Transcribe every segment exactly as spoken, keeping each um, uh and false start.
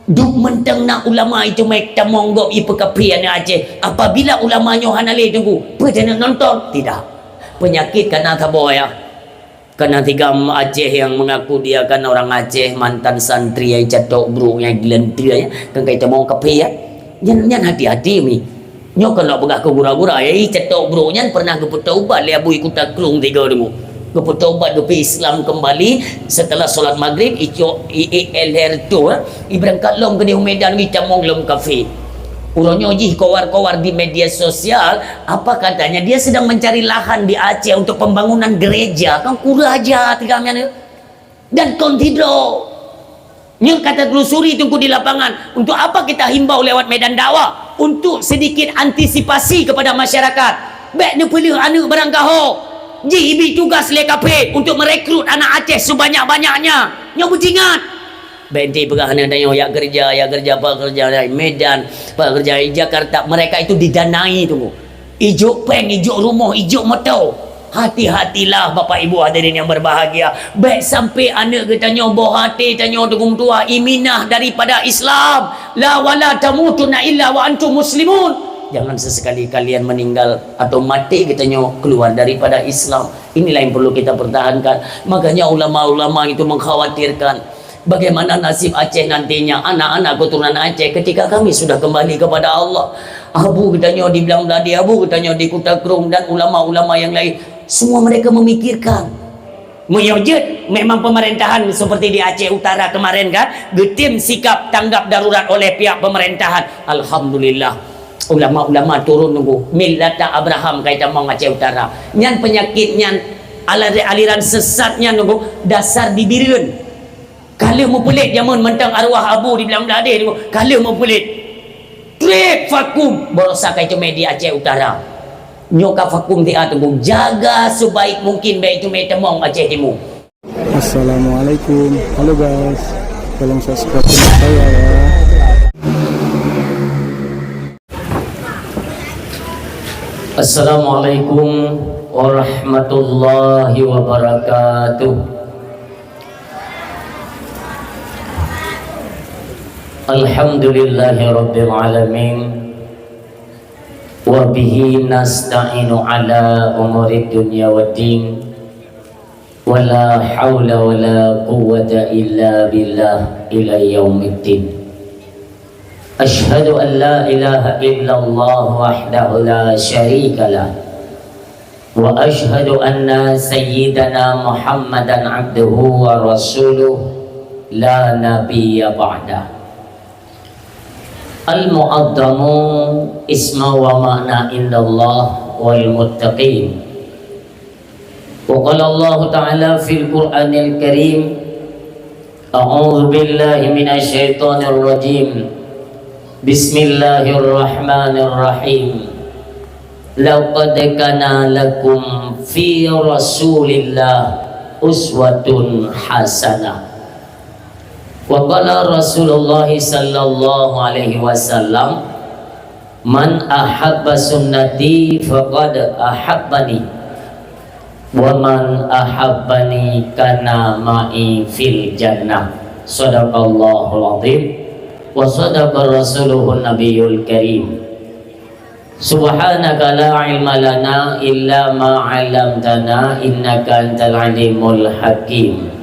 Duek mantong na ulama itu meutamong gob ipeukaphé aneuk Aceh. Apabila ulama nyoe hana lé teungku, peue taneuk nonton? Tidak. Penyakit kana saboh ya. Kana tiga Aceh yang mengaku dia kan orang Aceh, mantan santri yang catok brok, yang gila, kan kai tamong kaphé ya. Nyan, nyan hati-hati mi. Nyoe kon lôn peugah keu gura-gura, ya, ih, catok brok nyan pernah geupeutobat lé Abu Kuta Krueng tiga deungoe. Geupeutobat, geupeu Islam kembali setelah solat Maghrib, icok, i, i, i, leher tuh, eh, iberangkat lom keudéh u Medan, ih, tamong lom kaphé. Uroe nyoe jih kowar-kowar di media sosial, apa katanya dia sedang mencari lahan di Aceh untuk pembangunan gereja, kan kurang aja tiga nyan. Dan kon sidroe. Nyoe ka teutelusuri teungku di lapangan. Untuk apa kita himbau lewat medan dakwah? Untuk sedikit antisipasi kepada masyarakat. Bèk neupeuleueh aneuk barangkaho. Jih ibi tugas lé kaphé untuk merekrut anak Aceh sebanyak-banyaknya. Nyoe beuingat. Bèk enti peugah aneuk tanyoe jak kerja, jak kerja, apa kerja di Medan, apa kerja di Jakarta. Mereka itu didanai teungku. Ijok péng, ijok rumoh, ijok moto. Hati-hatilah Bapak Ibu hadirin yang berbahagia. Bèk sampai aneuk geutanyoe, boh até tanyoe teungku meutuah iminah daripada Islam. La wala tamutunna illa wa antum muslimun. Jangan sesekali kalian meninggal atau mati geutanyoe keluar daripada Islam. Inilah yang perlu kita pertahankan. Makanya ulama-ulama itu mengkhawatirkan. Bagaimana nasib Aceh nantinya, anak-anak keturunan Aceh ketika kami sudah kembali kepada Allah? Abu geutanyoe di Blang Bladé, abu geutanyoe di Kuta Krueng, dan ulama-ulama yang lain, semua mereka memikirkan. Meunyoe jeuet, memang pemerintahan seperti di Aceh Utara kemarin kan, geutem sikap tanggap darurat oleh pihak pemerintahan. Alhamdulillah. Ulama-ulama turun teungku. Millata Abraham kai tamong Aceh Utara. Nyan penyakit nyan, ala-, aliran sesat nyan teungku, dasar di Bireuen. Ka lheueh meupuléh jameun mantong arwah Abu di Blang Bladé teungku, ka lheueh meupuléh. Trép vakum, baroesa ka iteumé di Aceh Utara. Nyoe ka vakum siat teungku, jaga sebaik mungkin bèk iteumé tamong Aceh Timu. Assalamualaikum. Halo guys, tolong subscribe channel saya ya. Assalamualaikum warahmatullahi wabarakatuh. Alhamdulillahirabbil alamin. Wa bihi nasta'inu ala umurid dunya waddin. Wa la haula wa la quwwata illa billah ila yaumiddin. Asyhadu an la ilaha illallah wahdahu la syarika lah. Wa asyhadu anna sayyidana Muhammadan abduhu wa rasuluh la nabiyya ba'dah. Al-mu'azzamu isma wa ma'na indallah wal muttaqin. Wa qala Allahu ta'ala fil Qur'anil Karim, a'udzu billahi minasy syaithanir rajim. Bismillahirrahmanirrahim. Laqad kana lakum fi Rasulillah uswatun hasanah. Wa qala Rasulullah sallallahu alaihi wasallam, "Man ahabba sunnati faqad ahabbani, wa man ahabbani kana ma'i fil jannah." Sadaqallahul azim wa sadaqa rasuluhun nabiyul karim. Subhanaka la ilma lana illa ma 'allamtana innaka antal alimul hakim.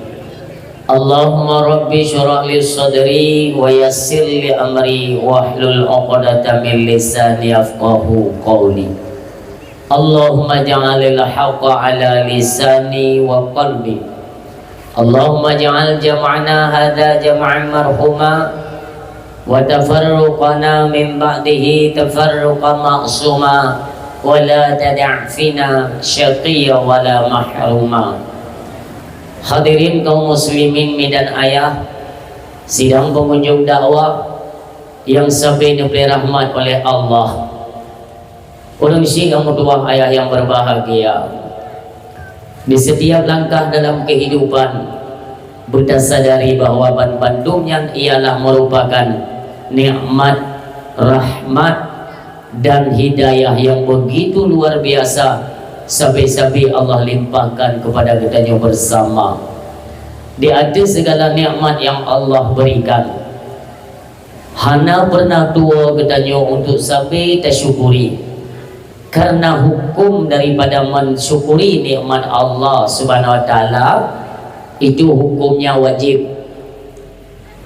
Allahumma rabbi syrah li sadri wa yassir li amri wahlul 'uqdatam min lisani yafqahu qawli. Allahumma ja'alil haqqa 'ala lisani wa qalbi. Allahumma ja'al jam'ana hadza jam'an marhuma, wa tafarruqana min ba'dihi tafarruqan ma'suma, wa la tada' fina syaqiyya wa la mahruma. Hadirin kaum muslimin mi dan ayah, sidang pengunjung dakwah yang sabe neupeureulée rahmat oleh Allah. Ureuëng syiek nyang meutuwah, ayah nyang berbahagia, di setiap langkah dalam kehidupan, beuta sadari bahwa ban-, bandum nyan ialah merupakan nikmat, rahmat, dan hidayah yang begitu luar biasa sabe-sabe Allah limpahkan kepada geutanyoe bersama. Di ateueh segala nikmat yang Allah berikan, Hana pernah tuwo geutanyoe untuk sabe tasyukuri, karena hukum daripada mensyukuri nikmat Allah Subhanahu wa Taala itu hukumnya wajib.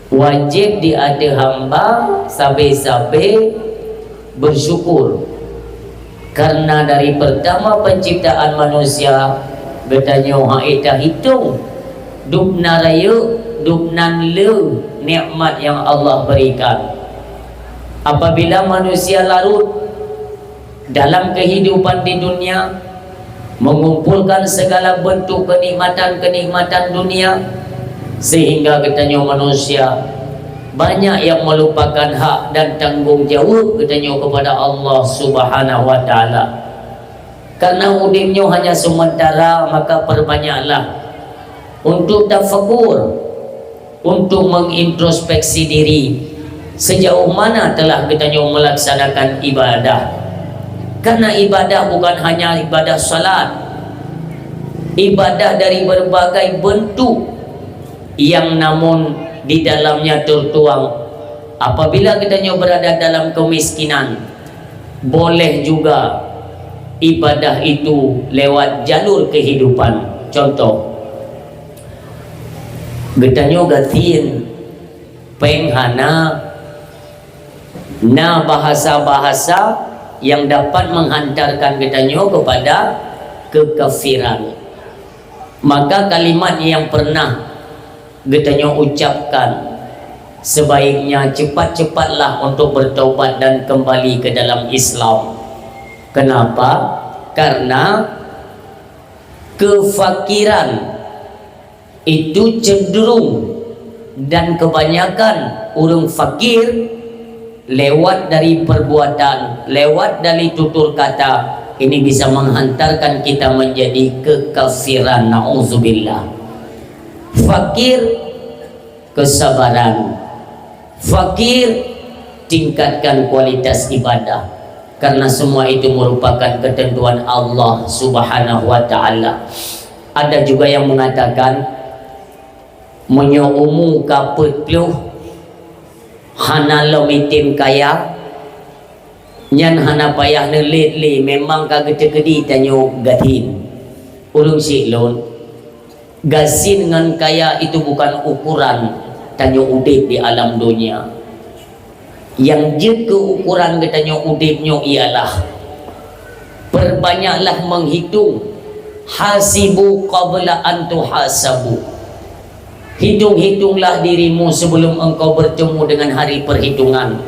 Wajib di ateueh hamba sabe-sabe bersyukur. Karena dari pertama penciptaan manusia, geutanyoe hana tahitong dubna rayeuk, dubna le nikmat yang Allah berikan. Apabila manusia larut dalam kehidupan di dunia, mengumpulkan segala bentuk kenikmatan-kenikmatan dunia, sehingga geutanyoe manusia banyak yang melupakan hak dan tanggung jawab geutanyoe kepada Allah Subhanahu wa Taala. Karena udeb nyoe hanya sementara, maka perbanyaklah untuk tafakur, untuk mengintrospeksi diri, sejauh mana telah geutanyoe melaksanakan ibadah. Karena ibadah bukan hanya ibadah salat, ibadah dari berbagai bentuk yang namun di dalamnya tertuang, apabila geutanyoe berada dalam kemiskinan, boleh juga ibadah itu lewat jalur kehidupan. Contoh, geutanyoe gasien, péng hana, na bahasa-bahasa yang dapat menghantarkan geutanyoe kepada kekafiran. Maka kalimat yang pernah geutanyoe ucapkan, sebaiknya cepat-cepatlah untuk bertobat dan kembali ke dalam Islam. Kenapa? Karena kefakiran itu cenderung dan kebanyakan ureuëng fakir lewat dari perbuatan, lewat dari tutur kata, ini bisa menghantarkan kita menjadi kekafiran. Nauzubillah. Fakir, kesabaran. Fakir, tingkatkan kualitas ibadah. Karena semua itu merupakan ketentuan Allah Subhanahu wa Taala. Ada juga yang mengatakan, meunyoe umu ka peuet ploh, hana lom item kaya, nyan hana payah neulet lé, memang ka geuteukeudi tanyoe gasien. Ureuëng syiek lôn, gasien ngon kaya itu bukan ukuran tanyoe udeb di alam donya. Nyang jeuet keu ukuran geutanyoe udeb nyoe ialah perbanyaklah menghitung, hasibu qabla an tuhasabu. Hitung-hitunglah dirimu sebelum engkau bertemu dengan hari perhitungan.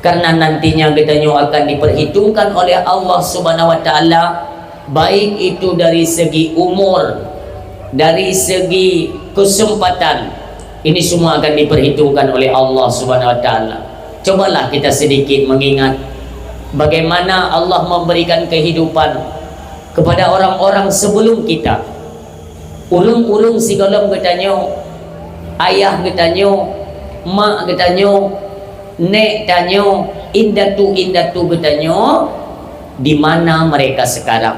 Karena nantinya geutanyoe akan diperhitungkan oleh Allah Subhanahu wa Taala, baik itu dari segi umur, dari segi kesempatan, ini semua akan diperhitungkan oleh Allah Subhanahu wa Taala. Cobalah kita sedikit mengingat bagaimana Allah memberikan kehidupan kepada orang-orang sebelum kita. Ureuëng-ureuëng sigohlom geutanyoe, ayah geutanyoe, mak geutanyoe, nék tanyoe, indatu-indatu geutanyoe, di mana mereka sekarang?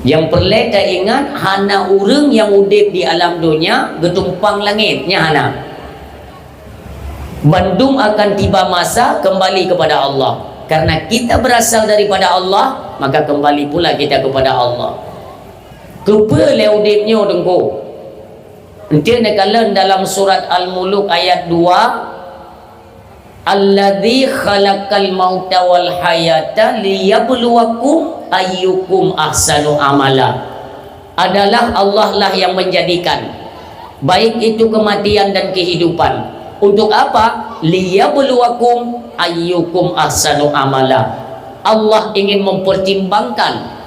Nyang peureulée taingat, hana ureuëng nyang udeb di alam donya geutumpang langét, nyan hana. Bandum akan tiba masa kembali kepada Allah. Karena kita berasal daripada Allah, maka kembali pula kita kepada Allah. Keupeue lé udeb nyoe, Teungku? Enteuk neukalon dalam surat Al-Muluk ayat dua, "Alladzi khalaqal mauta wal hayata liyabluwakum ayyukum ahsanu amala." Adalah Allah lah yang menjadikan, baik itu kematian dan kehidupan. Untuk apa? "Liyabluwakum ayyukum ahsanu amala." Allah ingin mempertimbangkan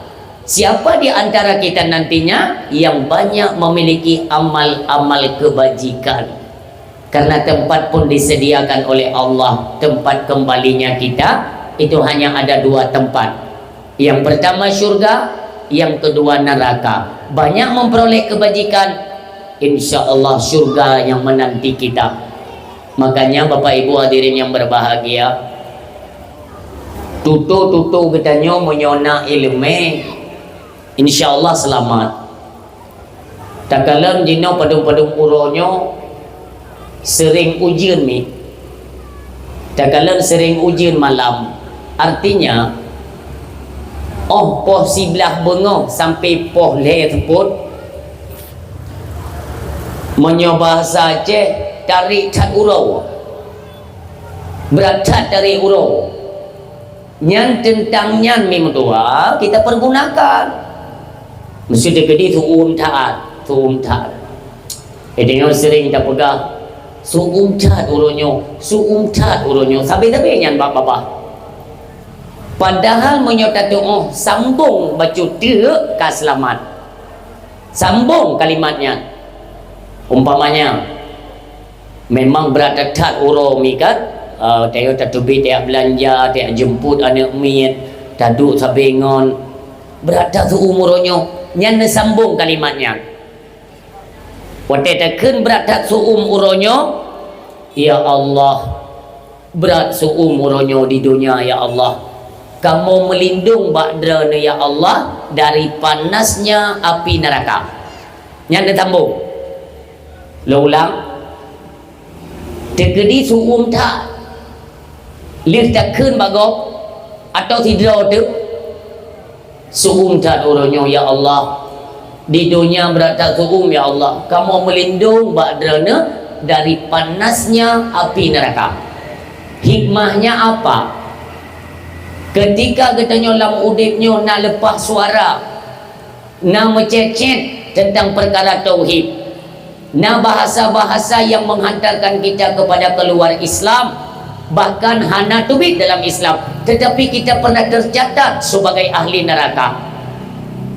siapa di antara kita nantinya yang banyak memiliki amal-amal kebajikan. Karena tempat pun disediakan oleh Allah, tempat kembalinya kita itu hanya ada dua tempat. Yang pertama syurga, yang kedua neraka. Banyak memperoleh kebajikan, insya Allah syurga yang menanti kita. Makanya Bapak Ibu hadirin yang berbahagia, tutu-tutu geutanyoe meunyoe na iéleumé, insya Allah selamat. Takalon jinoe padum-padum uroe nyoe sering ujeuen mi. Takalon sering ujeuen malam, artinya, óh poh siblaih beungoh sampai poh lhée seupôt, meunyoe bahasa Aceh, tarék that uroe. Brat that tarék uroe. Nyan teuntang nyan mi meutuwa kita pergunakan. Meusti teukeudi su'um that, su'um that. Eh, deungon sering tapeugah, "Su'um that uroe nyoe, su'um that uroe nyoe." Sabe-sabe nyan bak babah. Padahal meunyoe tatu'oh sambong bacut teuk ka seulamat. Sambong kalimat nyan. Umpamanya, memang brat that uroe mi kan, eh, tayoe tateubiet, tajak beulanja, tajak jeumput aneuk miet, taduek sabe ngon, brat that su'um uroe nyoe, nyan neusambong kalimat nyan. Watée takheun brat that su'um uroe nyoe, "Ya Allah, brat su'um uroe nyoe di donya, ya Allah. Kamoe meulindong bak Droeneuh, ya Allah, dari panasnya api neraka." Nyan neusambong. Lôn ulang. Teukeudi su'um that. Lheueh takheun bak gob atau sidroe teuk. Su'um that uroe nyoe, ya Allah. Di donya brat that su'um, ya Allah. Kamoe meulindong bak Droeneuh dari panasnya api neraka. Hikmahnya apa? Ketika geutanyoe lam udeb nyoe na leupah suara, na meucet-cet teuntang peukara tauhid, na bahasa-bahasa yang menghantarkan kita kepada keluar Islam, bahkan hana teubiet dalam Islam, tetapi kita pernah tercatat sebagai ahli neraka.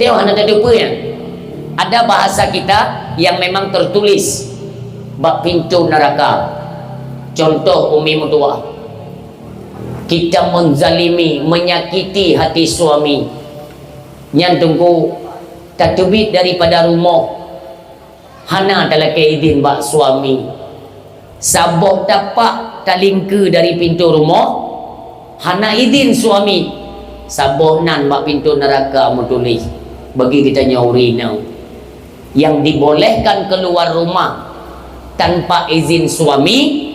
Teuh hana tateupeue nyan. Ada bahasa kita yang memang tertulis bak pintu neraka. Contoh, umi meutuwah. Kita menzalimi, menyakiti hati suami. Nyan teungku, tateubiet daripada rumoh, hana talakée idin bak suami. Saboh tapak talingkeue dari pintu rumoh, hana idin suami. Saboh nan bak pintu neraka meutuléh, bagi geutanyoe ureueng inong. Yang dibolehkan keluar rumah tanpa izin suami,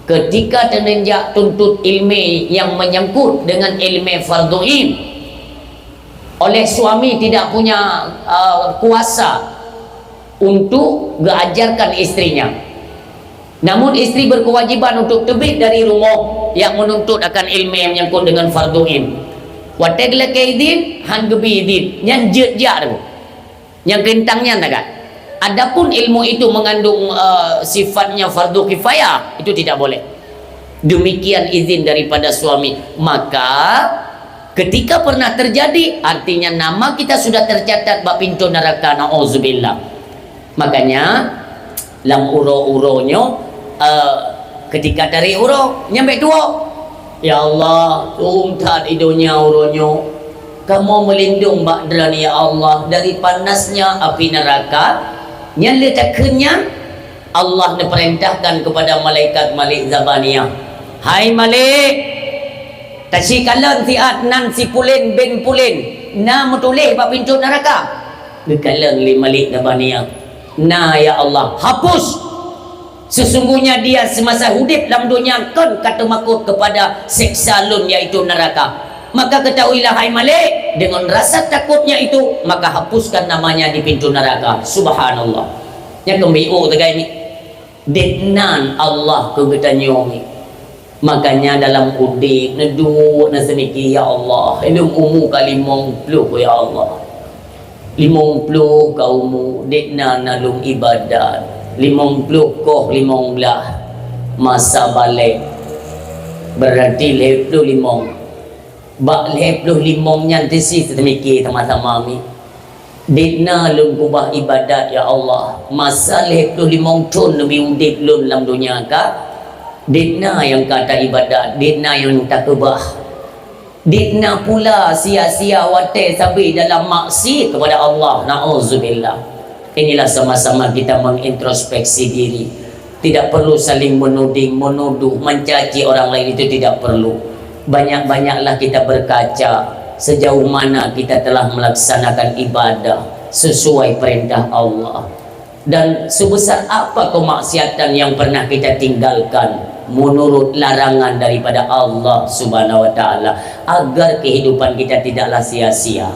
ketika teungeunjak tuntut ilmu yang menyangkut dengan ilmu fardhu ain, oleh suami tidak punya, uh, kuasa untuk geuajarkan istrinya. Namun istri berkewajiban untuk teubiet dari rumoh yang menuntut akan ilmu yang menyangkut dengan fardhu ain. Watée geulakée idin, han geubi idin, nyan jeuet jak tu. Nyang keuntang nyan tagat. Adapun ilmu itu mengandung, eh, sifatnya fardu kifayah, itu tidak boleh. Demikian izin daripada suami. Maka, ketika pernah terjadi, artinya nama kita sudah tercatat bak pintu neraka, na'udzubillah. Makanya, lam uroe-uroe nyoe, eh, ketika tarék uroe, nyan bék tuwoe. Ya Allah, su'um that i donya uroe nyoe. Kamoe meulindong bak Droeneuh, ya Allah, dari panasnya api neraka. Nyan lé takheun nyan, Allah neupeurintahkan kepada malaikat Malik Zabaniyah, "Hai Malik, taci kalon siat nan si pulen bin pulen na meutuléh bak pintu neraka." Geukalon lé Malik Zabaniyah, "Na, ya Allah, hapus." Sesungguhnya dia semasa udeb lam donya kon ka teumakot kepada seksa Lôn, yaitu neraka. Maka ketahuilah, hai Malik, dengan rasa takutnya itu, maka hapuskan namanya di pintu neraka. Subhanallah. Nyan keumbiyôk teugai ni. Dek nan Allah keu geutanyoe ni. Makanya dalam udeb neuduek na seumiki, "Ya Allah, ilôn umu ka limong ploh, ya Allah. Limong ploh ka umu, dek na na lôn ibadat. Limong ploh koh limong blah masa balek. Berarti lhée ploh limong. Bak lhée ploh limong nyan teusi seumiki sama-sama mi." Dek na lôn keubah ibadat, ya Allah. Masa lhée ploh limong thon neubi udeb lôn lam donya ka, dek na nyang ka taibadat, dek na nyang takeubah. Dek na pula sia-sia watée sabe dalam maksiat kepada Allah. Na'udzubillah. Inilah sama-sama kita mengintrospeksi diri. Tidak perlu saling menuding, menuduh, mencaci orang lain, itu tidak perlu. Banyak-banyaklah kita berkaca sejauh mana kita telah melaksanakan ibadah sesuai perintah Allah. Dan sebesar apa kemaksiatan yang pernah kita tinggalkan. menurut larangan daripada Allah Subhanahu wa Ta'ala, agar kehidupan kita tidaklah sia-sia.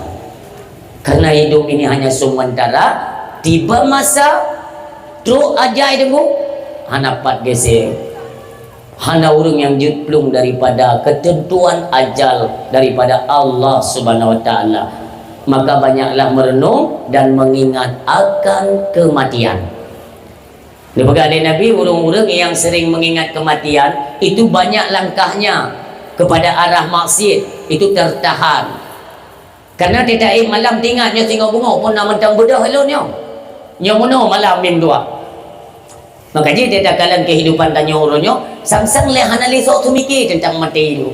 Karena hidup ini hanya sementara, tiba masa, trok ajai deungoe, hana pat geser. Hana ureuëng nyang jeuet plueng daripada ketentuan ajal daripada Allah Subhanahu wa Ta'ala. Maka banyaklah merenung dan mengingat akan kematian. Dipeugah lé Nabi, ureuëng-ureuëng nyang sering mengingat kematian, itu banyak langkahnya kepada arah maksiat, itu tertahan. Karena tiep-tiep malam teuingat nyoe singoh beungoh pun na mantong beudôh lôn nyoe. Nyoe meunoe malam mim dua. Maka jih takalon kehidupan tanyoe uroe nyoe, sang-sang lé hana lé soe teumike teuntang maté nyoe.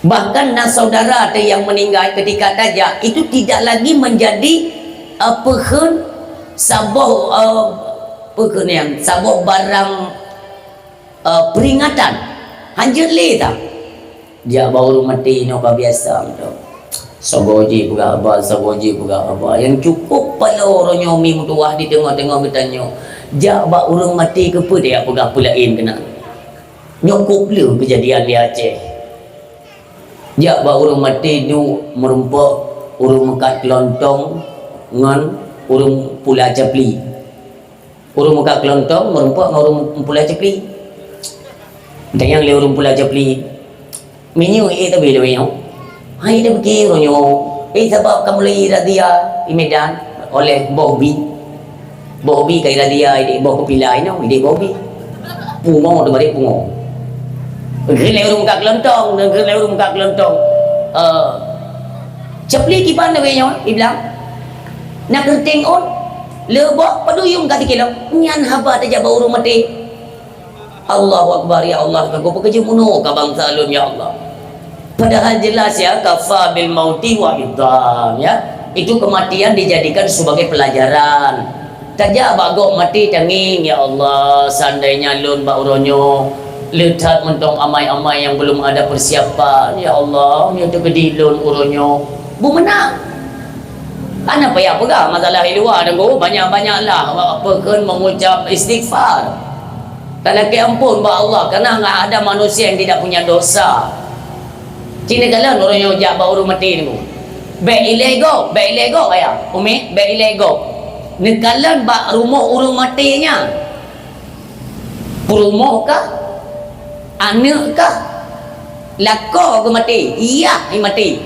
Bahkan na saudara teuh nyang meninggai ketika tajak, itu tidak lagi menjadi, eh, peukheun saboh, eh, peukheun nyang saboh barang, eh, peringatan. Hanjeuet lé that. Jak bak ureuëng maté nyoe ka biasa mantong. Saboh jih peugah haba, saboh jih peugah haba. Nyang cukup paloe uroe nyoe mi meutuwah di teungoh-teungoh geutanyoe. Jak bak ureuëng maté keupeue tajak peugah peulaén keunan. Nyoe kôb le keujadian di Aceh. Jak bak ureuëng maté duek meurumpok ureuëng meukat keulontong ngon ureuëng pula capli. Ureuëng meukat keulontong meurumpok ngon ureuëng pula capli. Tanyong lé ureuëng pula capli, "Meunyoe ék tabi lé meunyoe?" "Hai, tabi uroe nyoe." "Eh, sabab ka mulai razia di Medan oleh boh bi." Boh bi ka irazia idéh boh keupila inoe, idéh boh bi. Pungo teuh barek pungo. Geukheun lé ureuëng meukat keulontong, geukheun lé ureuëng meukat keulontong. Eh, "Capli kiban lagée nyoe?" ibilang. "Na keunteng ôn, leuboh paduyueng ka sikilo." Nyan haba tajak bak ureuëng maté. Allahu Akbar, ya Allah, ka geupeukeujeumunoe ka bansa lôn, ya Allah. Padahal jelas, ya, kafa bil mauti wa idham, ya. Itu kematian dijadikan sebagai pelajaran. Tajak bak gob maté tangieng, ya Allah, seandainya lôn bak uroe nyoe le that mantong amai-amai nyang belum ada persiapan, ya Allah, meunyoe teukeudi lôn uroe nyoe beumeunang. Hana payah peugah masalah di luwa, Teungku. Banyak-banyaklah peukheun mengucap istighfar. Talakée ampôn bak Allah, karena enggak ada manusia yang tidak punya dosa. Ci neukalon ureuëng nyang jak bak ureuëng maté nyoe. Bék ilée gob, bék ilée gob, ayah. Umi, bék ilée gob. Neukalon bak rumoh ureuëng maté nyan. Peurumoh kah? Aneuëk kah? Lakoe geumaté? Iyah, i maté.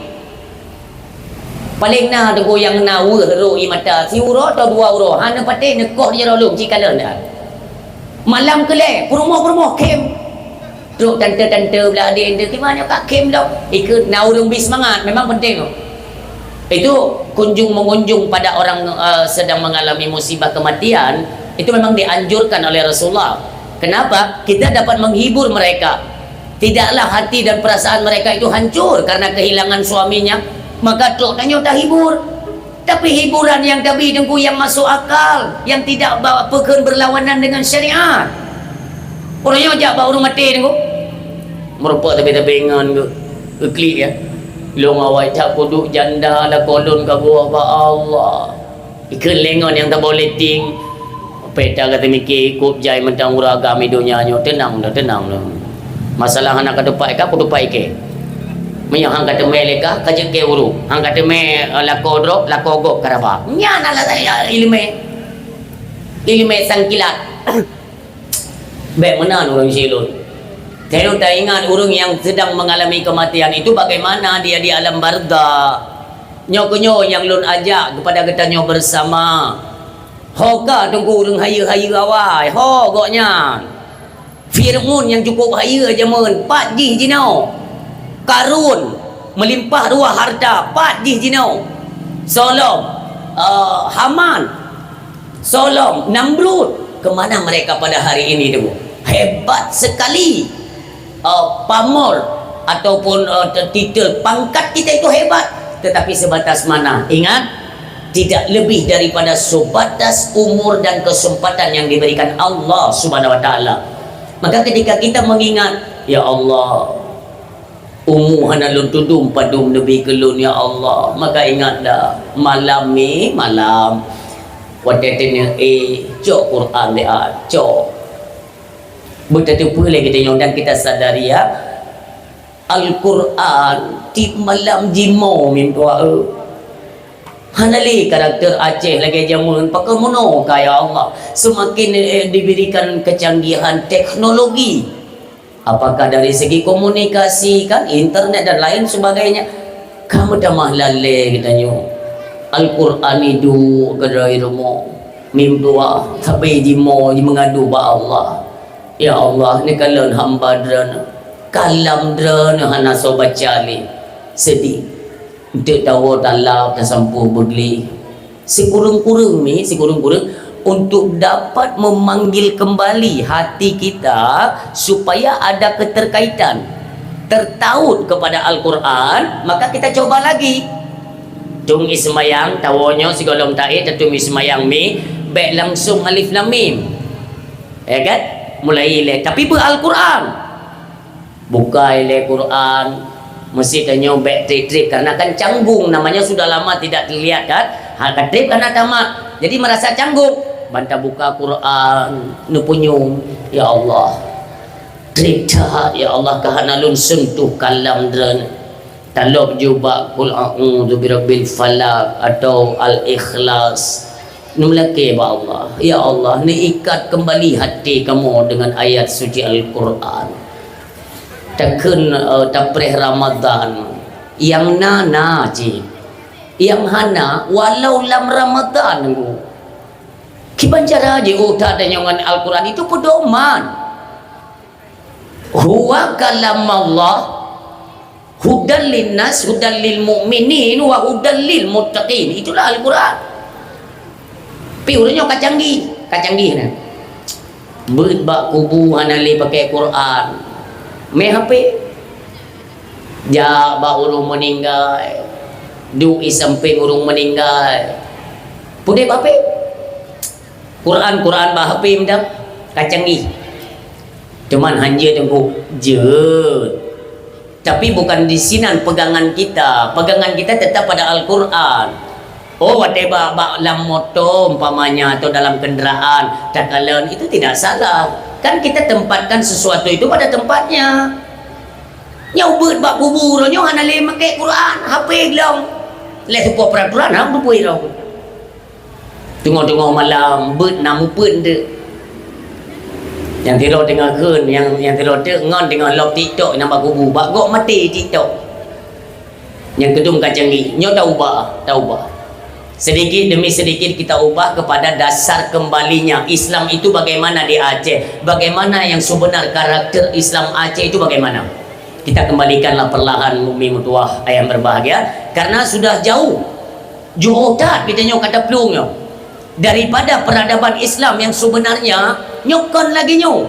Paleng na teungku nyang na weueh rhot i mata, siuroe atau dua uroe, hana patéh neukoh di jaroe lôn, ci kalon that. Malam keulée, peurumoh-peurumoh khém. Trok tante-tante blah adé, "Kiban nyoe ka khém lom?" Ikeu na ureuëng bi seumangat, memang penting. Itu kunjung mengunjung pada orang, eh, sedang mengalami musibah kematian, itu memang dianjurkan oleh Rasulullah. Kenapa? Kita dapat menghibur mereka. Tidaklah hati dan perasaan mereka itu hancur karena kehilangan suaminya, maka trok tanyoe tahibur. Tapi hiburan nyang tabi teungku nyang masuk akal, nyang tidak ba-, peukheun berlawanan dengan syariat. Ureuëng nyoe jak bak ureuëng maté teungku. Meurumpok tabi-tabi ngon geu-, geuklik ya. Lôn awai that kuduek janda lakoe lôn ka geuwoe bak Allah. Ikeu lengon nyang taboh letting. Peta ka teumike kôb jai mantong ureuëng agam di donya nyoe, teunang dah, teunang dah. Masalah hana ka tupat ka, kutupat ikei. Meunyoe han ka teumé lé kah, ka jeuet keu ureuëng. Han ka teumé, eh, lakoe droe, lakoe gob ka raba. Nyan adalah, eh, ileumé. Ileumé sangkilat. Bék meunan ureuëng silôn. Kayém taingat ureuëng nyang sedang mengalami kematian itu bagaimana dia di alam barzakh. Nyoe keuh nyoe nyang lôn ajak kepada geutanyoe bersama. Ho ka teungku ureuëng hayeue-hayeue awai, ho gobnyan. Fir'aun nyang cukup hayeue jameun, pat jih jinoe. Karun meulimpah ruah harta, pat jih jinoe. Soe lom, eh, Haman. Soe lom, Namrud. Kemana mereka pada hari ini teungku? Hebat sekali. Eh, pamor ataupun, eh, titel pangkat kita itu hebat, tetapi sebatas mana? Ingat, tidak lebih daripada sebatas umur dan kesempatan yang diberikan Allah Subhanahu wa Ta'ala. Maka ketika kita mengingat, "Ya Allah, umu hana lôn tudum padum neubi keu lôn, ya Allah," maka ingat dah, malam ni, malam. Watée teuneuh, eh, cok Quran dia, cok. Beuteupeue lé geutanyoe dan kita sadari, ya, Al-Quran tiep malam jimoe mim tuha, eh. Hana lé karakter Aceh lagée jameun, pakon meunoe ka, ya Allah. Semakin, eh, diberikan kecanggihan teknologi. Apakah dari segi komunikasi, kan, internet dan lain sebagainya, ka meutamah lalée geutanyoe. Al-Quran iduek keudroe rumoh, mim tuha, sabe jimoe jimeungadu bak Allah. Ya Allah, neukalon hamba Droeneuh, kalam Droeneuh hana soe baca lé. Sedih. Eunteuk tawoe talab tasampôh beugléh. Sikureueng-kureueng mi, sikureueng-kureueng untuk dapat memanggil kembali hati kita supaya ada keterkaitan, tertaut kepada Al-Quran, maka kita coba lagi. Tueng ié seumayang, tawoe nyoe sigohlom taék, tatueng ié seumayang mi, bék langsung alif lam mim. Ya kan? Mulai ilée, tapi beu Al-Quran. Buka ilée Quran, meusti tanyoe bék treb-treb, karena kan canggung, namanya sudah lama tidak terlihat kan? Ha, ka treb ka na tamat. Jadi merasa canggung. Ban tabuka Quran, neupeunyum, "Ya Allah, treb that, ya Allah, ka hana lôn sentuh kalam Droeneuh." Talop ju bak Qul a'udzu birabbil falaq atau Al-Ikhlas. Neulakée bak Allah, "Ya Allah, neuikat kembali hati kamoe dengan ayat suci Al-Quran." Takheun, eh, tapreh Ramadan, nyang na, na cit. Nyang hana, walau lam Ramadan, Teungku. Kiban cara jiôh that tanyoe ngon Al-Quran, itu pedoman. Huwa kalamullah, hudan linnas, hudan lil mu'minin, wa hudan lil muttaqin. Itulah Al-Quran. Pi ureueng nyoe ka canggih, ka canggih na. Beuet bak kubu hana lé pakai Quran. Mé H P. Jak bak ureueng meuninggai. Duek ié sampéng ureueng meuninggai. Pudeb H P. Quran, Quran bak H P meudan. Ka canggih. Cuman hanjeuet Teungku, jeuet. Tapi bukan di sinan pegangan kita. Pegangan kita tetap pada Al-Quran. Oh, watée bak, bak lam moto umpamanya atau dalam kendaraan, takalon, itu tidak salah. Kan kita tempatkan sesuatu itu pada tempatnya. Nyoe beuet bak kubu, nyoe hana lé makai Quran, H P glong. Lé seupôt peraturan, hana beutôi. Teungoh-teungoh malam, beuet na muphom teuk. Nyang sidroe teungoh kheun, nyang, nyang sidroe teuk ngon teungoh lop TikTok nyang bak kubu, bak gob maté TikTok. Nyang keudum ka canggih, nyoe taubah, taubah. Sedikit demi sedikit kita ubah kepada dasar kembalinya. Islam itu bagaimana di Aceh, bagaimana yang sebenar karakter Islam Aceh itu bagaimana? Kita kembalikanlah perlahan, Umi Meutuah, ayah berbahagia, karena sudah jauh. Jauh that geutanyoe ka taplueng nyoe. Daripada peradaban Islam yang sebenarnya, nyoe kon lagée nyoe.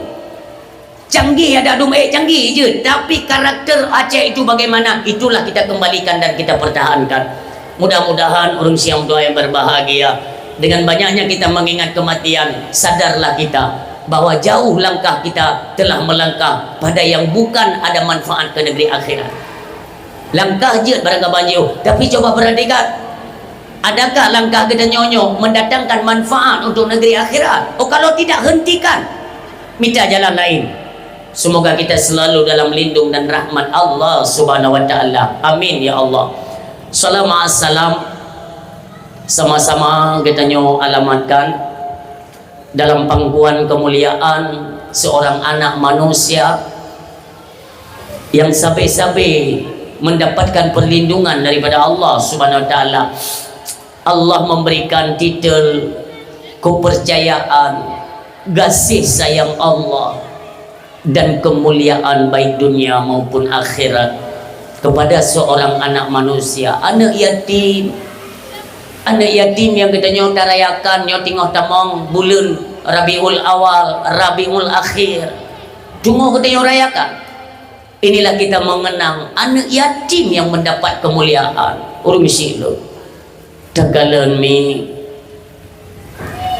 Canggih adak dum ék canggih jeuet, tapi karakter Aceh itu bagaimana, itulah kita kembalikan dan kita pertahankan. Mudah-mudahan ureueng siang dua yang berbahagia, dengan banyaknya kita mengingat kematian, sadarlah kita bahwa jauh langkah kita telah melangkah pada yang bukan ada manfaat ke negeri akhirat. Langkah jeuet barangkaban jiôh, tapi coba perhatikan. Adakah langkah geutanyoe nyoe mendatangkan manfaat untuk negeri akhirat? Oh, kalau tidak, hentikan. Mita jalan lain. Semoga kita selalu dalam lindung dan rahmat Allah Subhanahu wa Taala. Amin ya Allah. Salawat salam sama-sama geutanyoe alamatkan dalam pangkuan kemuliaan seorang anak manusia yang sabe-sabe mendapatkan perlindungan daripada Allah Subhanahu wa Taala. Allah memberikan titel kepercayaan, kasih sayang Allah, dan kemuliaan baik dunia maupun akhirat kepada seorang anak manusia, anak yatim. Anak yatim nyang geutanyoe tarayakan nyoe teungoh tamong buleuen Rabiul Awal, Rabiul Akhir. Teungoh geutanyoe rayakan. Inilah kita mengenang anak yatim yang mendapat kemuliaan. Ureueng syik lôn. Takalon mi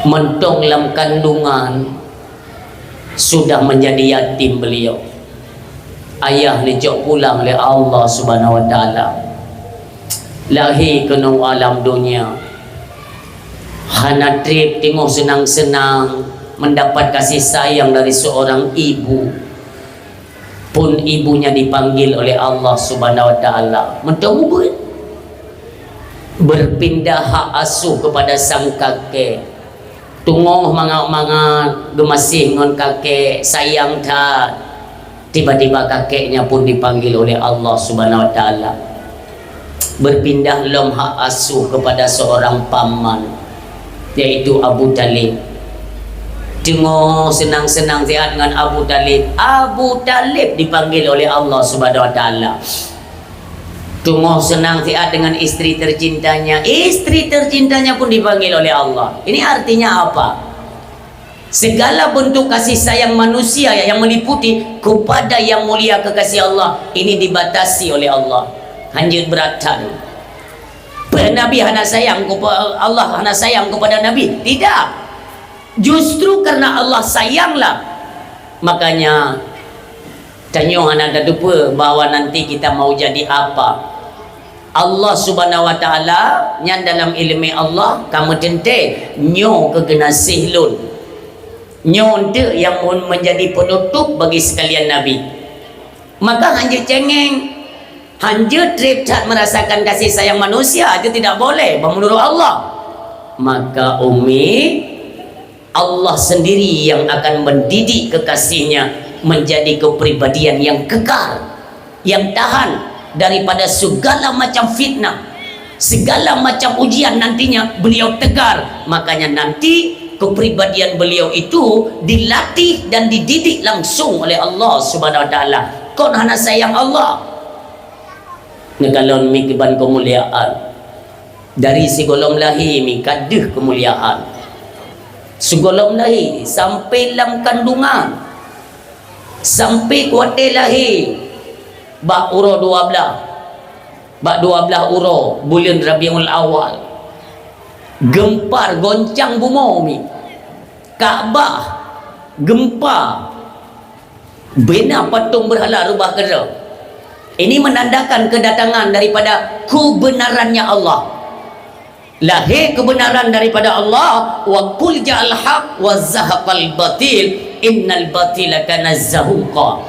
mantong lam kandungan sudah menjadi yatim beliau. Ayah neucok pulang lé Allah Subhanahu wa Taala. Lahé keunoe alam donya. Hana treb teungoh seunang-seunang, Mendapat kasih sayang dari seorang ibu, pun ibunya dipanggil oleh Allah Subhanahu wa Taala. Meuteumeubuet. Berpindah hak asuh kepada sang kakek. Teungoh mangat-mangat geumaséh ngon kakek, sayang that. Tiba-tiba kakeknya pun dipanggil oleh Allah Subhanahu wa Taala. Berpindah lom hak asuh kepada seorang paman, yaitu Abu Talib. Teungoh seunang-seunang siat ngon Abu Talib, Abu Talib dipanggil oleh Allah Subhanahu wa Taala. Teungoh seunang siat dengan istri tercintanya, istri tercintanya pun dipanggil oleh Allah. Ini artinya apa? Segala bentuk kasih sayang manusia yang meliputi kepada yang mulia kekasih Allah, ini dibatasi oleh Allah. Hanjeuet brat that. Nabi hana sayang kepa-, Allah hana sayang kepada Nabi? Tidak. Justru karena Allah sayanglah, makanya tanyoe hana tateupeue bahwa nanti kita mau jadi apa. Allah Subhanahu wa Taala nyan dalam ileumé Allah ka meuteuntée, nyoe keuh geunaséh lôn. Nyoe eunteuk nyang mun menjadi penutup bagi sekalian nabi. Maka hanjeuet cengeng, hanjeuet treb that merasakan kasih sayang manusia, itu tidak boleh, bah meunurot Allah. Maka umi, Allah sendiri yang akan mendidik kekasihnya menjadi kepribadian yang kekal, yang tahan daripada segala macam fitnah, segala macam ujian nantinya beliau tegar. Makanya nanti kepribadian beliau itu dilatih dan dididik langsung oleh Allah Subhanahu wa Taala. Kon hana sayang Allah. Neukalon mi kiban kemuliaan. Dari sigohlom lahé mi ka deuh keumuliaan. Sigohlom lahé sampai lam kandungan, sampai kuaté lahé bak uroe dua blaih, bak dua blaih uroe buleuen Rabiul Awal, geumpar goncang bumoe mi, Ka'bah geumpa. Bina patong beurhala rubah keudroe. Ini menandakan kedatangan daripada kebenarannya Allah. Lahé kebenaran daripada Allah, wa qul ja'al haq wa zahaqal batil, innal batila kana zahuqa.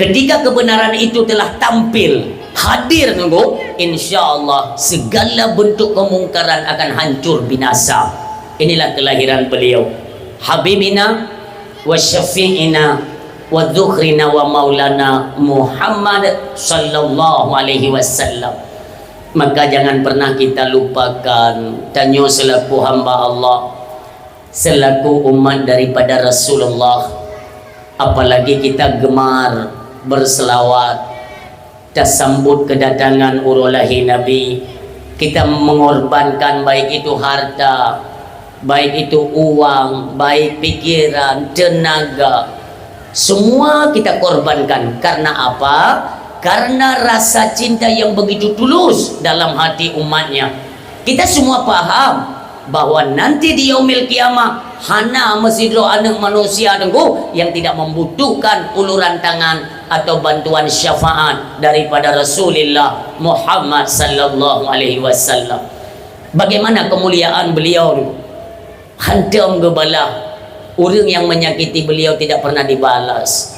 Ketika kebenaran itu telah tampil, hadir nunggu, insya Allah segala bentuk kemungkaran akan hancur binasa. Inilah kelahiran beliau. Habibina wa syafi'ina wa dzukhrina wa maulana Muhammad sallallahu alaihi wasallam. Maka jangan pernah kita lupakan, tanyoe selaku hamba Allah, selaku umat daripada Rasulullah, apalagi kita gemar berselawat, tasambut kedatangan uroe lahé Nabi, kita mengorbankan baik itu harta, baik itu uang, baik pikiran, tenaga, semua kita korbankan. Karena apa? Karena rasa cinta yang begitu tulus dalam hati umatnya. Kita semua paham bahwa nanti di Yaumil Qiyamah hana meusidroe aneuëk manusia teungku yang tidak membutuhkan uluran tangan atau bantuan syafaat daripada Rasulullah Muhammad sallallahu alaihi wasallam. Bagaimana kemuliaan beliau tu? Hantom geubalah, ureuëng yang menyakiti beliau tidak pernah dibalas.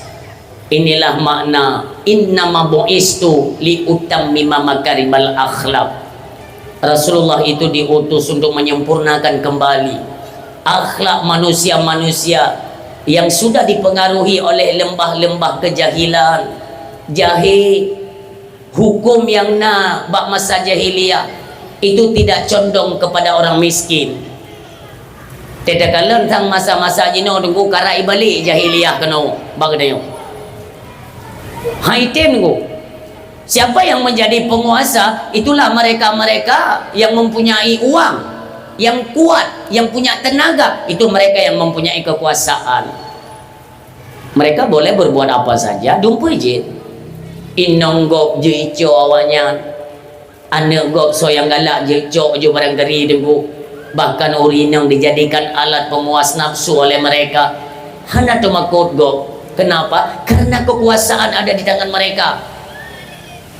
Inilah makna innama bu'istu li utammima makarimal akhlak. Rasulullah itu diutus untuk menyempurnakan kembali akhlak manusia-manusia yang sudah dipengaruhi oleh lembah-lembah kejahilan, jahé, hukum yang na bak masa jahiliyah itu tidak condong kepada orang miskin. Teuka lôn sang masa-masa jinoe teungku karai balik jahiliyah keunoe bak geutanyoe. Hai tem teungku. Siapa yang menjadi penguasa, itulah mereka-mereka yang mempunyai uang, yang kuat, yang punya tenaga, itu mereka yang mempunyai kekuasaan. Mereka boleh berbuat apa saja, dumpeue jeuet. Inong gob jeuet icok awaknyan. Aneuëk gob soe nyang galak jeuet cok ju barangkari teungku. Bahkan ureuëng inong dijadikan alat pemuas nafsu oleh mereka. Hana teumakot gob. Kenapa? Karena kekuasaan ada di tangan mereka.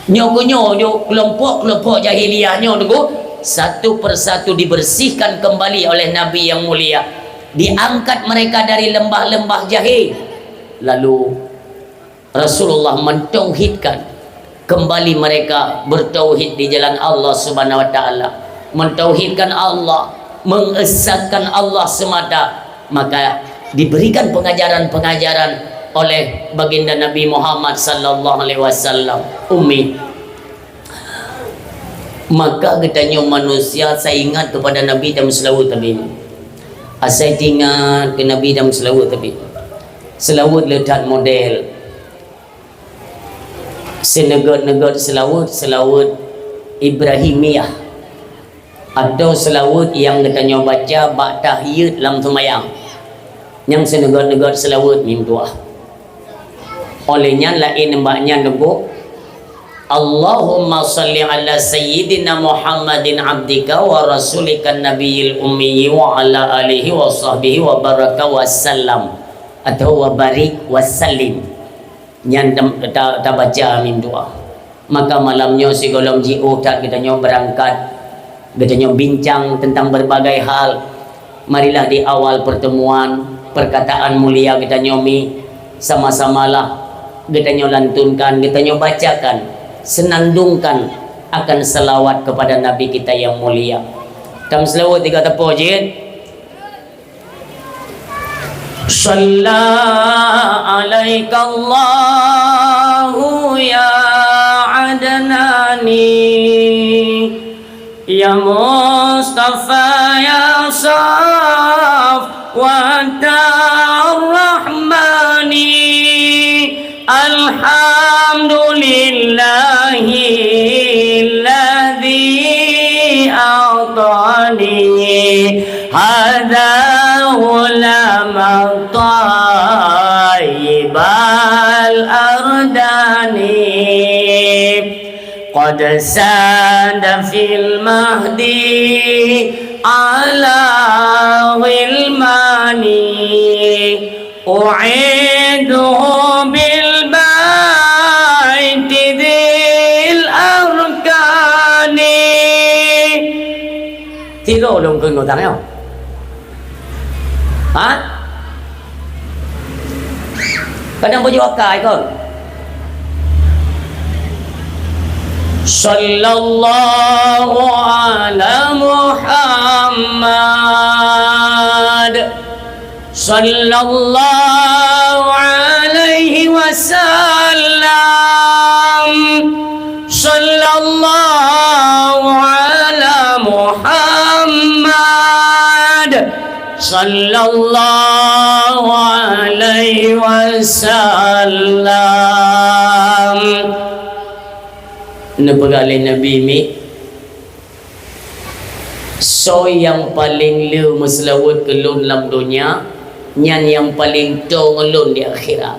Nyoe keuh nyoe ju kelompok-kelompok jahiliyah nyoe teungku, satu persatu dibersihkan kembali oleh Nabi yang mulia. Diangkat mereka dari lembah-lembah jahil. Lalu Rasulullah mentauhidkan kembali mereka bertauhid di jalan Allah Subhanahu wa Ta'ala, mentauhidkan Allah, mengesahkan Allah semata, maka diberikan pengajaran-pengajaran oleh Baginda Nabi Muhammad sallallahu alaihi wasallam. Ummi, maka geutanyoe manusia sai ingat kepada Nabi dan selawat Nabi. Asai ingat ke Nabi dan selawat Nabi. Selawat le that model. Seuneugét-neugét selawat, selawat Ibrahimiyah, atau selawat nyang geutanyoe baca bak tahiyat lam seumayang. Nyang seuneugét-neugét selawat mim tuah. Oleh nyan laén nibak nyan teungku, Allahumma shalli ala sayyidina Muhammadin abdika wa rasulika nabiyil ummi wa ala alihi wa sahbihi wa baraka wa sallam, atau wa barik wa sallim. Nyan tam-, ta-, tabaca mim tuah. Maka malam nyoe sigohlom jiôh that geutanyoe beurangkat, geutanyoe bincang teuntang beurbagai hal. Marilah di awal peurteumuan, peurkataan mulia geutanyoe mi, sama-samalah geutanyoe lantunkan, geutanyoe bacakan, seunandungkan akan seulawat keupada Nabi kita nyang mulia. Tameuseulaweuet tiga teupô jeuet. Shalla alaikallahu ya Adnani, ya Mustafa ya Safwata Rahmani. Alhamdulillahilladzi a'tani hadza ghulaman thayyibal ardani. Qad sada fil mahdi ala ghilmani. U'idhu bil baiti dzil arkani. Tiga ulôn kheun nyoe. Ha? Kadang baju akai kon. Sallallahu ala Muhammad. Sallallahu alaihi wasallam. Sallallahu ala Muhammad. Sallallahu alaihi wasallam. Neupeugah lé Nabi mi, Soe nyang paleng le meuseulaweuet keu lôn lam donya, nyan nyang paleng toe ngon lôn di akhirat.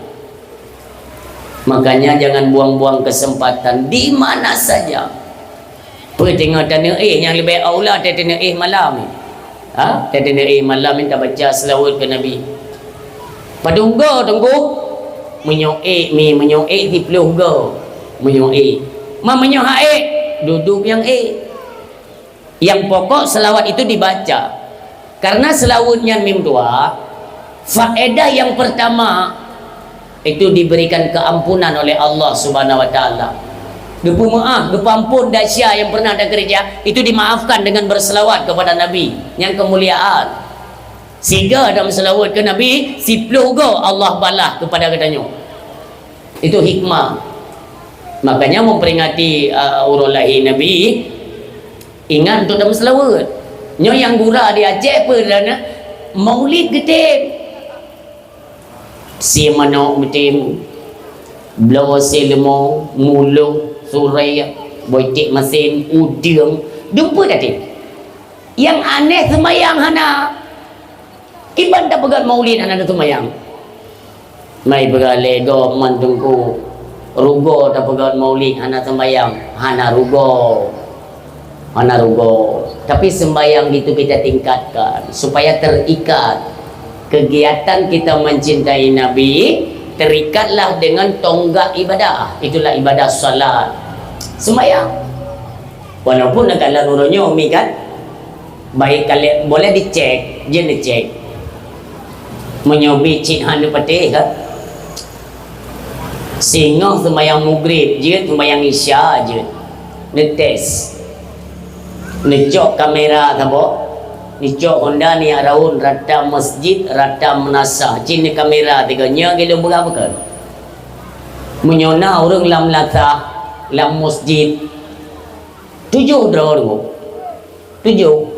Makanya jangan buang-buang kesempatan di mana saja. Peue teungoh taneuk éh, nyang leubeh aula taneuk éh malam. Ha? Taneuk éh malam nyan tabaca seulaweuet keu Nabi. Padum go teungku? Meunyoe ék mi, meunyoe ék siplôh go. Meunyoe ék. Ma meunyoe hak ék, dudoe nyang ék. Yang pokok selawat itu dibaca. Karena selawat nyan mim dua, faedah yang pertama itu diberikan keampunan oleh Allah Subhanahu wa taala. Geupeumaaf, geupeuampon desya yang pernah takeureuja, itu dimaafkan dengan berselawat kepada Nabi. Nyan kemuliaan. Siga dan selawat ke Nabi, siplôh go Allah balah kepada geutanyoe. Itu hikmah. Makanya memperingati, uh, uroe lahé Nabi, ingat untuk tameuseulaweuet. Nyoe nyang gura di Aceh peue na? Maulid geutem. Sie manok meutem, bloe sie leumô, mulôh, surek, boh iték masen, udeueng, dumpeue tatem. Nyang aneh seumayang hana. Kiban tapeugét maulid hana teuseumayang. Mai peugah lé gob man teungku, rugoe tapeugét maulid hana seumayang, hana rugoe. Hana rugoe. Tapi sembahyang itu kita tingkatkan supaya terikat. Kegiatan kita mencintai Nabi terikatlah dengan tonggak ibadah. Itulah ibadah salat. Sembahyang. Walaupun na kalon uroe nyoe mi kan, baik kali boleh dicek, jeuet dicek. Meunyoe biet cit hana patéh ka. Singoh seumayang Maghrib jeuet, seumayang Isya jeuet. Neutes. Neucok kamera saboh. Neucok Honda neujak raun rata masjid, rata meunasah. Cit neukamera tiga. Nyoe lôn peugah pakon. Meunyoe na ureuëng lam meunasah, lam masjid, tujoh droe. Tujoh.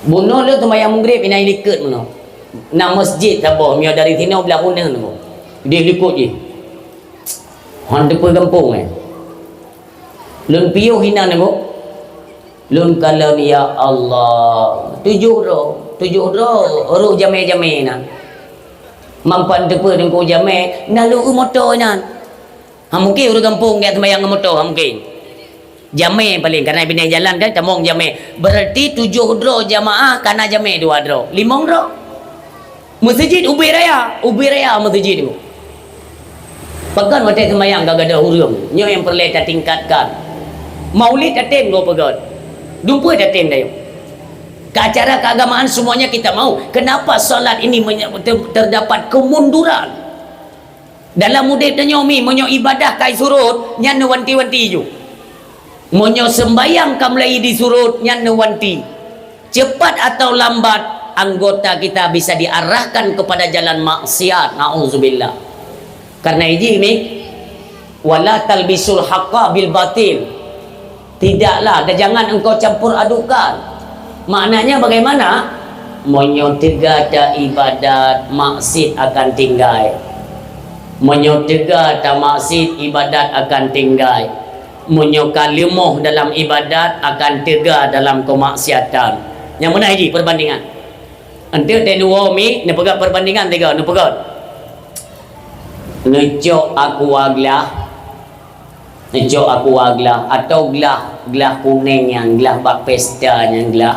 Bunoe lôn seumayang Maghrib inan likot meunoe. Na masjid saboh, meunyoe dari sinoe blah uneun nyoe. Di likot jih. Han teupeu gampông eh. Lôn piôh inan nyoe. Lôn kalon, ya Allah. Tujoh droe, tujoh droe, roh jamé-jamé na. Mampan teupeu deungku jamé, na lôn eu moto inan. Ha mungkin ureuëng gampông gét seumayang ngon moto, ha mungkin. Jamé paléng, karena binéh jalan kan tamong jamé. Berarti tujoh droe jamaah kana jamé dua droe. Limong droe. Meuseujid ubé raya, ubé raya meuseujid tu. Pakon watée seumayang ka gadôh ureuëng, nyoe nyang peureulée tatingkatkan. Maulid tatem goe peugét. Dumpeue tatem dayeuh. Ke acara keagamaan semuanya kita mau. Kenapa salat ini menye- ter- terdapat kemunduran? Dalam udeb tanyoe mi, meunyoe ibadah kai surot, nyan neuwanti-wanti ju. Meunyoe seumbayang ka mulai disurot, nyan neuwanti. Cepat atau lambat, anggota kita bisa diarahkan kepada jalan maksiat. Nauzubillah. Karena iji mi, wala talbisul haqqa bil batil. Tidaklah, dan jangan engkau campur adukan. Maknanya bagaimana? Meunyoe teuga ta ibadat, maksiat akan tinggai. Meunyoe teuga ta maksiat, ibadat akan tinggai. Meunyoe ka leumoh dalam ibadat, akan teuga dalam keumaksiatan. Nyang meunan jih perbandingan. Enteuk teuh neuwoe mi, neupeugah perbandingan tiga, neupeugah. Neucok aqua glah. Neucok aqua glah atau glah, glah kunéng nyang glah bak pesta nyang glah.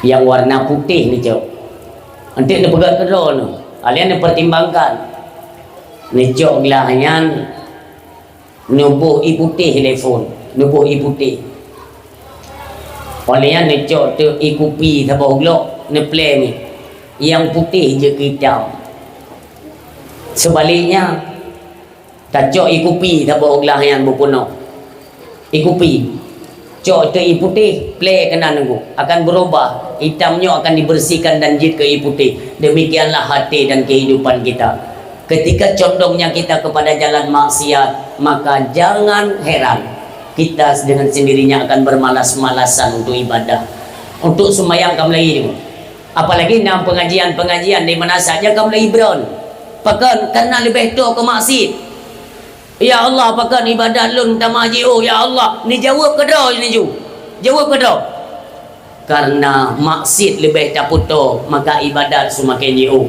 Nyang warna putéh neucok. Enteuk neupeugah keudroe nyoe. Kalian neupertimbangkan. Neucok glah nyan neuboh ie putéh lé phon, neuboh ie putéh. Óh lheueh nyan neucok teuk ie kupi saboh glok, neuplé mi. Nyang putéh jeuet keu itam. Seubaliknya, tacok ie kupi saboh glah nyan beupeunoh. Ie kupi. Cok teuk ie putéh, plé keunan nunggu. Akan berubah. Itam nyoe akan dibersihkan dan jeuet keu ie putéh. Demikianlah hati dan kehidupan kita. Ketika condongnya kita kepada jalan maksiat, maka jangan heran kita dengan sendirinya akan bermalas-malasan untuk ibadah. Untuk sembahyang ka mulai. Apalagi na pengajian-pengajian di mana saja ka mulai ibron. Pakon? Karena leubeh toe keu maksiat. Ya Allah, pakon ibadat lôn tamah jiôh, ya Allah. Neujaweueb keudroe neujaweueb. Jaweueb keudroe. Karena maksiat leubeh tapeutoe, maka ibadat seumaken jiôh.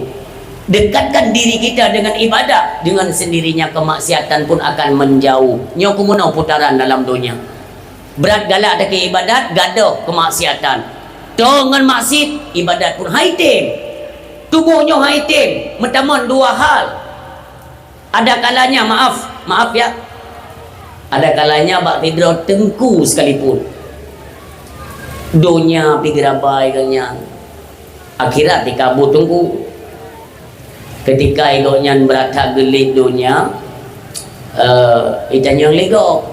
Dekatkan diri kita dengan ibadat, dengan sendirinya kemaksiatan pun akan menjauh. Nyoe keuh meunoe putaran dalam donya. Brat galak takée ibadat, gadôh kemaksiatan. Toe ngon maksiat, ibadat pun hai tem. Tuboh nyoe hai tem, meutamong dua hal. Ada kalanya, maaf, maaf ya. Ada kalanya bak sidroe teungku sekalipun. Donya pi geurabai geuh nyan. Akhirat dikabut teungku. Ketika gobnyan brat that geulet donya, eh, itanyong lé gob.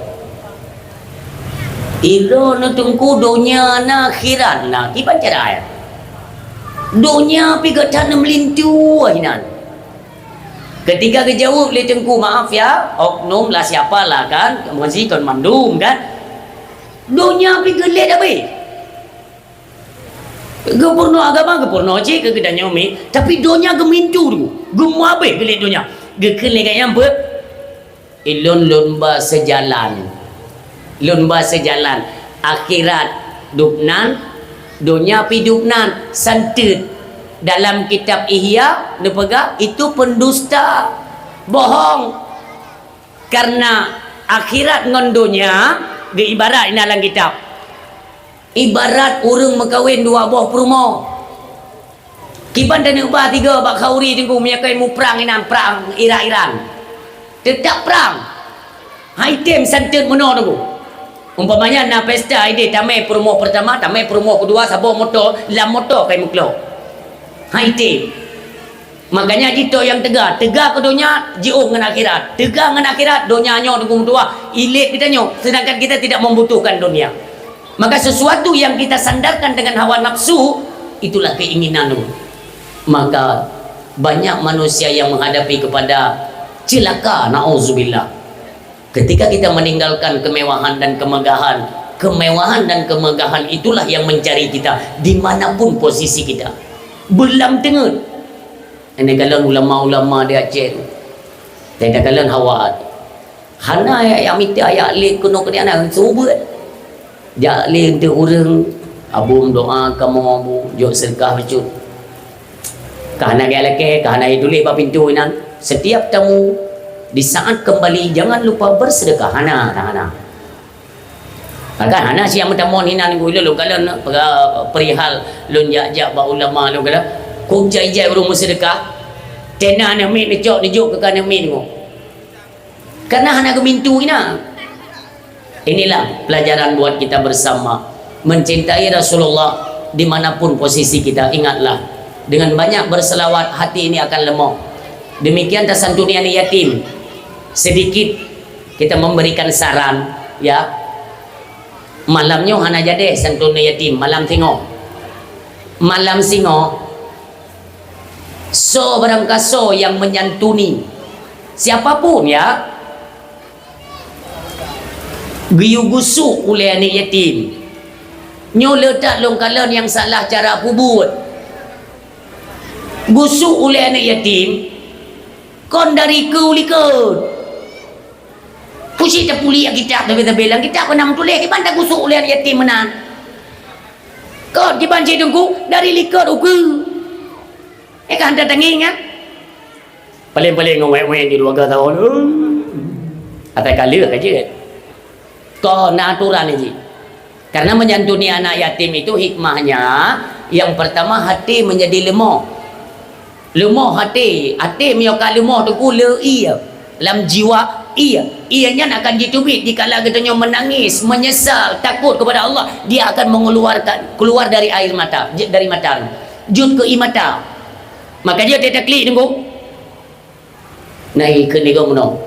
Droeneuh teungku donya na akhirat na, kiban cara ya? Donya pi geuh that na meulintu hinan. Ketika geujaweueb lé teungku, maaf ya, oknum lah siapa lah kan, meusi kon mandum kan. Donya pi geulet abéh. Geupeurunoe agama, geupeurunoe cit keu geutanyoe mi, tapi donya geumintu tu, geumuabéh geulet donya. Geukheun lé gayang beuet, ilôn lôn ba seujalan. Lôn ba seujalan. Akhirat dubnan, donya pi dubnan, santeut. Dalam kitab Ihya neupeugah itu pendusta, bohong. Karena akhirat ngon donya geuibarat inan lam kitab. Ibarat ureuëng meukawen dua boh peurumoh. Kiban taneuk ba tiga bak khauri teungku meunyoe muprang inan prang Irak-Iran. Teutap prang. Hai tem santeut meunoe teungku. Umpamanya na pesta ideh tamé peurumoh pertama, tamé peurumoh kedua saboh moto, lam moto kai meuklok. Hai tem. Makanya jitoe nyang teuga, teuga keu donya, jiôh ngon akhirat. Teuga ngon akhirat, donya nyoe teungku meutuah, ilét geutanyoe, sedangkan kita tidak membutuhkan dunia. Maka sesuatu yang kita sandarkan dengan hawa nafsu, itulah keinginan. Maka banyak manusia yang menghadapi kepada celaka, naudzubillah. Ketika kita meninggalkan kemewahan dan kemegahan, kemewahan dan kemegahan itulah yang mencari kita dimanapun posisi kita. Beulam teungeut. Ini kalon ulama-ulama di Aceh tu. Dan kalon hawa. Hana ya, ya mita ya lé keunoe keudian, hana subeuet. Jak lé enteuk ureuëng, "Abu, meudoa kamoe, Abu, jok seudeukah bacut." Ka hana gaya lakée, ka hana ituléh bak pintoe inan. Setiap tamu, di saat kembali, jangan lupa bersedekah. Hana, hana, hana. Bahkan hana siang meutamong inan, ulôn lôn kalon, perihal lôn jak-jak bak ulama lôn kalon. Kok jai-jai ureuëng meuseudeukah, tena aneuk miet neucok neujok keu aneuk miet nyoe. Karena hana geumintu ina. Inilah pelajaran buat kita bersama. Mencintai Rasulullah dimanapun posisi kita, ingatlah, dengan banyak berselawat, hati ini akan lemah. Demikian tasantuni aneuk yatim. Sedikit kita memberikan saran, ya. Malam nyoe hana jadeh santuni yatim, malam singoh. Malam singoh, soe barangkasoe nyang menyantuni, siapapun, ya, geuyue gusok ulée aneuk yatim. Nyoe le that lôn kalon nyang salah cara peubuet. Gusok ulée aneuk yatim, kon dari keu likot. Pusi tapuliek kitab, tapi-tapi lam kitab keunan meutuléh, kiban tagusok ulée aneuk yatim meunan. Kon kiban cit teungku, dari likot ukeue. Eh, kan tatangéng, kan? Paléng-paléng ngon wék-wék di dua belas tahun. Atai ka lheueh ka jeuet. Kon na aturan jih. Karena menyantuni anak yatim itu hikmahnya, yang pertama, hati menjadi lemah. Leumoh até, até meunyoe ka leumoh teungku le ie, lam jiwa ie. Ie nyan akan jiteubiet dikala geutanyoe meunangis, meunyeusal, takot keupada Allah, dia akan mengeluarkan, keluar dari air mata, j-, dari mata, jeuet keu ie mata. Maka jeuet taklik teungku. Na ikheun lé gob meunoe,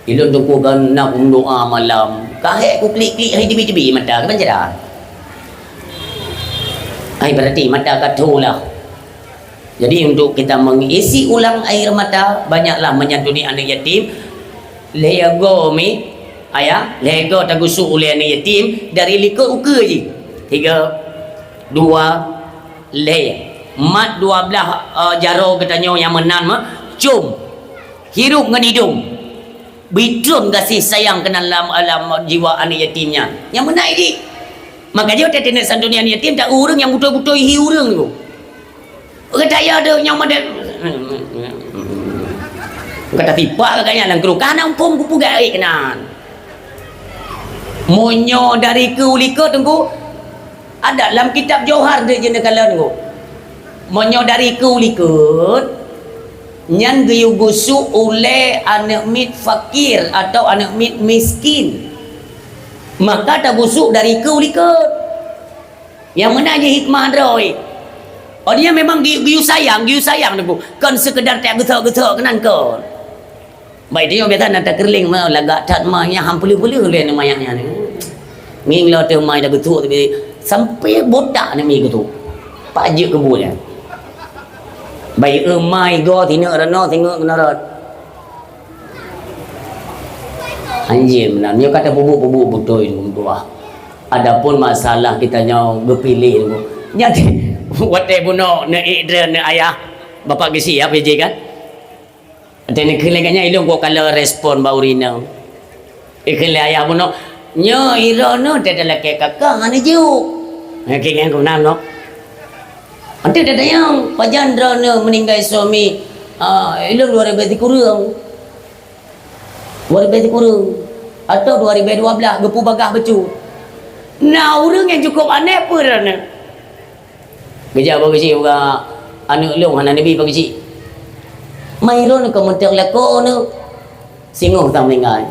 "Ilôn teungku kan na kumeudoa malam, ka hék kuklik-klik hai teubiet-teubiet mata, keuban cara?" Hai berarti mata ka tho lah. Jadi, untuk kita mengisi ulang air mata, banyaklah menyantuni aneuk yatim. Lhèe goe mi, ayah, lhèe goe tagusok ulèe aneuk yatim dari likot ukeue jih. Tiga, dua, lhèe. Mat dua blah, eh, jaroe geutanyoe nyang meunan mah, com. Hirup ngon idong. Bri treun gaséh sayang keunan lam, lam jiwa aneuk yatim nyan. Nyang meunan jih. Maka jih watèe taneuk santuni aneuk yatim, ta ureueng nyang beutôi-beutôi hi ureueng tu. Gata ya deuh nyang model. Gata tipak ka nyan lam keuruka na muphom kupeugah keunan. Meunyoe dari keu likot teungku, ada lam kitab Johar deuh jeuet neukalon teungku. Meunyoe dari keu likot, nyan geuyue gusok ulèe aneuk miet fakir atau aneuk miet miskin. Maka tagusok dari keu likot. Nyang meunan jih hikmah droe. Oh, dia memang geuyue sayang, geuyue sayang teungku. Kon sekedar tajak geuthok-geuthok keunan kon. Baik, dia biasa na takeureuleng ma, lagak that ma, nyang han peuleueh-peuleueh lé ma nyang nyan. Ngieng lom teuh ma ida geuthok tapi sampai botak na mi geuthok. Pak jeuet keu buet nyan. Baik, eh, ma igoe sineuk ranoe, singeuk keunoe rot. Anjing meunan, nyoe ka tapeubuet-peubuet beutôi teungku meutuah. Adapun masalah geutanyoe geupiléh teungku. Nyan watèe bunoe neuék droeneuh ayah, bapak geusiap jih kan? Watèe neukheun lagèe nyan, ilôn kok kalon respon bak ureueng inong. Ikheun lé ayah bunoe, "Nyoe droeneuh teutalakèe kakang hana jok." Nyan keu nyan keunan noh. Ante tatanyong, pajan droeneuh meuninggai suami, ah, ilôn dua ribèe sikureueng. Dua ribèe sikureueng atau dua ribèe dua blah geupeu bagaih bacut. Na ureueng nyang cukôp aneh peue droeneuh. Geujak bak geuchik, uga aneuk lôn hana neubi bak geuchik. Mai droeneuh ka meuteuk lakoe neuh. Singoh sang meuninggai.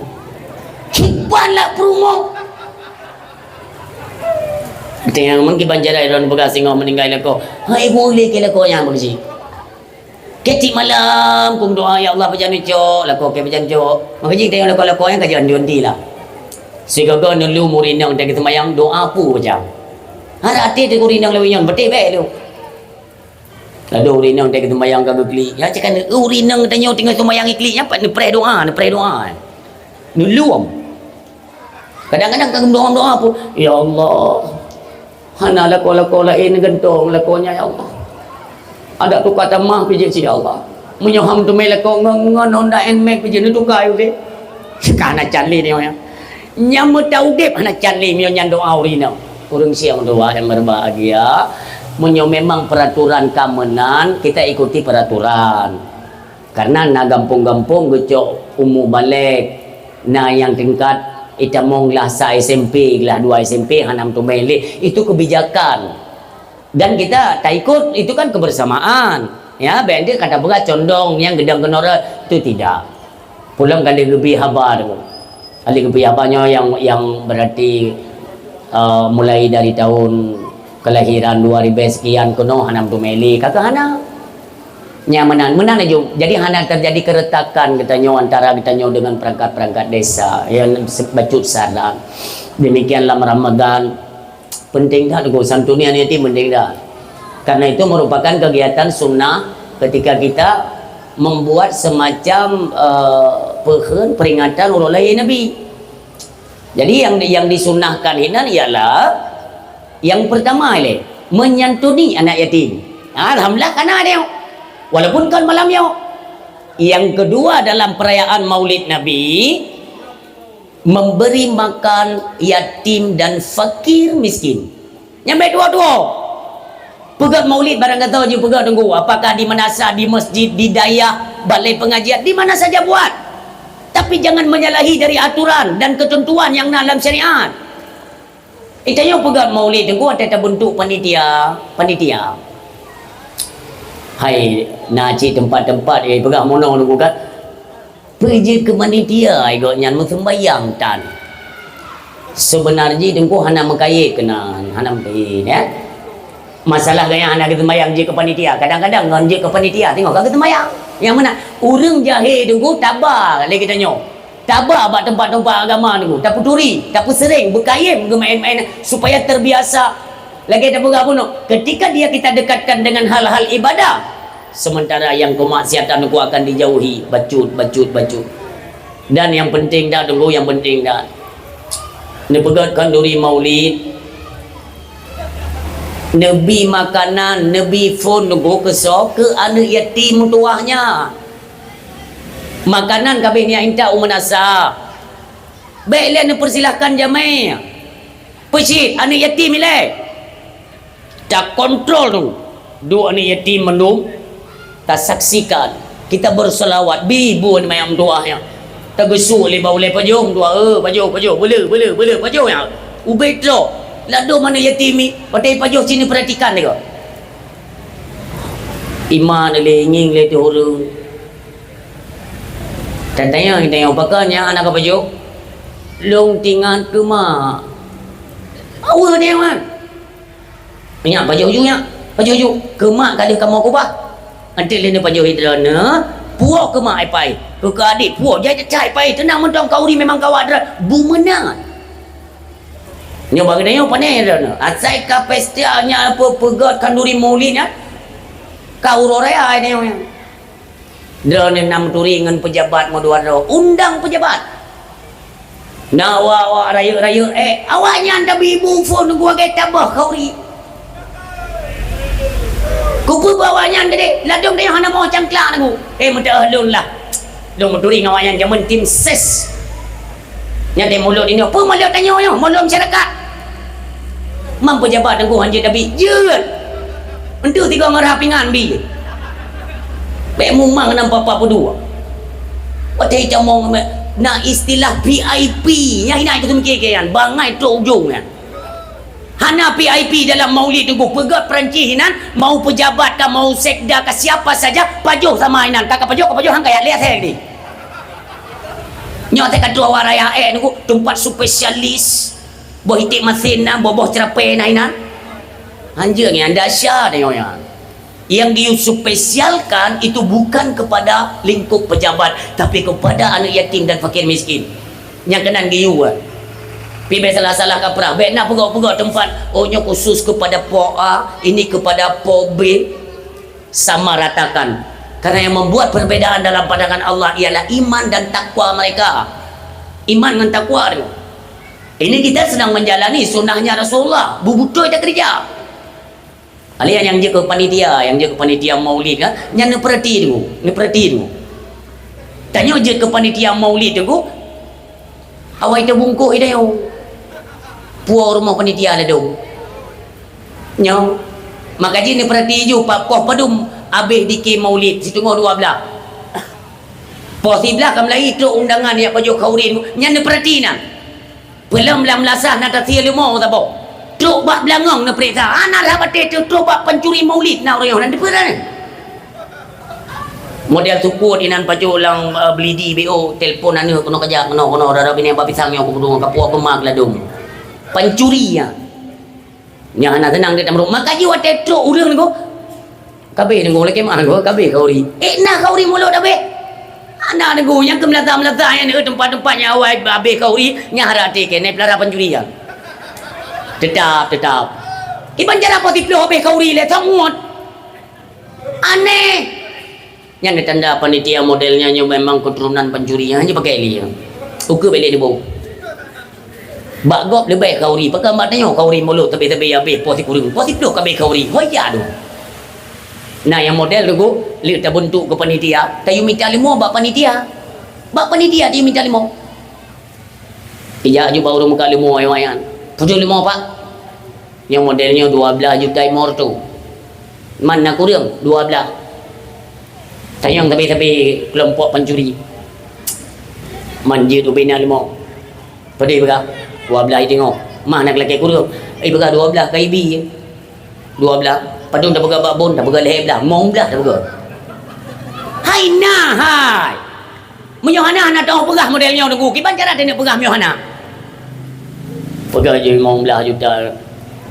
Kiban lam peurumoh. Teuh nyang meukiban jarai droeneuh peugah singoh meuninggai lakoe. Hai, boleh keu lakoe nyan beusi. Keu tiep malam kum doa, "Ya Allah, pajan neucok, lakoe keu pajan cok." Maka jih tengok lakoe-lakoe nyan ka jianjun ti lah. Sigoe-goe neulu ureueng inong teuh geuseumayang, doa peue baca. Hana até teuh ureueng inong lawét nyan, beutôi bèk tu. Ladôm ureueng inong teuh geuseumayang ka geuklik. Ya, cakap ureueng inong tanyoe teungoh seumayang iklik, nyan pat neupreh doa, neupreh doa. Neulom. Kadang-kadang ka meudoa-doa pun, "Ya Allah, hana lakoe-lakoe laén gantong lakoe nyan, ya Allah. Adak tuka tamah pih jeuet, ya Allah. Meunyoe han teumé lakoe ngon, ngon Honda Nmax pih jeuet neutuka, ya Allah." Ka hana can lé nyoe, ya. Nyang meuta udép hana can lé meunyoe nyan doa ureueng inong. Ureueng siang doa yang berbahagia, meunyoe memang peraturan ka meunan, kita ikuti peraturan. Karena na gampông-gampông geucok umu balek, na nyang tingkat itamong glah sa S M P, glah dua S M P hana meuteumé lé. Itu kebijakan. Dan kita taikut, itu kan kebersamaan. Ya, bèk enteuk kata peugah condong nyang geudong keunoe, itu tidak. Pulang kali geubi haba tu. Ahli keupeue haba nyoe nyang, nyang berarti, eh, mulai dari tahun kelahiran dua ribu sekian keunoe hana meuteumé lé, ka keuh hana. Nyang meunan, meunan laju. Jadi hana terjadi keretakan geutanyoe antara geutanyoe dengan perangkat-perangkat desa. Yang se-, bacut saran. Demikian lam Ramadan. Penting that, Teungku, santuni aneuk yatim penting that. Karena itu merupakan kegiatan sunnah ketika kita membuat semacam, eh, peukheun peringatan uroe lahé Nabi. Jadi yang, yang disunnahkan hinan ialah yang pertama ilée, menyantuni anak yatim. Alhamdulillah, kana dia. Walaupun kon malam nyoe. Yang kedua dalam perayaan Maulid Nabi, memberi makan yatim dan fakir miskin. Nyang bèk tuwo-tuwo. Peugöt maulid barang gata jih peugöt Teungku, apakah di madrasah, di masjid, di dayah, balai pengajian, di mana saja buat. Tapi jangan menyalahi dari aturan dan ketentuan yang na lam syariat. Itanyoe peugöt maulid Teungku, watèe tabentuk panitia, panitia. Hai, na cit teumpat-teumpat, eh, peugah mono Teungku kan. Peue jeuet keu panitia, eh, gobnyan meuseumbayang tan. Seubeuna jih Teungku hana meukayèe keunan, hana meukayèe, ya. Masalah gobnyan hana geuseumbayang jeuet keu panitia. Kadang-kadang ngon jeuet keu panitia, teungoh ka geuseumbayang. Nyang meunan, ureueng jahé Teungku taba lé geutanyoe. Taba bak teumpat-teumpat agama Teungku, tapeuturi, tapeuseuréng, beukayém geumaén-maén supaya terbiasa. Lagèe tapeugah bunoe, ketika dia kita dekatkan dengan hal-hal ibadah, sementara yang keumaksiatan Teungku akan dijauhi, bacut, bacut, bacut. Dan yang penting dah Teungku, yang penting dah. Neupeugöt khanduri maulid, neubi makanan, neubi phôn Teungku keu soe, keu aneuk yatim meutuwah nyan. Makanan ka abéh neujak intat u meunasah. Bèk lé neupeusilahkan jamé. Peucit aneuk yatim ilée. Takontrol tu. Duek aneuk yatim mandum. Tasaksikan. Kita berselawat. Bi bu aneuk manyang meutuwah nyan. Tageusuk lé bak ulèe pajoh meutuwah. Eh, pajoh, pajoh. Beu le, beu le, beu le, pajoh nyan. Ubé trok. Ladôm aneuk yatim nyan. Watèe pajoh cit neupeuratikan lé gob. Iman lé ngieng lé teuh ureueng. Tatanyong, tatanyong, "Pakon nyan aneuk ka pajoh?" "Lôn teuingat keu mak." Aweueh nyan, wan. "Nyak pajoh ju nyak, pajoh ju. Keu mak ka lheueh kamoe keubah." Enteuk lheueh neupajoh droeneuh, puwoe keu mak ipai. Keu, keu adék puwoe, jai cacah ipai. Teunang mantong khanduri memang kawat droe. Beumeunan. Nyoe bak geutanyoe pane droeneuh. Asai ka pesta nyan peu-, peugöt khanduri maulid nyan. Ka uroe raya nyoe nyan. Droeneuh na meuturi ngon peujabat meudua droe. Undang peujabat. Na awak-awak rayeuk-rayeuk, eh, awaknyan tabi ibu phôn Teungku lagèe tabah khanduri. Keupeue bak awaknyan tadi, ladôm tanyoe hana moh cangklak Teungku. Eh, meuteu'oh lôn lah. Lôn meuturi ngon awaknyan jameun tim ses. Nyan di mulod inoe, peue mulod tanyoe nyoe, mulod masyarakat. Mam peujabat Teungku hanjeuet tabi, jeuet. Enteuk tiga ngon rhah pingan bi. Bèk mumang nam papa peudua. Watèe itamong na istilah V I P, nyang hina itu seumiké nyan, bangai trok ujong nyan. Hana V I P dalam maulid Teungku, peugöt Perancis inan, mau pejabat ka, mau sekda ka, siapa saja, pajoh sama inan, ka, ka pajoh, ka pajoh, han kajak lihat saya ni. Nyoe teuka dua warai aek Teungku, tempat spesialis. Boh iték masén na, boh-boh ceurapée na inan. Hanjeuet nyan dahsyat nyoe nyan. Yang dispesialkan itu bukan kepada lingkup pejabat, tapi kepada aneuk yatim dan fakir miskin. Nyang keunan geuyue. Pi bèk salah-salah kaprah, bèk na peugah-peugah teumpat, "Oh, nyoe khusus kepada po A, ini kepada po B." Sama ratakan. Karena yang membuat perbedaan dalam pandangan Allah ialah iman dan takwa mereka. Iman ngon takwa tu. Ini kita sedang menjalani sunnahnya Rasulullah. Beutôi takeureuja. Kalian nyang jeuet keu panitia, nyang jeuet keu panitia maulid kan, nyan neupeurati tu, neupeurati tu. Tanyoe jeuet keu panitia maulid tu, awai teubungkôh idéh. Puwoe rumoh panitia ladôm. Nyoe, maka jih neupeurati ju, pa-, poh padum abéh dikée maulid, siteungoh dua blaih. Poh siblaih ka meulai trok undangan jak pajoh khauri, nyan neupeurati na. Peulom lam meulasah na tasie leumo saboh. Trok bak beulangong neupeuriksa, hana that batée trok bak pancuri maulid na ureuëng nyoe, na teupeue na. Model sukut inan pajoh lam, eh, Belidi B O, telpon aneuk keunoe keujak, keunoe, keunoe, dara binéh bak pisang nyoe kupeuduek, kapuwoe beuma keu ladôm. Pancuri nyan. Nyang hana seunang di tamrok. Maka jih watée trok ureuëng nyoe, ka abéh nyoe, lakée meu'ah nyoe, ka abéh khauri. Eh, na khauri mulod abéh? Hana nyoe, nyang keu meulata-meulata nyan, eh, teumpat-teumpat nyang awai abéh khauri, nyang hara até keuneuk peulara pancuri nyan. Teutap, teutap. Kiban cara poh siplôh abéh khauri lé, sangat aneh. Nyan tanda panitia model nyan nyoe memang keturunan pancuri, nyan hanya pakai lé. Ukeue bèk lé neuboh. Bak gob leubeh khauri, pakon bak tanyoe khauri mulod teubé-teubé abéh poh sikureueng, poh siplôh ka abéh khauri. Hoi ya tu. Nah, nyang model tu, lheueh tabentuk keu panitia, tayue mita leumo bak panitia. Bak panitia tayue mita leumo. Ijak ju bak ureuëng muka leumo ayong-ayong. Peuduek leumo, Pak. Nyang model nyoe dua blaih juta lima reutôh. Man na kureueng dua blaih. Tanyong sabe-sabe keulompok pancuri. Man jeuet ubé na leumo. Padum ipeugah, dua blaih iteungoh. Mah na lakée kureueng. Ipeugah dua blaih ka ibi. Dua blaih. Padum tapeugah bak bon, tapeugah lhée blaih, limong blaih tapeugah. Hai na hai. Meunyoe hana, hana teupeugah model nyoe Teungku, kiban cara taneuk peugah meunyoe hana? Peugah jih limong blaih juta.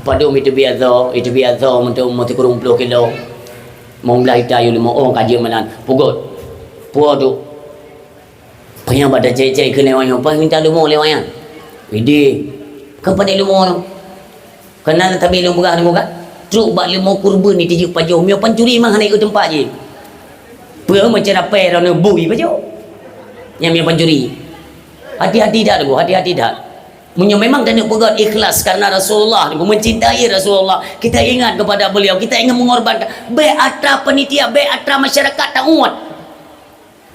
Padum iteubiet soe, iteubiet soe meunteuk meusikureueng ploh kilo. Limong blaih juta yue leumo, oh, ka jeuet meunan. Peugot. Puwoe tu. Panyang bak tacék-cék keuneuk nyoe, paih minta leumo lé wayang. Idéh. Ka padum leumo nyoe. Keunan tabi lôn peugah nyoe kan, trok bak leumo kurban ni tijeuek pajoh, meunyoe pancuri memang hana ikôt teumpat jih. Peue meucarapai droeneuh bui pajoh? Nyang meunyoe pancuri. Hati-hati that, Teungku, hati-hati that. Meunyoe memang taneuk peugöt ikhlas karena Rasulullah, Teungku, mencintai Rasulullah, kita ingat kepada beliau, kita ingin mengorbankan, bèk atra panitia, bèk atra masyarakat taát.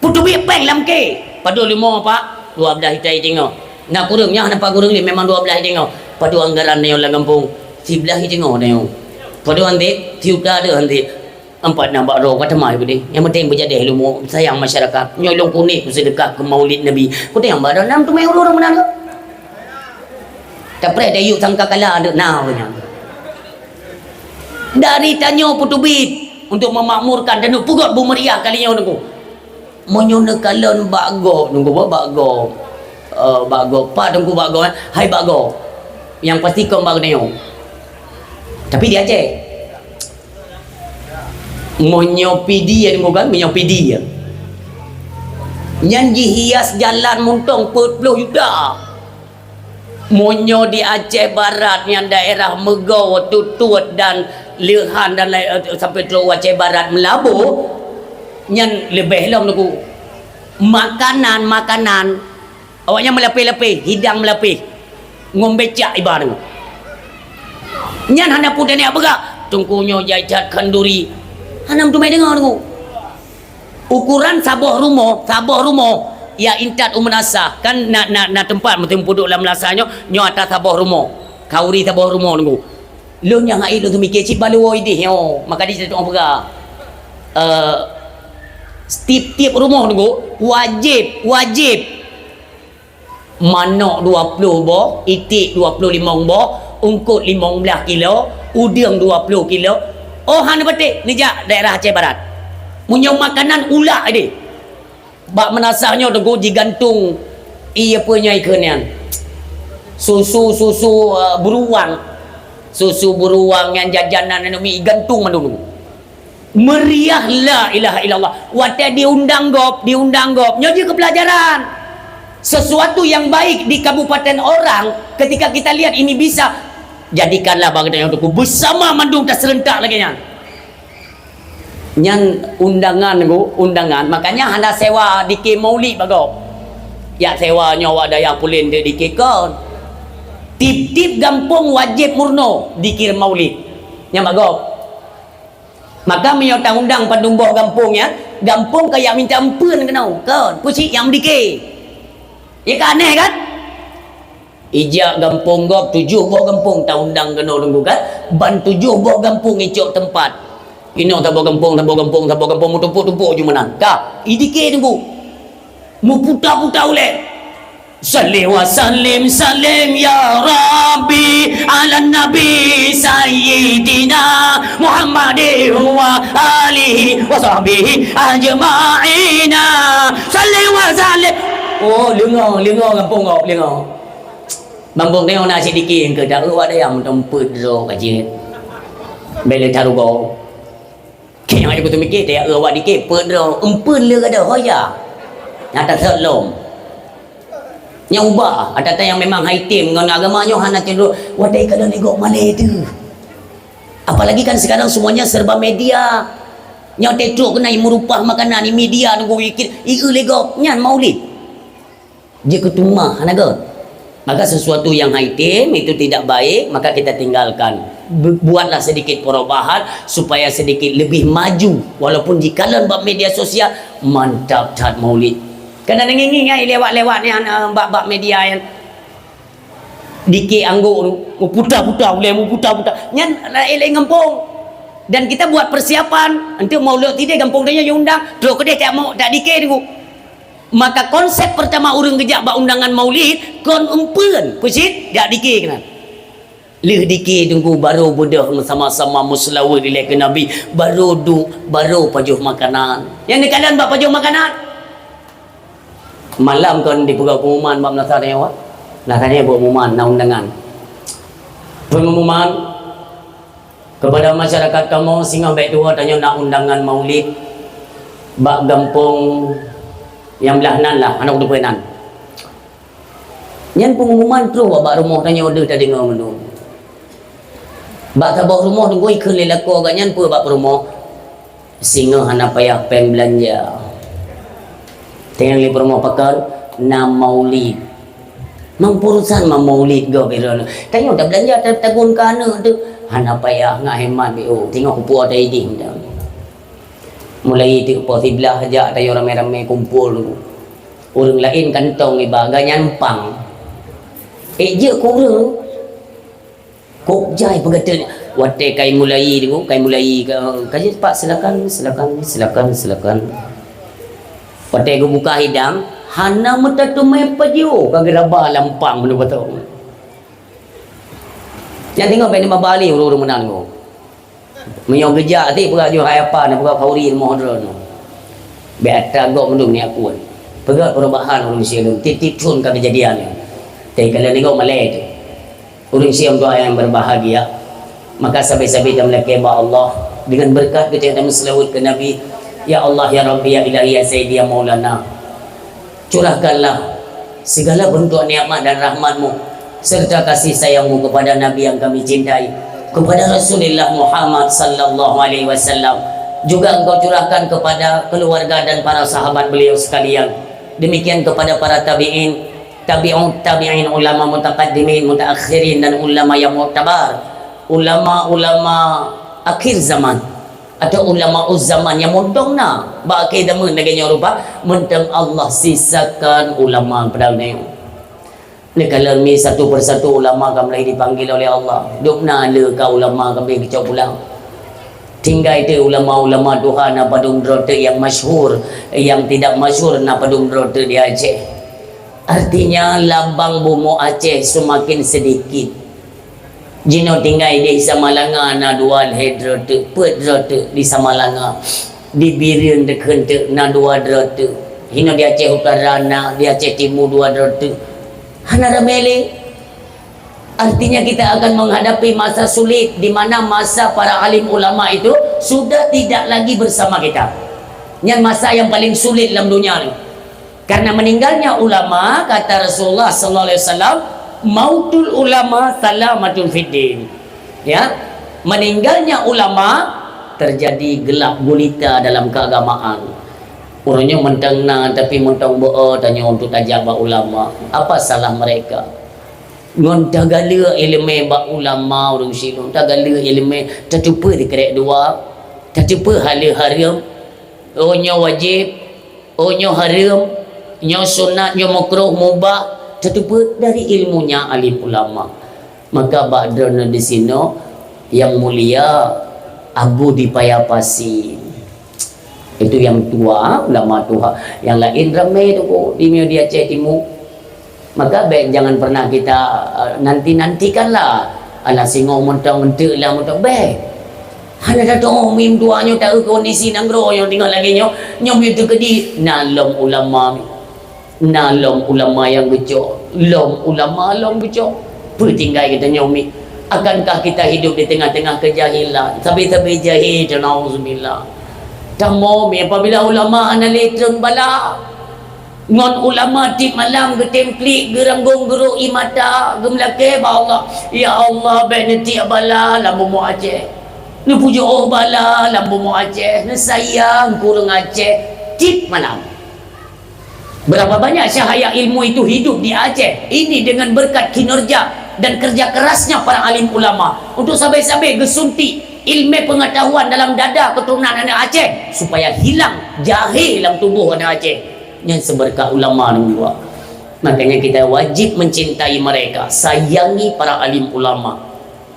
Peuteubiet péng lam kèe. Padum leumo, Pak? Dua blaih juta iteungoh. Na kureueng nyan, hana pat kureueng lé, memang dua blaih iteungoh. Padum anggaran nyoe lam gampông? Siblaih iteungoh nyoe. Padum hanté? Sijuta deuh hanté. Empat na bak droe ka teuma beudeh. Nyang penting beujadeh leumo, sayang masyarakat. Nyoe lôn kunéh kuseudeukah keu Maulid Nabi. Kuténg bak droe, nam teumé ureueng meunan keuh. Tapreh dayuek sangkakala deuh na ureueng nyan. Dari tanyoe peuteubiet untuk memakmurkan dan peugöt beumeriah kali nyoe Teungku. Meunyoe neukalon bak gob, Teungku, bak gob. Eh, bak gob. Pat Teungku bak gob, eh? Hai bak gob. Nyang pasti kon bak geutanyoe. Tapi di Aceh. Meunyoe pidi, Teungku, kan? Meunyoe pidi. Nyan jihias jalan muntong peuet ploh juta. Meunyoe di Aceh Barat nyan daerah Meugao, Tutuet dan Leuhan dan laén, eh, sampai trok u Aceh Barat Meulaboh, nyan leubeh lom Teungku. Makanan, makanan, awaknyan meulapéh-lapéh, hidang meulapéh, ngon becak iba Teungku. Nyan hana peue taniyak peugah, Teungku nyoe jai that khanduri. Hana meuteumé deungoe Teungku. Ukuran saboh rumoh, saboh rumoh, ya intat u meunasah, kan na, na, na teumpat meuteumé peuduek lam meunasah nyoe, nyoe atra saboh rumoh, khanduri saboh rumoh Teungku. Lôn nyang hai lôn teumiké cit bak luwoe idéh nyoe, maka di situ peugah. Eh, tiep-tiep rumoh Teungku, wajéb, wajéb. Manok dua ploh boh, iték dua ploh limong boh, eungkôt limong blaih kilo, udeueng dua ploh kilo. Oh, hana patéh, neujak daerah Aceh Barat. Meunyoe makanan ulak deh. Bak meunasah nyoe Teungku jigantung, iya peue nyoe ikheun nyan. Susu, susu, eh, beruang. Susu beruang nyang jajanan aneuk miet gantung mandum. Meriah la ilaha illallah. Watèe diundang gob, diundang gob. Nyoe jeuet keu pelajaran. Sesuatu yang baik di kabupaten orang, ketika kita lihat ini bisa, jadikanlah bak geutanyoe Teungku bersama mandum taserentak lagèe nyan. Nyan undangan, Teungku, undangan. Makanya hana sewa dikir maulid bak gob. Jak sewa nyoe awak dayah pulen dek dikir kon. Tiep-tiep gampông wajéb meurunoe dikir maulid. Nyan bak gob. Maka meunyoe taundang padum boh gampông nyan, gampông ka jak minta eumpeuen keunoe, kon, peue cit nyang meudikir. Ya ka aneh kan? Ijak gampông gob tujoh boh gampông taundang keunoe Teungku kan, ban tujoh boh gampông icok teumpat. Inoe saboh gampông, saboh gampông, saboh gampông, meutumpôk-tumpôk ju meunan. Ka, idikir Teungku. Meuputa-puta ulèe. Salli wa sallim, sallim ya Rabbi ala Nabi Sayyidina Muhammadin wa alihi wa sahbihi ajma'ina. Salli wa sallim. Oh, leungoe, leungoe gampông gob, leungoe. Bang Bong tengok na sidikir ke dak awak dayah meutumpôk droe ka jeuet. Bèk lé tarugoe. Keu nyang aku teumikir, tiep awak dikir, peuet droe, eumpeuen le gata, ho ya. Nyang tasot lom. Nyang ubah, ata-ata nyang memang hai tem ngon agama nyoe hana cenderung, watèe ka lheueh lé gob malèe teuh. Apalagi kan sekarang semuanya serba media. Nyoe teutrok keunan meurupah makanan di media nunggu ikir, i eu lé gob, nyan maulid. Jeuet keu teuma hana göt. Maka sesuatu yang hai tem itu tidak baik, maka kita tinggalkan. Bu-, buatlah sedikit perubahan supaya sedikit lebih maju. Walaupun jikalon bak media sosial, mantap that maulid. Kadang ngieng-ngieng ai lewat-lewat nyan, eh, bak-bak media nyan. Dikir anggôk tu, meuputa-puta, ulèe meuputa-puta. Nyan laén-laén gampông. Dan kita buat persiapan untuk maulid sideh gampông tanyoe undang, trok keudeh tak mau, tak dikir tu. Maka konsep pertama ureueng geujak bak undangan maulid, kon eumpeuen, peue cit, jak dikir keunan. Lheueh dikir Teungku, baru beudôh sama-sama meuseulaweuet ilèe keu Nabi, baru duek, baru pajoh makanan. Nyang neukalon bak pajoh makanan. Malam kon dipeugah pengumuman bak meunasah tanyoe, meunasah tanyoe buet pengumuman, na undangan. Pengumuman, kepada masyarakat kamoe, singoh bèk tuwoe tanyoe na undangan maulid bak gampông nyang blah nan lah, hana kuteupeu nan. Nyan pengumuman troh bak rumoh tanyoe deuh tadeungoe meunurot. Bak saboh rumoh Teungku ikheun lé lakoe gobnyan peue bak peurumoh. Singoh hana payah péng beulanja. Tanyong lé peurumoh pakon, na maulid. Mang peurusan ma maulid gob droeneuh. Tanyoe tabeulanja ta-, tagun keu aneuk teuh. Hana payah, ngat hemat B O. Singoh kupuwoe taideh mantong. Mulai teuk poh siblaih jak tanyoe ramé-ramé kumpul. Ureueng laén kantong iba, gobnyan pang. Ék jeuet keu ureueng. Kok jai peugah teuk, watèe kai mulai Teungku, kai mulai ka, ka jeuet, "Pak, silakan, silakan, silakan, silakan." Watèe geubuka hidang, hana meuteumé pajoh, ka geuraba lam pang meunurot batong. Nyang teungoh bèk neumabali ureueng-ureueng meunan Teungku. Meunyoe geujak, até peugah jih hai apa, na peugah khauri rumoh droeneuh. Bèk atra gob meunurot niat pun. Peugah perubahan ureueng sigoe, tiep-tiep thon ka keujadian. Tapi kalau nengok malèe tu. Ureueng sigoe nyang berbahagia, maka sabe-sabe tameulakèe bak Allah dengan berkat geutanyoe tameuseulaweuet keu Nabi, "Ya Allah, ya Rabbi, ya Ilahi, ya Sayyidi, ya Maulana, curahkanlah segala bentuk nikmat dan rahmat-Mu serta kasih sayang-Mu kepada Nabi yang kami cintai, kepada Rasulullah Muhammad sallallahu alaihi wasallam. Juga Engkau curahkan kepada keluarga dan para sahabat beliau sekalian. Demikian kepada para tabi'in, tabi'ut tabi'in, ulama mutaqaddimin, mutaakhirin, dan ulama yang muktabar, ulama-ulama akhir zaman, atau ulama zaman nyang mantong na bak akhé zaman lagèe nyoe rupa, mantong Allah sisakan ulama padang nyoe." Neukalon mi satu persatu ulama ka mulai dipanggil oleh Allah. Dum na le ka ulama ka beucok pulang. Tinggai teuk ulama-ulama tuha na padum droe teuk nyang masyhur, nyang tidak masyhur na padum droe teuk di Aceh. Artinya, labang bumoe Aceh seumaken seudikit. Jinoe tinggai di Samalanga na dua lhèe droe teuk, peuet droe teuk di Samalanga. Di Bireuen dikeue teuk na dua droe teuk. Hinoe di Aceh Utara na, di Aceh Timu dua droe teuk. Hana ramè lé. Artinya kita akan menghadapi masa sulit di mana masa para alim ulama itu sudah tidak lagi bersama kita. Nyan masa yang paling sulit dalam dunia ni. Karena meninggalnya ulama, kata Rasulullah sallallahu alaihi wasallam, "Mautul ulama salamatun fid din." Ya, meninggalnya ulama terjadi gelap gulita dalam keagamaan. Ureuëng nyoe mantong na, tapi mantong beu tanyoe untuk tajak bak ulama. Apa salah mereka? Ngon tagaleuek iéleumé bak ulama ureuëng silom, tagaleuek iéleumé, tateupeue dikrek dua, tateupeue haleue hareuem, oh nyoe wajéb, oh nyoe hareuem, nyoe sunat, nyoe makruh, mubah, tateupeue dari ilmunya alim ulama. Maka bak droeneuh disinoe nyang mulia Abu di Paya Pasi. Itu yang tua, ulama tua. Yang lain ramé tu ko di media Aceh Timur. Maka bék jangan pernah kita, eh, nanti-nantikanlah. Alah singoh mantong, enteuk lah mantong. Bék. Hana tato mim tua nyoe tahu kondisi nanggroe nyang tinggal lagi nyoe. Nyoe mim teukeudi na lom ulama. Na lom ulama nyang geucok, lom ulama lom geucok. Peue tinggai geutanyoe mi? Akankah kita hidup di tengah-tengah kejahilan? Sabe-sabe jahil, nauzubillah. Tamong mi apabila ulama hana lé treun bala. Ngon ulama tiep malam geutem klik, geuranggong geurok ie mata, geumeulakée bak Allah, "Ya Allah, bék neutiek bala lam bumoe Aceh. Neupujoe bala lam bumoe Aceh, neusayang kureueng Aceh." Tiep malam. Berapa banyak cahaya ilmu itu hidup di Aceh ini dengan berkat kinerja dan kerja kerasnya para alim ulama untuk sabe-sabe geusuntik ilmu pengetahuan dalam dada keturunan aneuk Aceh supaya hilang jahé lam tuboh aneuk Aceh. Nyan seubeureukat ulama nyang dua. Makanya kita wajib mencintai mereka, sayangi para alim ulama,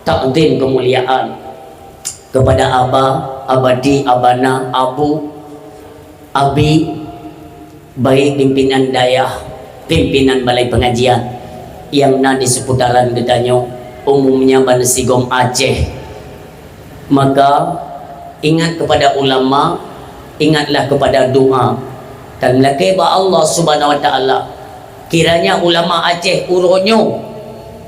takzim kemuliaan kepada aba, abadi, abana, abu, abi, baik pimpinan dayah, pimpinan balai pengajian nyang na di seputaran geutanyoe, umumnya bansigom Aceh. Maka, ingat kepada ulama, ingatlah kepada doa, dan lakée bak Allah Subhanahu wa Taala. Kiranya ulama Aceh uroe nyoe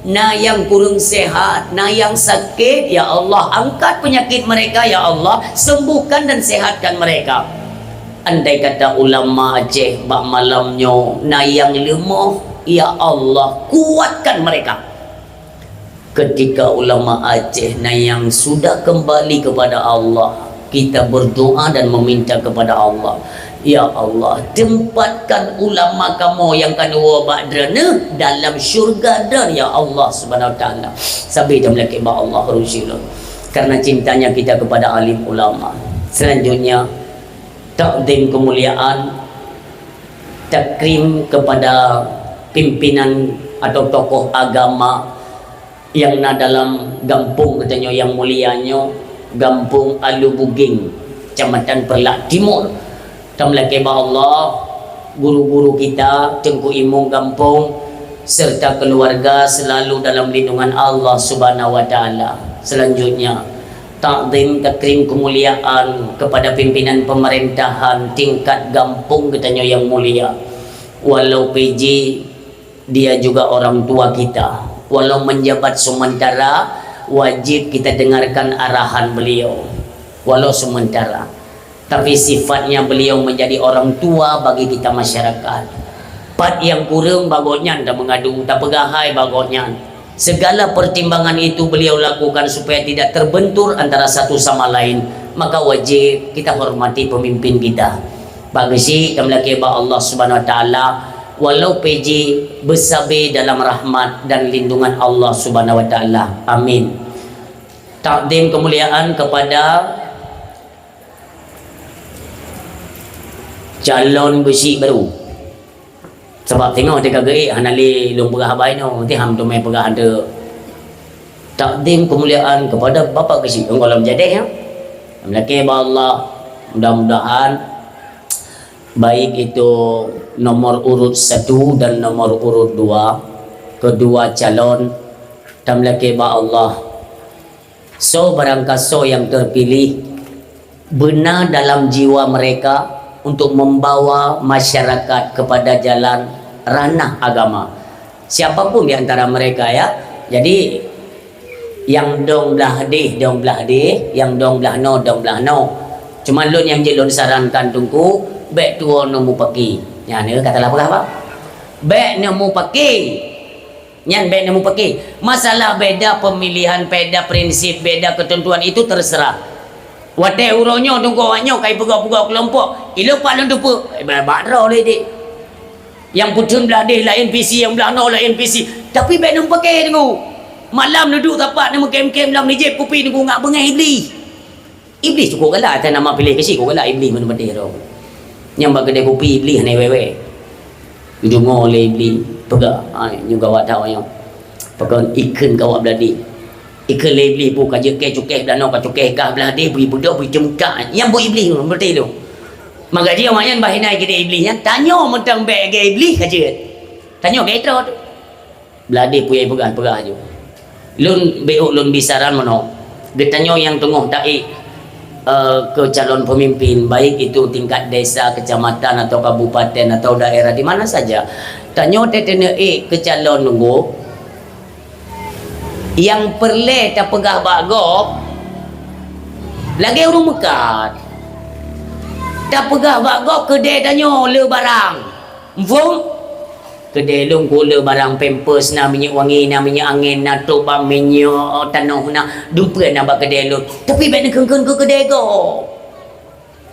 na nyang kureueng sehat, na nyang sakét, ya Allah, angkat penyakit mereka, ya Allah, sembuhkan dan sehatkan mereka. Andai kata ulama Aceh bak malam nyoe na nyang leumoh, ya Allah, kuatkan mereka. Ketika ulama Aceh na nyang sudah kembali kepada Allah, kita berdoa dan meminta kepada Allah, "Ya Allah, tempatkan ulama kamoe nyang ka neuwoe bak Droeneuh dalam syurga Droeneuh, ya Allah Subhanahu wa Taala." Sabe tameulakée bak Allah, ureuëng syedara. Karena cintanya kita kepada alim ulama. Selanjutnya, takzim kemuliaan, takrim kepada pimpinan atau tokoh agama nyang na dalam gampông geutanyoe nyang mulia nyoe, Gampông Alubuging, Kecamatan Peureulak Timur. Tameulakée bak Allah, guru-guru kita, Teungku Imum gampông, serta keluarga selalu dalam lindungan Allah Subhanahu wa Taala. Selanjutnya, takzim takrim kemuliaan kepada pimpinan pemerintahan tingkat gampông geutanyoe nyang mulia. Walau P J dia juga orang tua kita. Walau menjabat sementara, wajib kita dengarkan arahan beliau. Walau sementara. Tapi sifatnya beliau menjadi orang tua bagi kita masyarakat. Pat nyang kureueng bak gobnyan tameungadu, tapeugah hai bak gobnyan. Segala pertimbangan itu beliau lakukan supaya tidak terbentur antara satu sama lain. Maka wajib kita hormati pemimpin kita. Bak geusyik tameulakée bak Allah Subhanahu wa Taala, walau P J beusabe dalam rahmat dan lindungan Allah Subhanahu wa Taala. Amin. Takdim kemuliaan kepada calon geusyik baru. Sabab teungoh teuka geuék hana lé lôn peugah haba inoe, nanti ham teumé peugah ade. Takdim kemuliaan kepada Bapak Geusyik. Engkau lom jadeh, ya. Meulakée bak Allah, mudah-mudahan baik itu nomor urut satu dan nomor urut dua, kedua calon, tameulakée bak Allah. Soe barangkasoe nyang terpilih, beuna dalam jiwa mereka untuk membawa masyarakat kepada jalan ranah agama. Siapapun di antara mereka, ya, Jadi, nyang dong blah deh, dong blah deh, nyang dong blah noe, dong blah noe. Cuma lôn nyang jeuet lôn sarankan Teungku, bèk tuwoe neu mupaki. Nyan keu ka talah peugah, Bang. Bèk neu mupaki. Nyan bèk neu mupaki. Masalah beda pemilihan, beda prinsip, beda ketentuan itu terserah. Watèe uroe nyoe Teungku awak nyoe ka jipeugah-peugah keulompok, ilôn pat lôn teupeue, eh, bak droe lé deh. Nyang peutheun blah deh laén visi, nyang blah noe laén visi. Tapi bèk neu mupaki Teungku. Malam neuduek sapat neumeukem-kem lam, neujép kupi Teungku, ngat beungèh Iblih. Iblih cukôp galak, ata nama piléh keuchik cukôp galak Iblih meuneuh batèe droe. Nyang bak keudè kupi Iblih hana wèe-wèe. Deungö lé Iblih peugah, "Hai, nyoe gawat that nyoe. Pakon ikheun keu awak blah deh." Ikheun lé Iblih, bu ka jeuet kèe cukéh blah noe, ka cukéh gah blah deh, bri beudôh, bri ceumeukat. Nyang buet Iblih ngon beutôi lôn. Maka jih awak nyan bah inan keudè Iblih nyan, tanyoe mantong bèk lagèe Iblih ka jeuet. Tanyoe bèk droe teuh. Blah deh peue nyang peugah-peugah ju. Lôn beuh lôn bi saran meunoe. Geutanyoe nyang teungoh taék, eh, keu calon peumimpin, baik itu tingkat desa, kecamatan, atau kabupaten, atau daerah di mana saja. Tanyoe teuh taneuk ék keu calon Teungku, nyang peureulèe tapeugah bak gob, lagèe ureueng meukat. Tapeugah bak gob keudè tanyoe le barang. Muphom? Keudè lôn Teungku le barang pampers, na minyeuk wangi, na minyeuk angèn, na tôb bak minyeuk tanoh na, dumpeue na bak keudè lôn. Tapi bèk neukheun-kheun keu keudè gob.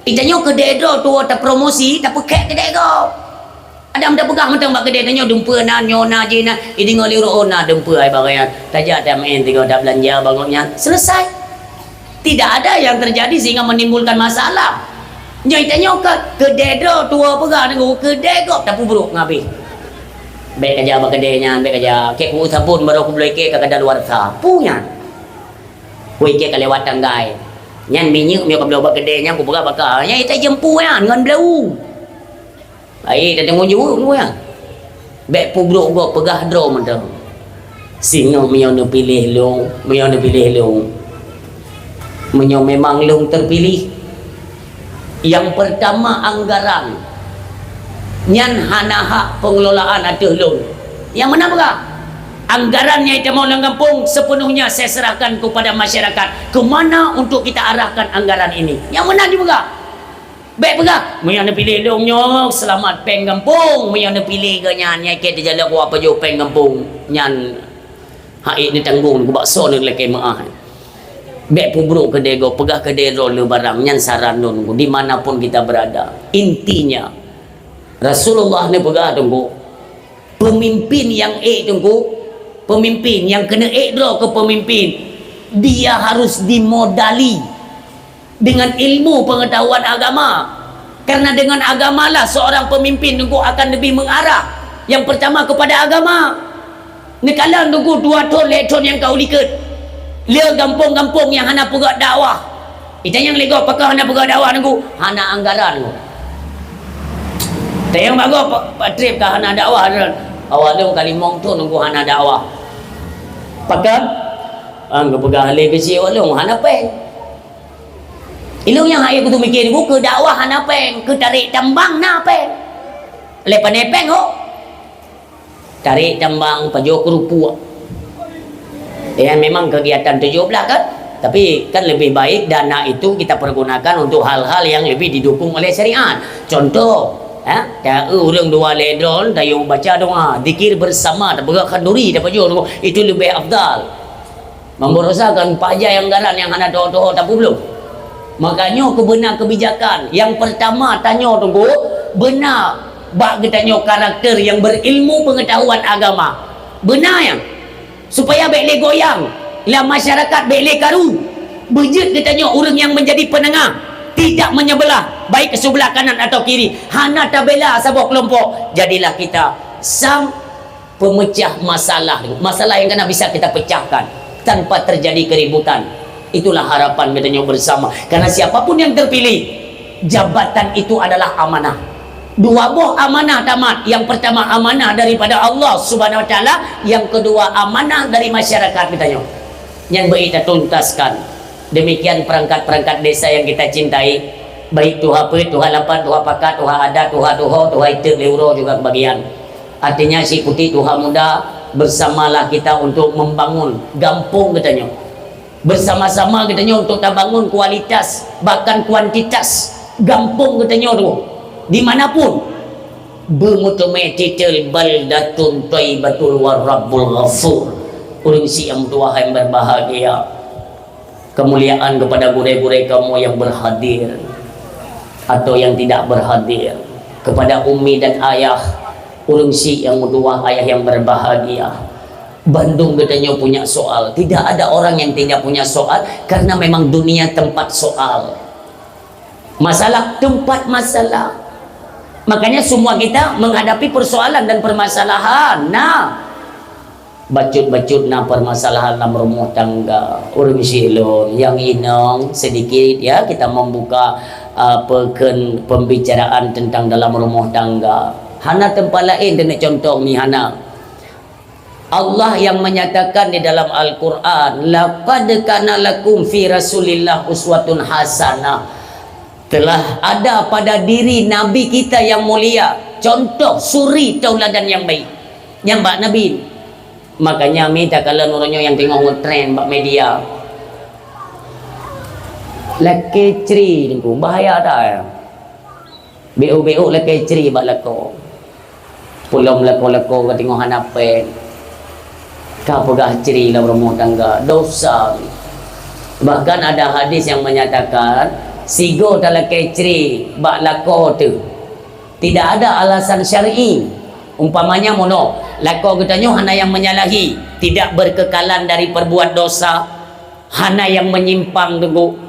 Geutanyoe keudè droe tuwoe tapromosi, tapeukhèk keudè gob. Adam tapeugah mantong bak keudè tanyoe dumpeue na, nyoe na, jih na, ideungoe lé ureueng na dumpeue hai barang nyan. Tajak tameu'en tigoe tabeulanja bak gobnyan. Selesai. Tidak ada yang terjadi sehingga menimbulkan masalah. Nyoe tanyoe ka keudè droe tuwoe peugah Teungku, keudè gob tapeubrôk ngon abéh. Bèk kajak bak keudè nyan, bèk kajak. Kèe kuwueh sabon barô kubloe kèe ka kadaluwarsa. Peue nyan? Kuwueh kèe ka lewat tanggai. Nyan minyeuk miyueb kabloe bak keudè nyan kupeugah baka. Nyan ita jeuem peue nyan ngon blau. Hai, tadeungoe jaweueb nyan. Bèk peubrôk gob peugah droe mantong. Singoh meunyoe neupiléh lôn, meunyoe neupiléh lôn. Meunyoe memang lôn teupiléh, nyang peurtama anggaran. Nyan hana hak pengelolaan ateueh lôn. Nyang meunan peugah, anggaran nyang itamong lam gampông sepenuhnya saya serahkan kepada masyarakat. Ke mana untuk kita arahkan anggaran ini? Nyang meunan jipeugah. Bèk peugah, meunyoe neupiléh lôn nyoe seulamat péng gampông, meunyoe neupiléh geuh nyan, nyan kèe teujalok wak pajoh péng gampông, nyan hak ék neutanggong, bak soe neulakèe meu'ah. Bèk peubrôk keudè gob, peugah keudè droe le barang, nyan saran lôn, di mana pun kita berada. Intinya, Rasulullah neupeugah Teungku, pemimpin nyang ék Teungku, pemimpin nyang keuneuk ék droe keu pemimpin, dia harus dimodali dengan ilmu pengetahuan agama. Karena dengan agamalah seorang pemimpin Teungku akan lebih mengarah. Yang pertama kepada agama. Neukalon Teungku dua thon, lhèe thon nyang ka u likot. Le gampông-gampông nyang hana peugöt dakwah. Itanyong lé gob, pakon hana peugöt dakwah Teungku? Hana anggaran Teungku. Tanyong bak gob, pa-, patrép ka hana dakwah, awak lôn ka limong thon Teungku hana dakwah. Pakon? An geupeugah lé keuchik awak lôn hana péng. Ilôn nyang hana kutu miké Teungku, keu dakwah hana péng, keu tarek tambang na péng. Lé pané péng ho. Tarek tambang, pajoh keurupuk. Ya, memang kegiatan tujuh belas kan? Tapi kan lebih baik dana itu kita pergunakan untuk hal-hal yang lebih didukung oleh syariat. Contoh, ya, ta-, ureueng dua lhèe droe, tayue baca doa, zikir bersama, tapeugah khanduri, tapajoh, itu lebih afdal. Memborosakan paja nyang garan nyang hana toho-toho tapeubloe. Makanya keubeuna kebijakan. Yang pertama tanyoe Teungku, beuna bak geutanyoe karakter yang berilmu pengetahuan agama. Beuna nyan. Supaya bèk lé goyang lam masyarakat, bèk lé karu. Beujeuet geutanyoe ureueng nyang menjadi penengah, tidak menyebelah, baik ke sebelah kanan atau kiri. Hana tabela saboh kelompok. Jadilah kita sang pemecah masalah, masalah yang kena bisa kita pecahkan tanpa terjadi keributan. Itulah harapan geutanyoe bersama. Karena siapapun yang terpilih, jabatan itu adalah amanah. Dua boh amanah tamat. Yang pertama amanah daripada Allah Subhanahu Wa Taala, yang kedua amanah dari masyarakat geutanyoe. Nyan beu tatuntaskan. Demikian perangkat-perangkat desa yang kita cintai, baik tuha peuet, tuha lapan, tuha pakat, tuha adat, tuha tuho, tuha iték lé uroe juga kebagian. Artinya si putik tuha muda, Bersamalah kita untuk membangun gampông geutanyoe. Bersama-sama geutanyoe untuk tabangun kualitas, bahkan kuantitas gampông geutanyoe tu. Di mana pun, beumeuteumé titel baldatun thayyibatun wa rabbun ghafur. Ureuëng syiek nyang meutuwah nyang berbahagia. Kemuliaan kepada gurée-gurée kamoe nyang berhadir atau nyang tidak berhadir, kepada ummi dan ayah, ureuëng syiek nyang meutuwah, ayah nyang berbahagia. Bandum geutanyoe punya soal. Tidak ada orang yang tidak punya soal, karena memang dunia tempat soal. Masalah tempat masalah. Makanya semua kita menghadapi persoalan dan permasalahan. Nah, bacut-bacut na permasalahan lam rumoh tangga. Ureuëng syiek lôn, nyang inong sedikit ya, kita membuka, uh, peken pembicaraan tentang dalam rumah tangga. Hana tempat lain keuneuk contoh mi hana. Allah yang menyatakan di dalam Al-Quran, "Laqad kana lakum fi Rasulillah uswatun hasanah." Telah ada pada diri Nabi kita yang mulia contoh suri tauladan yang baik. Nyang bak Nabi. Makanya mi takalon uroe nyoe nyang teungoh ngetren bak media. Lakée cre niko bahaya that. Beu-beu lakée cre bak lakoe. Peulom lakoe-lakoe ka teungoh hana péng. Ka peugah cre lam rumoh tangga, dosa. Bahkan ada hadis yang menyatakan, sigoe talakée cre bak lakoe teuh. Tidak ada alasan syar'i. Umpamanya mono, lakoe geutanyoe hana nyang menyalahi, tidak berkekalan dari perbuat dosa, hana nyang menyimpang teungku.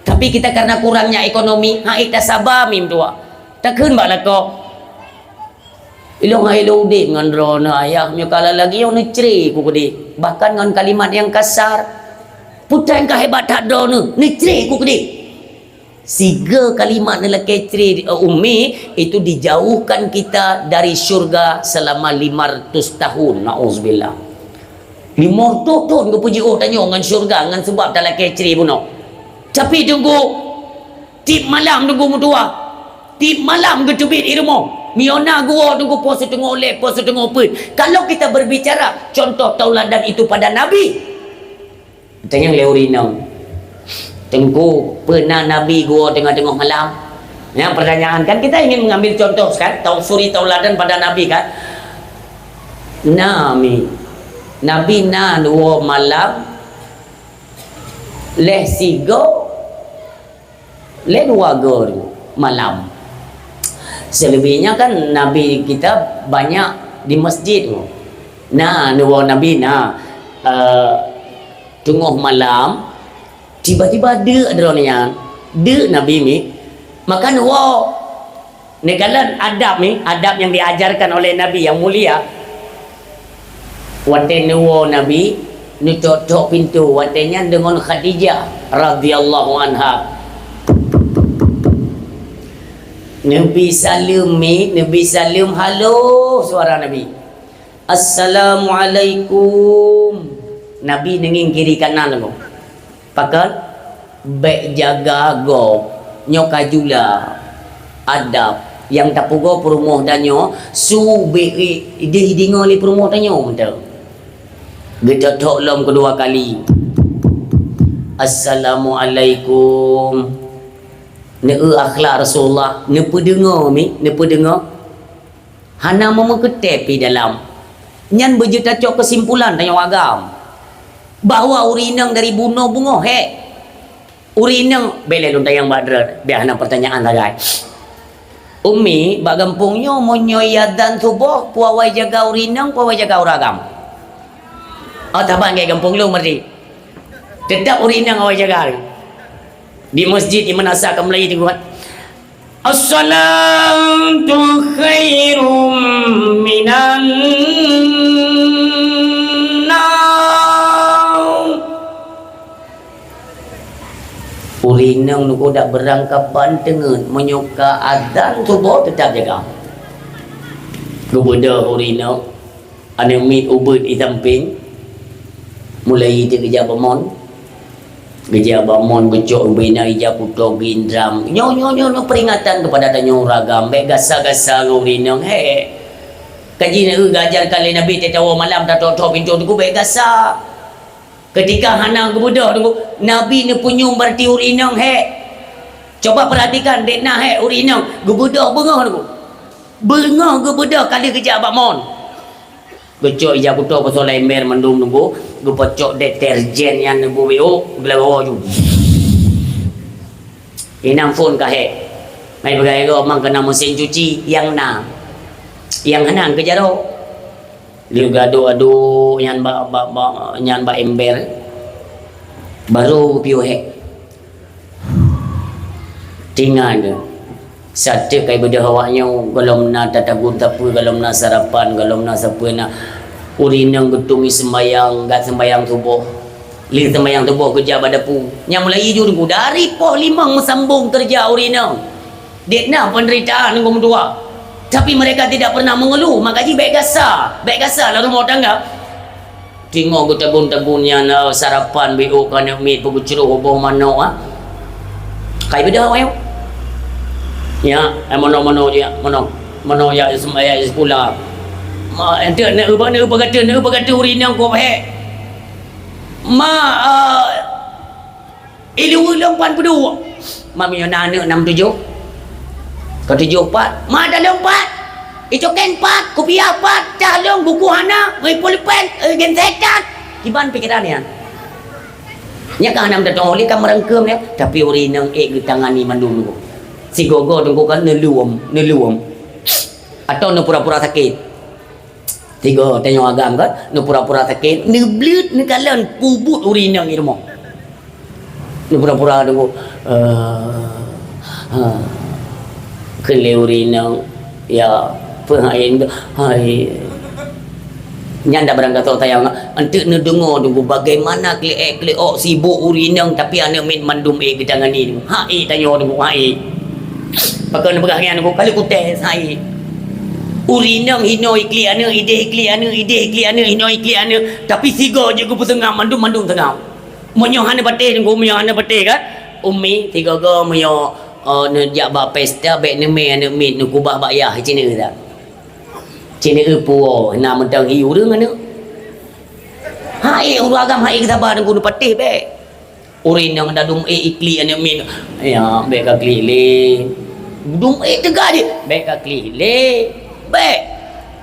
Tapi kita karena kurangnya ekonomi, hai tasaba mi meutuwah. Takheun bak lakoe. Ilong hai lôn udeb ngon droeneuh ayah, meunyoe ka lagée nyoe neucre ku keudeh. Bahkan ngon kalimat nyang kasar. Putai ka hebat that droeneuh, neucre ku keudeh. Sigoe kalimat neulakée cre, eh, ummi, itu dijauhkan kita dari syurga selama lima ratus tahun. Nauzubillah. Lima ratus thon geupeujiôh tanyoe ngon syurga ngon sebab talakée cre bunoe. Tapi teungku, tieb malam teungku meutuwah, tieb malam geuteubiet i rumoh. Meunyoe na geuwoe teungku poh siteungoh lhée, poh siteungoh peuet. Kalau kita berbicara contoh tauladan itu pada Nabi, Tanyong lé ureuëng inong, "Teungku, peue na Nabi geuwoe teungoh-teungoh malam?" Nyan pertanyaan, kan kita ingin mengambil contoh kan, tau suri tauladan pada Nabi kan. Na mi, Nabi na geuwoe malam, lhée sigoe, lhée dua goe malam. Selebihnya kan Nabi kita banyak di masjid. Na, neuwoe Nabi na, eh, teungoh malam, tiba-tiba deuk droeneuh nyan. Deuk Nabi mi, maka neuwoe. Neukalon adab ni, adab yang diajarkan oleh Nabi yang mulia. Watée neuwoe Nabi, neutok-tok pintoe, watée nyan deungon Khadijah radhiyallahu anha. Neubi saleuem mi, neubi saleuem halôh suara Nabi. "Assalamualaikum." Nabi neungieng kiri kanan lom. Pakon? Bék jaga gob, nyoe ka jula adab nyang tapeugoe peurumoh tanyoe, su bék ideh ideungoe lé peurumoh tanyoe mantong. Geutok-tok lom keudua kali. "Assalamualaikum." Neu akhlak Rasulullah, neupeudeungoe mi, neupeudeungoe. Hana meumeukeutée pi dalam. Nyan beujeuet tacok keusimpulan tanyoe agam, bahwa ureuëng inong dari bunoe beungoh hék. Ureuëng inong, bék lé lôn tanyong bak droe, biar hana pertanyaan sagai. Ummi, bak gampông nyoe, meunyoe iazan suboh, peue awai jaga ureuëng inong, peue awai jaga ureuëng agam? Oh, saban keu gampông lôn berarti. Tetap ureuëng inong awai jaga. Di masjid, di madrasah ka mulai teungoh. As-salatu khairum minan naum. Ureuëng inong nyoe dak beurangkapan teungeut, meunyoe ka azan suboh teutap jaga. Geubeudôh ureuëng inong. Aneuk miet ubeut i sampéng, mulai teuk geujak bak mon. Geujak bak mon, geucok ubena ija kuto gindram. Nyoe, nyoe, nyoe, nyoe peringatan kepada tanyoe ureuëng agam, bék gasa-gasa ngon ureuëng inong, hék. Kaji na eu geuajarkan lé Nabi, teuh tawoe malam, tatok-tok pintoe, Teungku, bék gasa. Keutika hana geubeudôh, Teungku, Nabi neupeunyum, berarti ureueng inong hék. Coba perhatikan, dek na hék ureueng inong, geubeudôh beungoh, Teungku. Beungoh geubeudôh, ka lheueh geujak bak mon. Geucok ija kuto, peusoe lam ember mandum, Teungku, geupeucok deterjen nyan, Teungku, B O, geulawa ju. Inong phon ka hék. Mai peugah lé gob, mang keunan mesin cuci nyang na. Nyang hana keu jaroe. Lheueh geuaduk-aduk nyan bak, bak, bak, nyan bak ember. Baru geupiôh hék. Tinggai nyoe. Sateuk kai beudôh awak nyoe, gohlom na tatagun sapeue, gohlom na sarapan, gohlom na sapeue na. Ureueng inong geutueng i seumbahyang, gat seumbahyang suboh. Lheueh seumbahyang suboh geujak bak dapu. Nyang mulai ju, Teungku, dari poh limong meusambong keureuja ureueng inong. Dek na peunderitaan, Teungku, meutuah. Tapi mereka tidak pernah mengeluh, maka jih bék gasa, bék gasa lam rumoh tangga. Teungoh geutagun-tagun nyan, eh, sarapan, B O keu aneuk miet, peugeucroh boh manok, ah. Kai beudôh awak nyoe. Ya, eh, manok-manok jak, manok, manok jak sem-, jak sikula. Ma, enteuk na eu, na eu peugah teuh, na eu peugah teuh ureueng inong keu hék. Ma, eh, Ilu lôn pan peuduek. Mak, meunyoe na aneuk nam tujoh. Ka tujoh pat. Mak, dah lôn pat. Icoken pat, kupiah pat, cah lôn buku hana, ipul pen, eh, gensetan. Kiban pikiran nyan. Nyan ka hana meutatong oleh ka meurangkeum nyan, tapi ureueng inong ék geutangani mandum Teungku. Sigoe-goe Teungku kan neuluem, neuluem. Atau neupura-pura sakét. Sigoe tanyoe agam kan, neupura-pura sakét, neubleuet, neukalon peubuet ureueng inong di rumoh. Neupura-pura Teungku, eh, ha. Kheun lé ureueng inong, ya, peue hai, hai. Nyan dak barang gasoe sayang, enteuk neudeungoe Teungku, bagaimana keuliek-keuliek sibuk ureueng inong, tapi aneuk miet mandum ék geutangani Teungku. Hai tanyoe Teungku, hai. Pakon neupeugah nyan Teungku, ka lheueh kutèe, hai. Ureueng inong hinoe iklik aneuk, idéh iklik aneuk, idéh iklik aneuk, hinoe iklik aneuk. Tapi sigoe jeuet geupeuseungab, mandum-mandum seungab. Meunyoe hana patéh Teungku, meunyoe hana patéh kan? Umi, sigoe-goe meunyoe, eh, neujak bak pesta, bèk neumè aneuk miet, neukubah bak yah, ci neu that. Ci neu puwoe, na mantong hi ureueng aneuk. Hai, ureueng agam, hai, sabar Teungku, neupatéh bèk. Ureueng inong dah dum ék iklik aneuk miet. Ya, bèk ka klik lé. Dum ék teuga jih. Bèk ka klik lé. Bèk.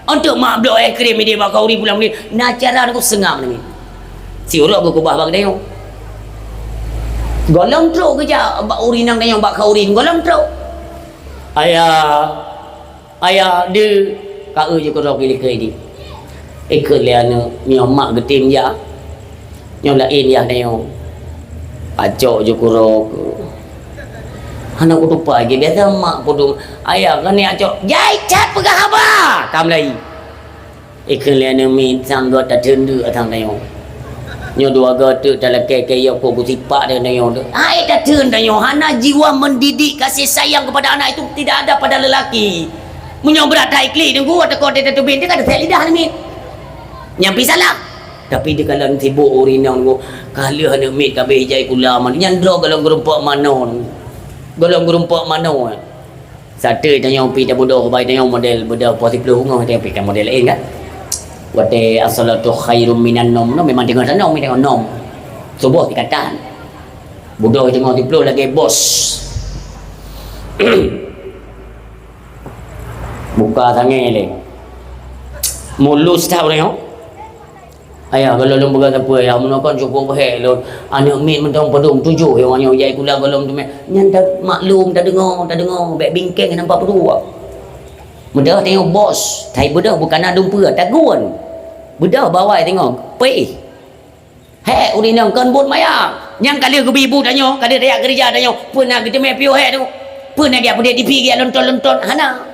Enteuk mak blok es krim idéh bak khauri pulang ni. Na cara Teungku seungab aneuk miet. Siuroe geukubah bak geutanyoe. Gohlom trok geujak bak ureueng inong tanyoe bak khauri, gohlom trok. Ayah. Ayah deuh, ka eu jeuet keudroe keu likot di. Ikheun lé aneuk, nyoe mak geutem yah. Nyoe laén yah tanyoe. Acok jeuet keudroe keu. Hana kutupai geuh, biasa mak kudum. Ayah keuneuk acok, jai that peugah haba. Ka meulayi. Ikheun lé aneuk miet sang göt tatheun deuk sang tanyoe. Nyoe dua göt teuk talakèe keu yôh kok kusipak deungon tanyoe. Hai tatheun tanyoe, hana jiwa mendidik kasih sayang kepada anak itu tidak ada pada lelaki. Meunyoe brat that iklik Teungku, atawa teuka teubiet, teuka teusék lidah aneuk miet. Nyan pih salah. Tapi dikalon sibuk ureueng inong Teungku, ka lheueh aneuk miet ka abéh ijai kula man, nyan droe gohlom geurumpok manoe. Gohlom geurumpok manoe. Sateue tanyoe pih tabeudôh, bai tanyoe model beudôh poh siplôh beungoh, tanyoe pih ka model laén kan. Watèe as-salatu khairum minan naum, nyoe memang teungoh tanom, teungoh nom. Suboh pih ka tan. Beudôh teungoh siplôh lagèe bos. Buka sangè lé. Mulus that ureueng nyoe. Ayah, kalau lôn peugah sapeue, ayah, meunoe kon cukôp hék lôn. Aneuk miet mantong padum tujoh, nyang nyoe jai kula gohlom teumé. Nyan ta-, maklum, tadeungoe, tadeungoe, bèk bingkeng nampak peuduek. Beudôh tanyoe bos, tai beudôh bukan na dumpeue, tagun. Beudôh bawai tanyoe, pih. Hék, ureueng inong kon buet maya. Nyang ka lheueh geubi bu tanyoe, ka lheueh tajak keureuja tanyoe, peue na geuteumé piôh hék tu? Peue na geujak peudeh tipi, geujak lonton-lonton? Hana.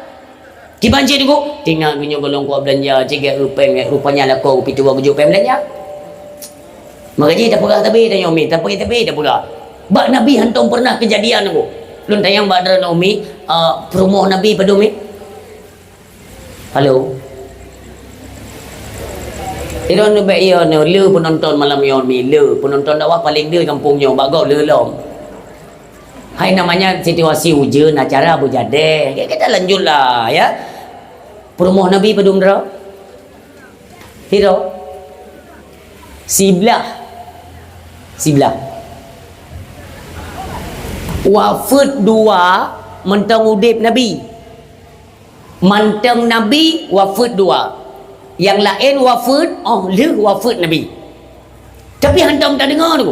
Kiban cit Teungku, tingat geuh nyoe gohlom kuat beulanja, cit geu péng, rupanya lakoe geupitua geujok péng beulanja. Maka jih tapeugah tabi tanyoe mi, tapeugah tabi tapeugah. Bak Nabi hantom pernah keujadian Teungku. Lôn tanyong bak droeneuh mi, ah, peurumoh Nabi padum mi? Halo. Droeneuh bèk yo nyoe, le peunonton malam nyoe mi, le peunonton dakwah paleng le gampông nyoe, bak gob le lom. Hai namanya situasi ujeuen, acara beujadeh. Ya, kita lanjutlah, ya. Peurumoh Nabi padum droe? Sidroe. Siblah. Siblah. Wafeuet dua mantong udeb Nabi. Mantong Nabi wafeuet dua. Nyang laén wafeuet, óh lheueh wafeuet Nabi. Tapi hantom tadeungoe tu.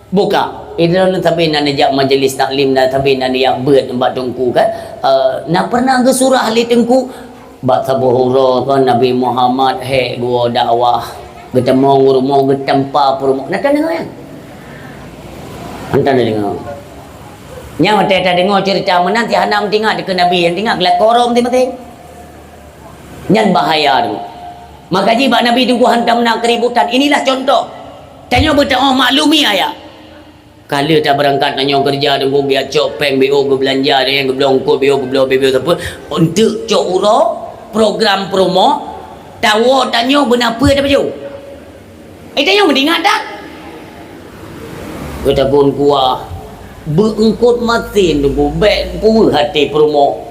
Buka. Idroe sabe na neujak majlis taklim, na sabe na neujak beuet bak teungku kan. Eh, na pernah geusurah lé teungku, bak saboh uroe kan Nabi Muhammad hék geuwoe dakwah, geutamong u rumoh, geutampa peurumoh. Na tadeungoe nyan? Hantom tadeungoe. Nyan watée tadeungoe ceurita meunan, si hana meutingat dikeue Nabi, nyang tingat geulakoe rhom si maté. Nyan bahaya tu. Maka jih bak Nabi teungku hantom na keuributan. Inilah contoh. Tanyoe beuteuôh maklumi ayat. Ka lheueh tabeurangkat tanyoe keureuja teungku, geujak cok péng B O geubeulanja, dan nyang geubloe eungkôt B O geubloe B B sapeue. Untuk cok uroe, program promo, tawoe tanyoe beuna peue tapajoh. Eh, tanyoe meudingat that? Geutakon kuah, beueungkôt masin teungku, bék peue até peurumoh.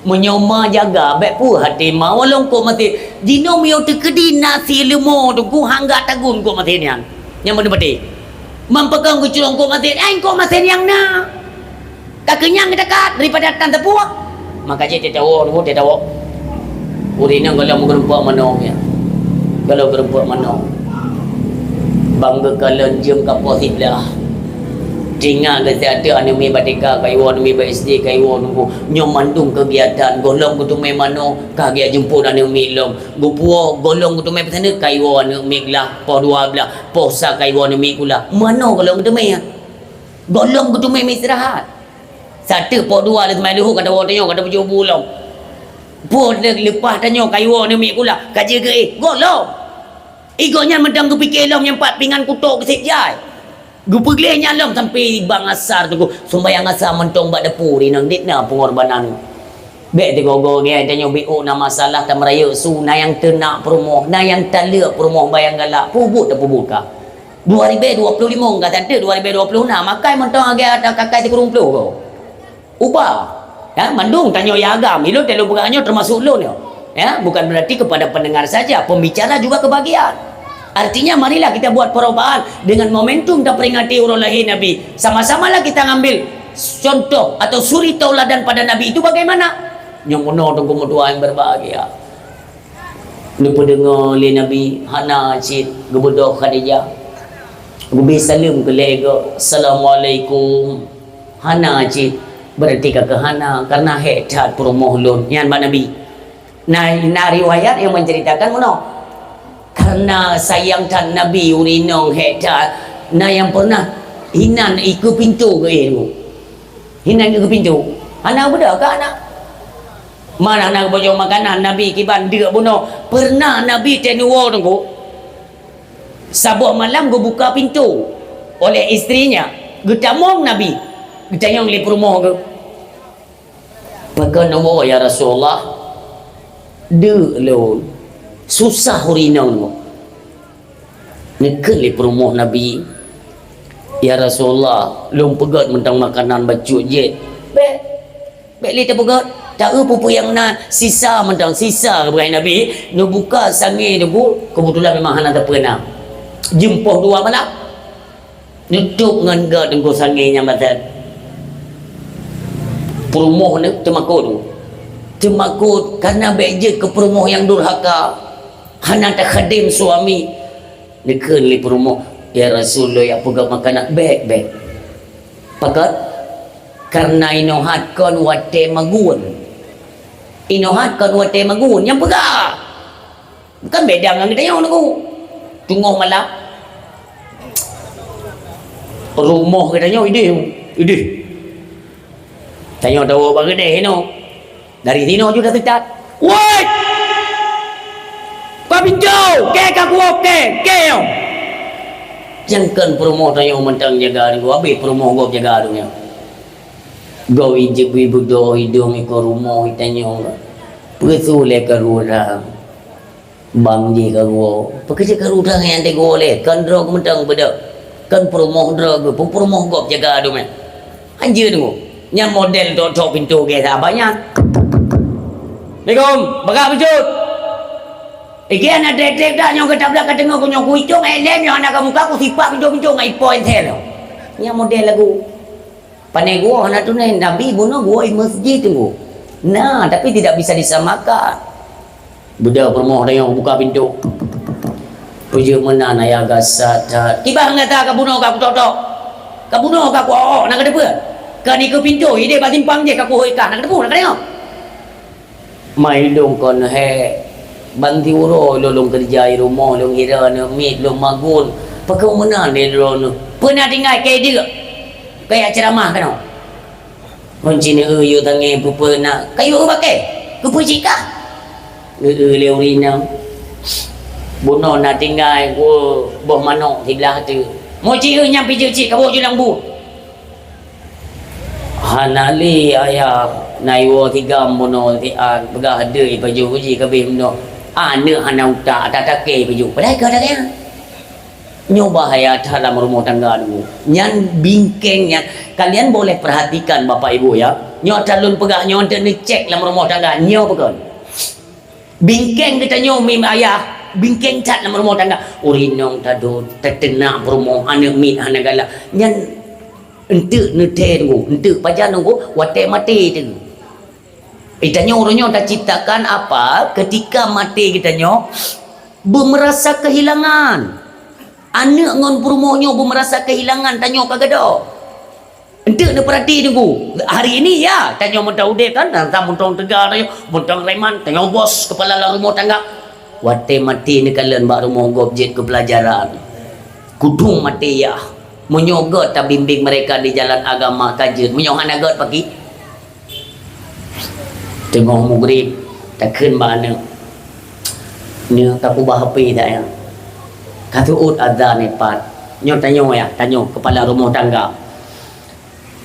Meunyoe ma jaga, bék peue até ma, walau eungkôt masin. Jinoe meunyoe teukeudi na si leumo teungku, hangga tagun eungkôt masin nyan. Nyang beuna patéh. Mampakon geucurong eungkôt masin, ai eungkôt masin nyang na. Ka keunyang geudakat daripada tan teupuak. Maka jih teuh tawoe, nunggu teuh tawoe. Ureueng inong gohlom meugeureumpok manoe, ya. Gohlom geureumpok manoe. Bang geukalon jeuem ka poh siblaih. Tingat geusiat teuk aneuk miet bak T K, ka iwoe aneuk miet bak S D, ka iwoe nunggu. Nyoe mandum keugiatan, gohlom geuteumé manoe, ka geujak jemput aneuk miet lom. Geupuwoe, gohlom geuteumé peusaneut, ka iwoe aneuk miet glah, poh dua blaih, poh sa ka iwoe aneuk miet sikula. Manoe gohlom geuteumé, ya. Gohlom geuteumé meuistirahat. Sateuk poh dua lheueh seumbahyang Luhô ka tawoe tanyoe, ka tapajoh bu lom. Poh lheueh leupah tanyoe ka iwoe aneuk miet sikula, ka jeuet geuéh, gohlom. Igoe nyan mantong geupike lom nyang pat pingan kuto keusieb jai. Geupeugleh nyan lom sampai bang asar teungku. Seumbahyang asar mantong bak dapu rinang dit na peungorbanan. Bék teugogo gét tanyoe, biôk na masalah tameurayeuk su, na nyang teunak peurumoh, na nyang taleuek peurumoh bayang galak, peubuet tapeubuet ka. Dua ribèe dua puluh limong ka sateuk, dua ribèe dua puluh enam, makai mantong agak ada kakai sikureueng ploh ko. Ubah. Ya, mandum tanyoe ya agam, ilôn teuh lôn peugah nyoe teumasuk lôn nyoe. Ya, bukan berarti kepada pendengar saja, pembicara juga kebagian. Artinya, marilah kita buat perubahan dengan momentum taperingati uroe lahé Nabi. Sama-samalah kita ngambil contoh atau suri tauladan pada Nabi itu bagaimana? Nyang meunoe teungku meutuah yang berbahagia. Neupeudeungoe lé Nabi, hana cit geubeudôh Khadijah. Geubri saleuem keu lhèe goe, "Assalamualaikum." Hana cit, berarti ka keuh hana, karena hék that peurumoh lôn. Nyan bak Nabi. Na, na riwayat nyang menceritakan meunoe. Karena sayang that Nabi ureueng inong hék that, na nyang pernah hinan ikeue pintoe geuéh. Hinan ikeue pintoe. Hana beudôh keu aneuk. Mana na geuboco makanan Nabi kiban deuk bunoe. Pernah Nabi teuh neuwoe teungku. Saboh malam geubuka pintoe oleh istrinya. Geutamong Nabi. Geutanyong lé peurumoh geuh. Pakon neuwoe ya Rasulullah? Deuk lôn. Susah ureueng inong. Neukheun lé peurumoh Nabi, "Ya Rasulullah, lôn peugöt mantong makanan bacut jeuet." Bék. Bék lé tapeugöt, taeu peue-peue nyang na sisa mantong, sisa keubeurangkat Nabi, neubuka sangé teungku, keubeutulan memang hana teupeu na. Jeuem poh dua malam. Neutôp ngon göt teungku sangé nyang batat. Peurumoh nyoe teumakot. Teumakot karena bék jeuet keu peurumoh nyang durhaka. Hana takhadém suami. Neukheun lé peurumoh, "Ya Rasul, lôn jak peugöt makanan." "Bék, bék." Pakon? Karena inoe hat kon watèe magun. Inoe hat kon watèe magun. Nyang peugah. Bukan beda ngon geutanyoe nunggu. Teungoh malam. Rumoh geutanyoe idéh, idéh. Tanyoe tawoe bak keudè inoe. Dari sinoe ju tateucat. "Woi! Buka pintoe! Kèe ka kuwoe, kèe! Kèe nyoe!" Nyang kon peurumoh tanyoe mantong jaga nunggu, habéh peurumoh gob jaga nyoe. Gob ijeuet bui beudôh idong iko rumoh tanyoe. Peue su lé karu urang. Bang jih karu. Peue keuh jih karu urang nyang teungoh lé. Kon droe geuh mantong beudôh. Kon peurumoh droe geuh. Peue peurumoh gob jaga dum nyan. Hanjeuet nyoe. Nyan model thok-thok pintoe gét saban nyan. Assalamualaikum. Bak bacut. Ike hana trek-trek dah nyoe geutablah ka teungoh ku nyoe ku itong, eh, lem nyoe hana ka muka ku sipak pintoe-pintoe ngai poin sel. Nyan model lagu. Pane gua hana tunai, Nabi bunoe gua i masjid tu. Nah, tapi tidak bisa disamakan. Beudôh peurumoh tanyoe buka pintoe. Peujeuet meunan ayah gasat that. Kiban gata ka bunoe ka kutok-tok. Ka bunoe ka kuok-ok, na ka teupeue. Ka dikeue pintoe, ideh bak simpang jih ka kuhôi kah, na ka teupeue, na ka deungoe. Mai lôn kon he, ban siuroe lôn, lôn keureuja i rumoh, lôn gira aneuk miet, lôn magun. Pakon meunan lé droeneuh? Peue na tinggai keu deuk? Kaya ceuramah keunoe. Ngon cineue yue tangé peue-peue na. Kayue bakée? Keupeue cit kah? Eu-eu lé ureueng inong. Bunoe na tinggai, woe, boh manok siblah teuk. Mo cineue nyang pijeuet cit ka boh ju lam bu. Hana lé ayah, na iwoe tigam bunoe siat, peugah deuh ipajoh uji kabeh bunoe. Aneuk hana utak, ata takée ipajoh. Padahai ka takée. Nyoe bahaya that lam rumoh tangga dulu. Nyan bingkeng nyan. Kalian boleh perhatikan, Bapak Ibu, ya. Nyoe that lôn peugah nyoe, ente neucek lam rumoh tangga. Nyoe peukon. Bingkeng geutanyoe mim ayah, bingkeng that lam rumoh tangga. Ureueng inong tadot, teuteunak peurumoh, aneuk miet hana galak. Nyan enteuk neuthée teungku, enteuk pajan teungku, watée maté teungku. Geutanyoe uroe nyoe taciptakan apa, ketika maté geutanyoe, beumeurasa kehilangan. Aneuk ngon peurumoh nyoe beumeurasa kehilangan, tanyoe ka gadôh. Enteuk neupeurati teungku, hari ini ya, tanyoe mantong udeb kan, mantong teuga tanyoe, mantong reman, tanyoe bos, kepala lam rumoh tangga. Watée maté neukalon bak rumoh gob jeuet keu peulajaran. Kudung maté ya, meunyoe göt tabimbing mereka di jalan agama ka jeuet, meunyoe hana göt pakri. Teungoh mugrib, takheun bak aneuk, "Neuk, ka kubah H P dak ya? Ka teuôt azan nyoe pat." Nyoe tanyoe ya, tanyoe kepala rumoh tangga.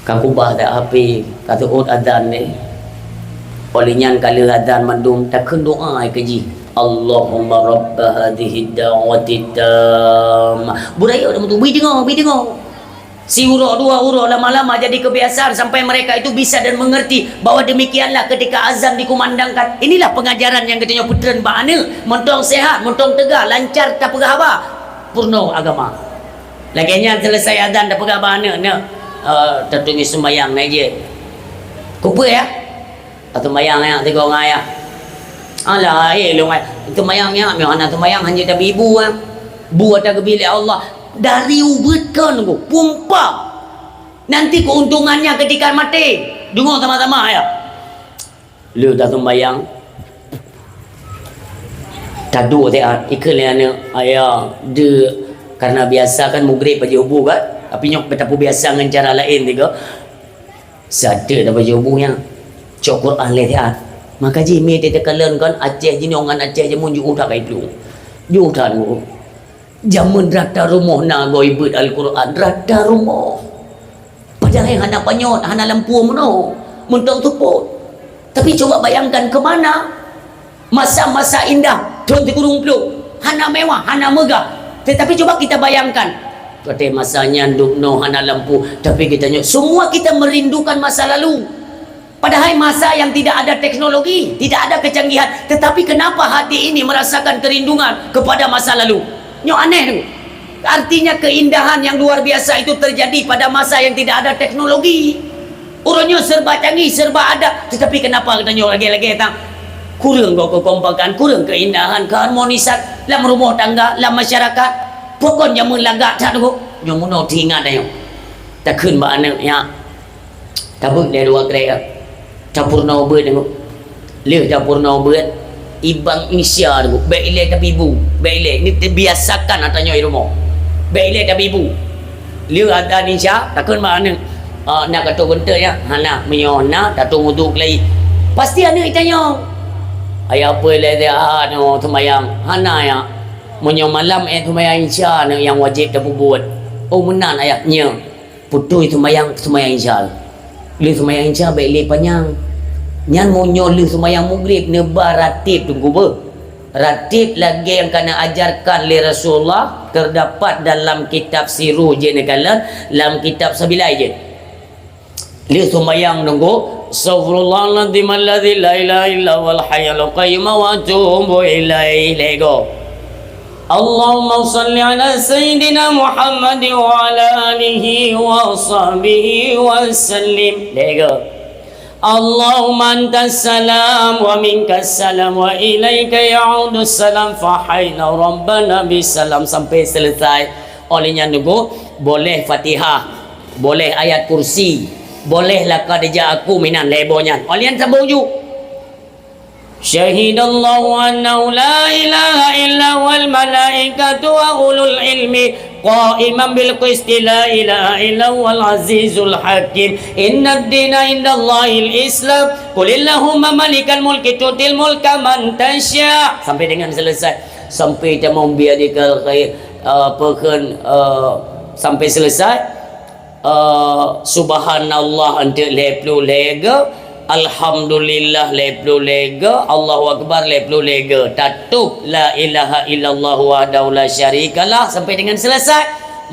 Ka kubah dak H P, ka teuôt azan deh. Óh lheueh nyan ka lheueh azan mandum, takheun doa keu jih. "Allahumma rabba hadzihid da'watid tammah." Beurayeuk dak meutu, bri deungoe, bri deungoe. Siuroe dua uroe lama-lama jadi kebiasaan sampai mereka itu bisa dan mengerti bahwa demikianlah ketika azan dikumandangkan. Inilah pengajaran nyang geutanyoe peutreun bak aneuk. Mantong sehat, mantong teuga, lancar tapeugah haba. Peurunoe agama. Lagée nyan selesai azan tapeugah bak aneuk, "Neuk, eh, tatueng sumbayang na jeuet." Keupeue ya? Ka seumayang nyak sigoe ngon ayah. Alah, eh, lôn ai. Seumayang nyak, meunyoe hana seumayang, hanjeuet tabi bu, ah. Bu ata geubi lé Allah. Dari ubit kon, pumpa. Nanti keuntungannya ketika maté. Deungoe sama-sama, ya. Lheueh taseumayang. Taduek siat, ikheun lé aneuk, "Ayah, deuek." Karena biasa kan mugrib pajoh bu kan. Tapi nyoe tapeubiasa ngon cara laén sigoe. Sateuk tapajoh bu nyan. Cok Quran lé siat. Maka jih mi teukalon kon Aceh jinoe ngon Aceh jameun jiôh that ka iplueng. Jiôh that ngon. Jameun rata rumoh na goe beuet Al-Quran, rata rumoh. Padahai hana panyöt, hana lampu meunoe, mantong seupôt. Tapi coba bayangkan ke mana Masa-masa indah thôn sikureueng ploh, hana mewah, hana megah. Tetapi coba kita bayangkan, watée masa nyan dum noe hana lampu, tapi geutanyoe semua kita merindukan masa lalu. Padahai masa yang tidak ada teknologi, tidak ada kecanggihan, tetapi kenapa hati ini merasakan kerinduan kepada masa lalu? Nyoe aneh tu. Artinya keindahan yang luar biasa itu terjadi pada masa yang tidak ada teknologi. Uroe nyoe serba canggih, serba ada, tetapi kenapa geutanyoe lagée-lagée tan? Kureueng goe keukompakan, kureueng keindahan, keharmonisan lam rumoh tangga, lam masyarakat. Pakon jameun lagak that goe. Nyoe meunoe teuingat tanyoe. Takheun bak aneuk nyak. Tabeuet lé dua krek, tapeurunoe beuet deungoe. Lheueh tapeurunoe beuet, ibang insya deungoe. Bék ilée tabi bu, bék ilée. Ni tabiasakan ata nyoe i rumoh. Bék ilée tabi bu. Lheueh ata insya, takheun bak aneuk, "Ah, na ka tôh geunteuk ya?" "Hana, meunyoe na, tatôh wudhu keulai." Pasti aneuk itanyong, "Ayah peue lé siat nyoe seumayang?" "Hana ya. Meunyoe malam ék seumayang insya nyoe nyang wajéb tapeubuet." "Oh, meunan ayah." "Nyoe." Putôi seumayang, seumayang Isya. Lheueh seumayang Isya bék lé panyang. Nyan meunyoe lheueh seumayang Maghrib neuba ratib teungku beuh. Ratib lagée nyang ka neuajarkan lé Rasulullah, terdapat dalam kitab Sirul jeuet neukalon, lam kitab Sabilai jeuet. Lheueh seumayang teungku, Astaghfirullahaladzim alladzi la ilaha illa huwal hayyul qayyum wa atubu ilaih. Lego. Allahumma shalli ala sayyidina Muhammad wa ala alihi wa sahbihi wa sallim. Lego. Allahumma antas salam wa minkas salam wa ilaika ya'udus salam, fa hayna rabbana bis salam, sampai selesai. Oleh nyan nunggu, boleh Fatihah, boleh ayat kursi, boleh laqad ja'akum minan lebo nyan. Oleh nyan sambung ju. Syahidallahu annahu la ilaha illa huwal malaikatu wa ulul ilmi qaiman bil qisti la ilaha illa huwal azizul hakim. Innad dina indallahil Islam. Qulillahumma malikal mulki tu'til mulka man tasya. Sampai dengan selesai. Sampai tamong biadikal khair, uh, pekhen, uh, sampai selesai. Uh, subhanallah untuk lhèe ploh lhèe go, alhamdulillah lhèe ploh lhèe go, Allahu akbar lhèe ploh lhèe go. Tatôb la ilaha illallah wahdahu la syarikalah sampai dengan selesai,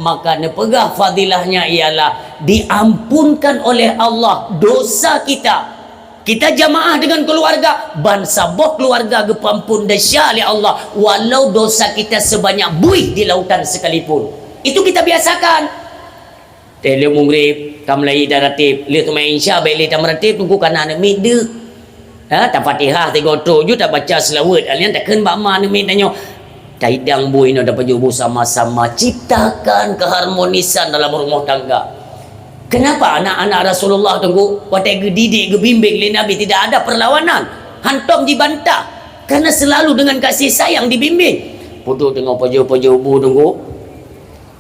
maka neupeugah fadilahnya ialah diampunkan oleh Allah dosa kita. Kita jamaah dengan keluarga, ban saboh keluarga geupeuampun desya lé Allah, walau dosa kita sebanyak buih di lautan sekalipun. Itu kita biasakan. Teuh lheueh mugrib, ka meulayeue taratib. Lheueh teuma insya, bèk lé tameuratéb, teungku kana aneuk miet deuk. Ha, tafatihah sigoe trôk ju, tabaca seulaweuet. Alèh nyan takheun bak ma aneuk miet tanyoe. Taidang bu inoe tapajoh bu sama-sama. Ciptakan keharmonisan dalam rumah tangga. Kenapa anak-anak Rasulullah teungku, watèe geudidik, geubimbing lé Nabi, tidak ada perlawanan? Hantom jibantah. Karena selalu dengan kasih sayang dibimbing. Peuduek teungoh pajoh-pajoh bu teungku.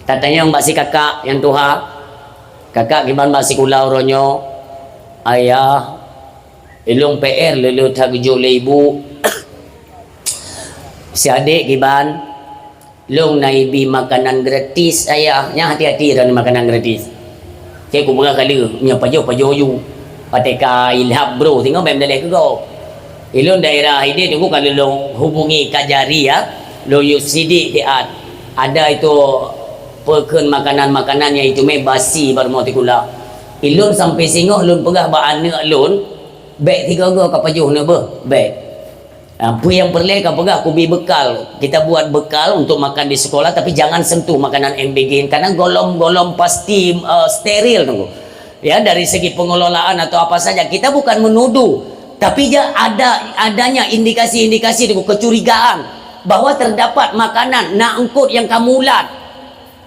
Tatanyong bak si kakak nyang tuha, "Kakak, kiban bak sikula uroe nyoe?" "Ayah, ilôn P R lé lôn that geujok lé ibu." "Si adék kiban?" "Lôn na ibi makanan gratis, Ayah." Nyan hati-hati droeneuh makanan gratis. Cit kupeugah keu lheueh, nyoe pajoh-pajoh ju. Watèe ka ilham bro singoh bèk meudalèh keu gob. Ilôn daerah idéh teungku ka lôn hubungi Kajari ya. Lôn yue sidik siat. Ada itu peukheun makanan-makanan nyang iteumé basi bak rumoh sikula. Ilôn sampai singoh lôn peugah bak aneuk lôn, "Bèk sigoe-goe kapajoh neuk beuh, bèk." Ah, peue nyang peureulèe kapeugah kubi bekal. Kita buat bekal untuk makan di sekolah, tapi jangan sentuh makanan M B G. Karena golom-golom pasti, eh, steril teungku. Ya, dari segi pengelolaan atau apa saja, kita bukan menuduh, tapi ja ada, adanya indikasi-indikasi teungku, kecurigaan bahwa terdapat makanan na eungkôt nyang ka mulat.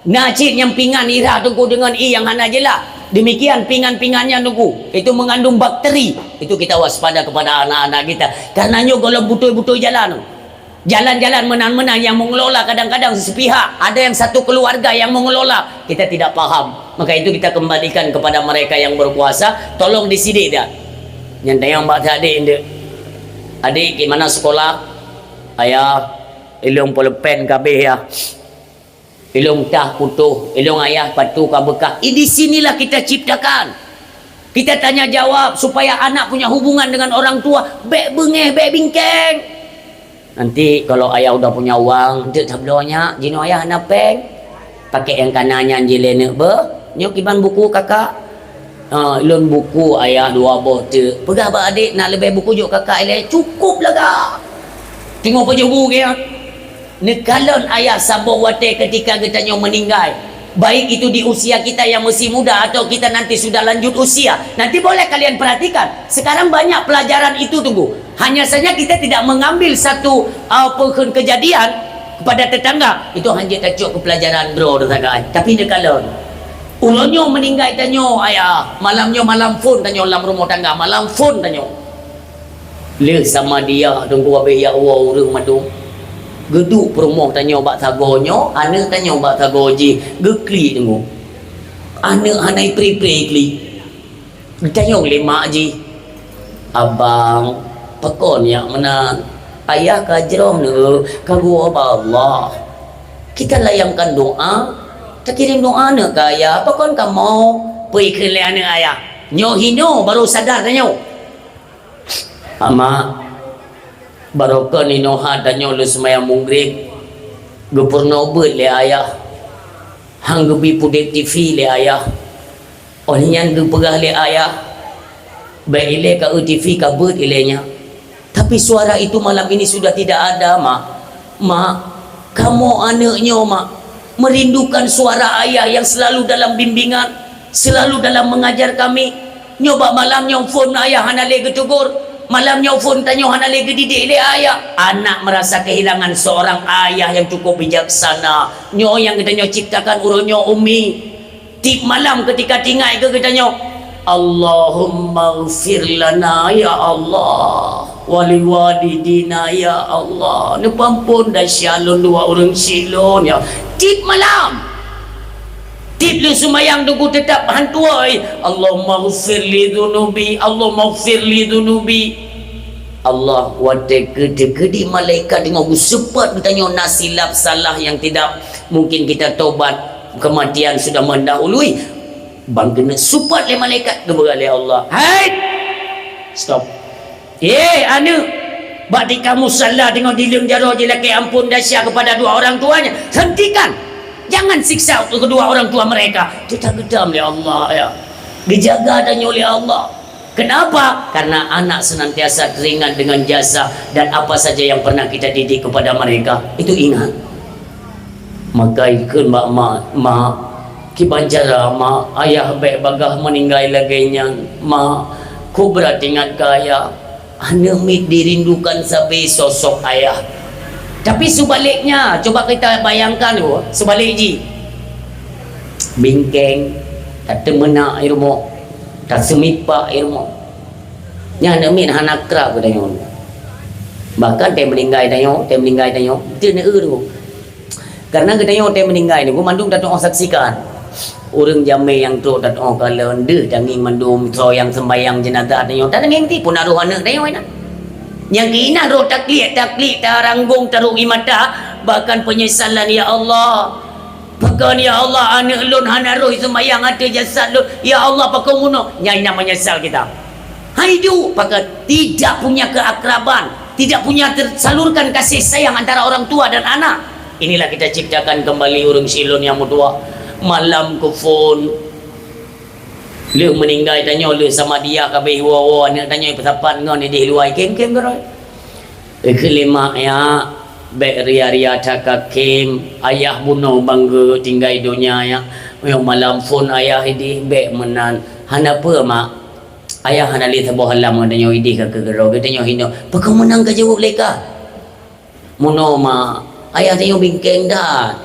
Na cit nyang pingan irah teungku deungon ié nyang hana jeulaih. Demikian pingan-pingan nyan teungku, itu mengandung bakteri. Itu kita waspada kepada anak-anak kita. Karena nyoe golom butôi-butôi jalan. Jalan-jalan meunan-meunan yang mengelola kadang-kadang sepihak. Ada yang satu keluarga yang mengelola. Kita tidak paham. Maka itu kita kembalikan kepada mereka yang berkuasa. Tolong disidik dah. Nyang tanyong bak si adék, "Adék, di mana sekolah?" "Ayah, ilôn polpen ka abéh ya." Ilôn tah putôh, ilôn ayah patu ka beukah. Eh, di sinilah kita ciptakan. Kita tanya jawab supaya anak punya hubungan dengan orang tua bèk beungéh, bèk bingkeng. Nanti kalau ayah udah punya uang, eunteuk tabloe nyak, jinoe ayah hana péng. Pakèk nyang kana nyan jilèe neuk beuh. Nyoe kiban buku kakak. Ah, lôn buku ayah dua boh teuk. Peugah bak adék, nak leubeh buku jok kakak ilèe, cukup lagak. Teungoh pajoh bu keu nyan. Neukalon ayah saboh watèe ketika geutanyoe meuninggai. Baik itu di usia kita yang masih muda atau kita nanti sudah lanjut usia. Nanti boleh kalian perhatikan. Sekarang banyak pelajaran itu teungku. Hanya saja kita tidak mengambil satu, uh, peukheun kejadian kepada tetangga. Itu hanya tacok keu pelajaran droe sagai. Tapi neukalon. Uroe nyoe meuninggai tanyoe, ayah. Malam nyoe malam phon tanyoe lam rumoh tangga. Malam phon tanyoe. Lheueh sama dia teungku abéh jak woe ureueng mandum. Geuduek peurumoh tanyoe bak sagoe nyoe, aneuk tanyoe bak sagoe jih. Geuklik teungku. Aneuk hana ipré-ipré klik. Geutanyong lé mak jih, "Abang, pakon nyak meunan? Ayah ka jroh neuk, ka geuwoe bak Allah. Kita layangkan doa, takirim doa neuk keu ayah, pakon kamoe?" Peue ikheun lé aneuk ayah. Nyoe hinoe baru sadar tanyoe. "Mak, baroekon inoe ha tanyoe lôn seumayang mugreb, geupeurunoe beuet lé ayah, han geubi pudeb T V lé ayah." Óh lheueh nyan geupeugah lé ayah, Bèk ilèe ka eu TV ka beuet ilèe nyan. Tapi suara itu malam ini sudah tidak ada, Mak. Mak, kamoe aneuk nyoe, Mak, merindukan suara ayah yang selalu dalam bimbingan, selalu dalam mengajar kami. Nyoe bak malam nyoe phon ayah hana lé geutegur. Malam nyoe phon tanyoe hana lé geudidik lé ayah. Anak merasa kehilangan seorang ayah yang cukup bijaksana. Nyoe nyang geutanyoe ciptakan uroe nyoe, Umi. Tiep malam keutika tinggai keu geutanyoe, "Allahummaghfir lana ya Allah, waliwalidina ya Allah." Neupeuampon desya lôn dua ureueng syik lôn ya. Tiep malam. Tiep lheueh seumayang teungku teutap hana tuwoe, "Allahummaghfir li dzunubi, Allahummaghfir li dzunubi." Allah watèe keu teukeudi malaikat deungon geuseupôt geutanyoe na silap salah yang tidak mungkin kita tobat, kematian sudah mendahului. Ban keuneuk seupôt lé malaikat geupeugah lé Allah, "Hai! Stop! Eh, aneuk! Bak di kamu salah deungon di leueng jaroe jilakèe ampon desya kepada dua orang tuanya. Hentikan! Jangan siksa kedua orang tua mereka." Teuta geudam lé Allah, ya. Geujaga tanyoe lé Allah. Kenapa? Karena anak senantiasa teringat dengan jasa dan apa saja yang pernah kita didik kepada mereka. Itu ingat. Maka ikheun bak mak, "Mak, kiban cara, Mak, ayah bèk bagaih meuninggai lagèe nyan, Mak. Kok brat ingat keu ayah." Aneuk miet dirindukan sabe sosok ayah. Tapi sebaliknya, coba kita bayangkan, oh, seubalik jih. Bingkeng, tateumeunak i rumoh, taseumipak i rumoh. Nyan aneuk miet hana krab geutanyoe. Bahkan teuh meuninggai tanyoe, teuh meuninggai tanyoe, teuh neueu. Karena geutanyoe teuh meuninggai nyoe, mandum tatu'oh saksikan. Ureueng jamé nyang trok tatu'oh kalon, deuh tangieng mandum, soe nyang sembahyang jeunazah tanyoe, tangieng tiep pun roh aneuk tanyoe nyan. Nyang keuinan roh takliek, takliek taranggong taruek ie mata, bahkan penyesalan, "Ya Allah, pakon ya Allah aneuk lôn hana roh sembahyang ateueh jasad lôn, ya Allah pakon bunoe." Nyan na menyesal kita. Hai duek, pakon tidak punya keakraban, tidak punya tersalurkan kasih sayang antara orang tua dan anak. Inilah kita ciptakan kembali ureueng syik lôn nyang meutuah. Malam keu phon. Lheueh meuninggai tanyoe, lheueh sama dia kabeh woe-woe aneuk tanyoe peusapat ngon idéh luwa ikem-kem keudroe. Ikheun lé mak, "Ya, bèk ria-ria that kakém, ayah bunoe bangga tinggai donya, ya. Meunyoe malam phon ayah idéh, bèk meunan." "Hana peue, Mak. Ayah hana lé saboh alam ngon tanyoe idéh ka keu keudroe, geutanyoe hinoe." "Pakon meunan ka jaweueb lé kah?" "Meunoe, Mak, ayah tanyoe bingkeng that.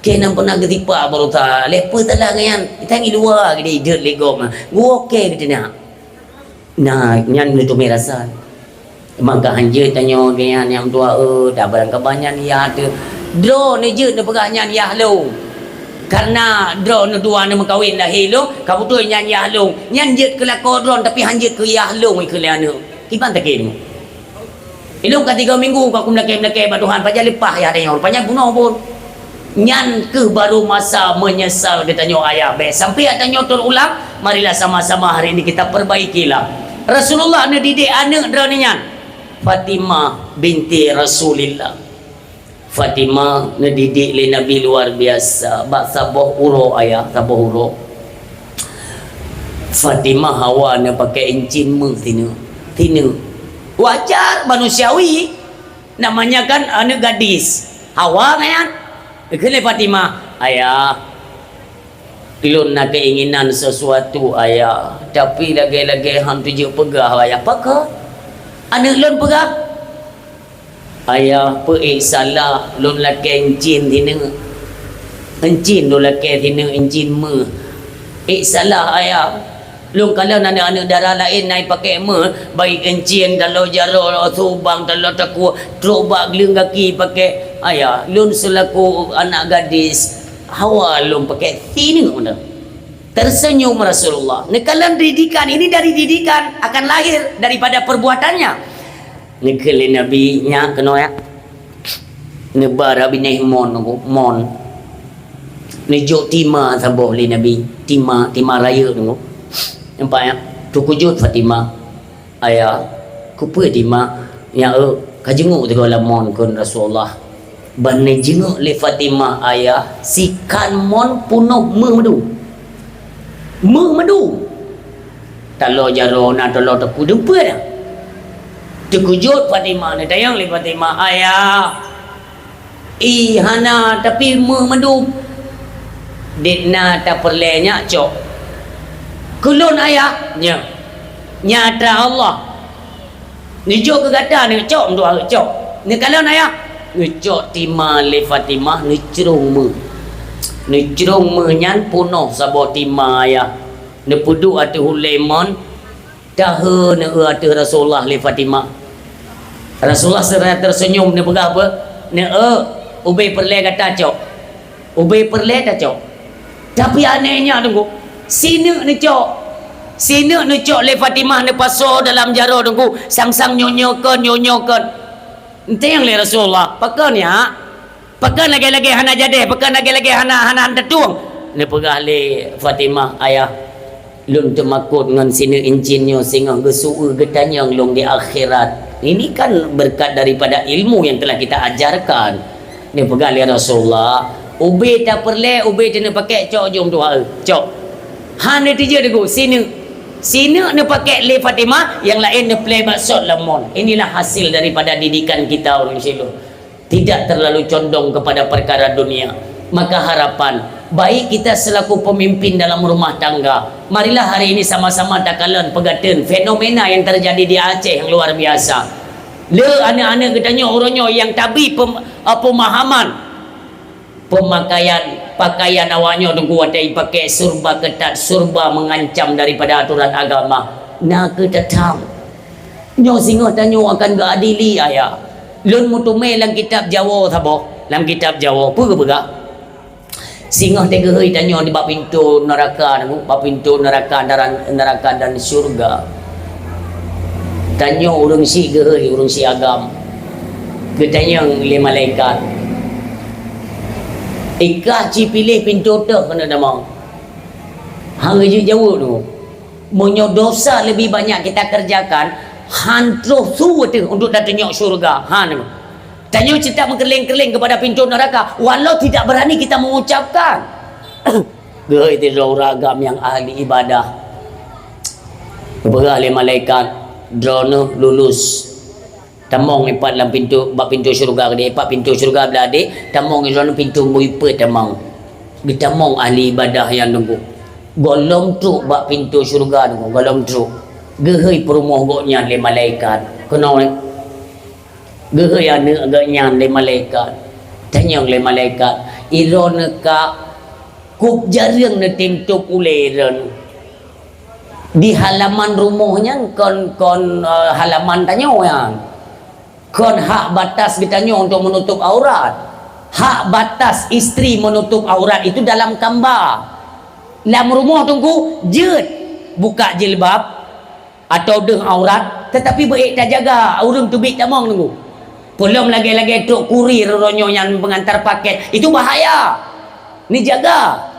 Kèe nyang pernah geusipak baroesa, lé peue salah ngon nyan, tangieng luwa geude ideuet lé gob na. Geuwoe kèe geutinyak." Nah, nyan neuteumé rasa. Maka hanjeuet tanyoe geuh nyan nyang dua, eh, dak barangkaban nyan yah teuh. Droeneuh jeuet neupeugah nyan yah lôn. Karena droeneuh dua neumeukawen lahé lôn, ka beutôi nyan yah lôn. Nyan jeuet keu lakoe droeneuh, tapi hanjeuet keu yah lôn ikheun lé aneuk. Kiban takém. Ilôn ka tiga minggu ka kumeulakèe-meulakèe bak Tuhan, pajan leupah yah tanyoe, rupanya bunoe phon. Nyan keuh baru masa menyesal geutanyoe ayah. Bèk sampai tanyoe terulang, marilah sama-sama hari ini kita perbaikilah. Rasulullah neudidik aneuk droeneuh nyan, Fatimah binti Rasulillah. Fatimah neudidik lé Nabi luar biasa, bak saboh uroe ayah, saboh uroe. Fatimah hawa neupakèk incin méuh sineuk. Sineuk. Wajar, manusiawi. Namanya kan aneuk gadis. Hawa kan nyan? Ikheun lé Fatimah, "Ayah, lôn na keinginan sesuatu, Ayah. Tapi lagèe-lagèe han tujeuet peugah, Ayah." "Pakon?" "Aneuk lôn peugah, 'Ayah, peuék salah lôn lakèe incin sineuk. Incin lôn lakèe sineuk, incin méuh. Ék salah, Ayah. Lôn kalon aneuk-aneuk dara laén na jipakèk méuh, baik incin, taloe jaroe, subang, taloe takue, trok bak gleueng gaki jipakèk. Ayah, lôn seulaku anak gadis, hawa lôn pakèk sineuk meunan.'" Tersenyum Rasulullah. Neukalon didikan, ini dari didikan akan lahir daripada perbuatannya. Neukheun lé Nabi, "Nyak keunoe, ya." Neuba binéh mon, mon. Neujok tima saboh lé Nabi, tima, tima rayeuk nyoe. Nampak, ya? Teukeujot Fatimah. "Ayah, keupeue tima nyak eu ka jingok teuka lam mon?" kheun Rasulullah. Ban neujingok lé Fatimah, ayah, sikan mon peunoh méuh madu. Méuh madu. Taloe jaroe na taloe teupeu deumpeuet na. Teukeujot Fatimah, neutanyong lé Fatimah, "Ayah, ie hana tapi meuh mandum. Dek na tapeureulée nyak cok." "Keu lôn, Ayah?" "Nyo. Nyan atra Allah. Neujok keu gata, neucok meutuah cok. Neukalon, Ayah." Neucok tima lé Fatimah, neucrông meuh. Neucrông meuh nyan peunoh saboh tima, Ayah. Neupeuduek ateueh ulée mon, tahe neueu ateueh Rasulullah lé Fatimah. Rasulullah secara terseunyum neupeugah apa? Neueu, ubé peureulée gata cok. Ubé peureulée tacok. Tapi aneh nyan Teungku, sineuk neucok. Sineuk neucok lé Fatimah neupasoe dalam jaroe Teungku, sang-sang nyoe-nyoe kon, nyoe-nyoe kon. Neutanyong lé Rasulullah, "Pakon nyak? Pakon lagée-lagée hana jadeh, pakon lagée-lagée hana, hana tatueng?" Neupeugah lé Fatimah, "Ayah, lôn teumakot ngon sineuk incin nyoe singoh geusu-eu geutanyong lôn di akhirat." Ini kan berkat daripada ilmu yang telah kita ajarkan. Neupeugah lé Rasulullah, "Ubé tapeureulée, ubé teuneuk pakèk cok jom tuha, cok." Han neuteujeut Teungku, sineuk. Sineuk neupakék lé Fatimah, nyang laén neuplé bak sot lam mon. Inilah hasil daripada didikan kita ureuëng Syiluh. Tidak terlalu condong kepada perkara dunia. Maka harapan, baik kita selaku pemimpin dalam rumah tangga, marilah hari ini sama-sama takalon peugateun fenomena yang terjadi di Aceh yang luar biasa. Le aneuëk-aneuëk geutanyoe uroe nyoe nyang tabi pem-, eh, pemahaman, pemakaian, pakaian awak nyoe Teungku watée jipakék serba ketat, serba mengancam daripada aturan agama. Na keu tatang. Nyoe singoh tanyoe akan geuadili, Ayah. Lôn meuteumé lam kitab Jawoe saboh, lam kitab Jawoe, peue geupeugah? Singoh teuh geuhôi tanyoe di bak pintoe neuraka, bak pintoe neuraka dan, neuraka dan syurga. Tanyoe ureuëng syiek geuhôi, ureuëng syiek agam. Geutanyong lé malaikat, "I kah ci piléh pintoe teuh keuneuk tamong?" Han geujeuet jaweueb Teungku. Meunyoe dosa lebih banyak kita kerjakan, han troh su teuh untuk tatunyok syurga. Han. Tanyoe cit that meukeureuléng-keureuléng kepada pintoe neuraka, walau tidak berani kita mengucapkan. Geuhôi teuh droe ureuëng agam nyang ahli ibadah. Geupeugah lé malaikat, "Droeneueh lulus." Tamong ipat lam pintoe, bak pintoe syeuruga keudeh, ipat pintoe syeuruga blah deh, tamong droeneueh pintoe bui peuet tamong. Geutamong ahli ibadah nyan Teungku. Gohlom trok bak pintoe syeuruga Teungku, gohlom trok. Geuhôi peurumoh gobnyan lé malaikat. Keunoe, geuhôi aneuëk gobnyan lé malaikat. Tanyong lé malaikat, "Droeneueh ka kub jareueng neutem tôb ulée droeneueh?" Di halaman rumoh nyan kon, kon, eh, halaman tanyoe nyan. Kon hak batas geutanyoe untuk menutup aurat. Hak batas istri menutup aurat itu dalam kamba. Lam rumoh Teungku, jeuet buka jilbab atau deuh aurat, tetapi beuék tajaga ureuëng teubiet tamong Teungku. Peulom lagée-lagée trok kurir uroe nyoe nyang pengantar paket, itu bahaya. Neujaga.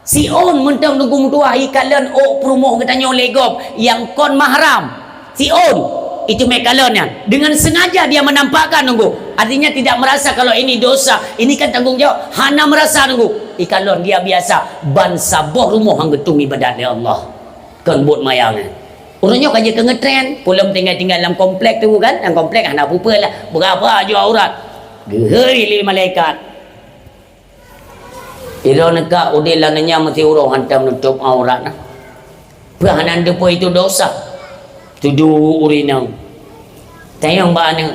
Siôn mantong Teungku meutuah ikalon ôk peurumoh geutanyoe lé gob nyang kon mahram. Siôn, itu meukalon nyan. Dengan sengaja dia menampakkan Teungku. Artinya tidak merasa kalau ini dosa. Ini kan tanggung jawab. Hana merasa Teungku. Ikalon dia biasa. Ban saboh rumoh han geutung ibadat lé Allah. Kon buet maya nyan. Ureuëng nyoe ka jeuet keu ngetren. Peulom tinggai-tinggai lam komplek tu kan. Lam komplek hana peue-peue lah. Beurapa aju aurat. Geuhôi lé malaikat. Droeneueh ka udeb lam donya meusiuroe hantom nutup aurat na. Peue hana teupeu itu dosa? Tujoh ureuëng inong. Tanyong bak aneuëk,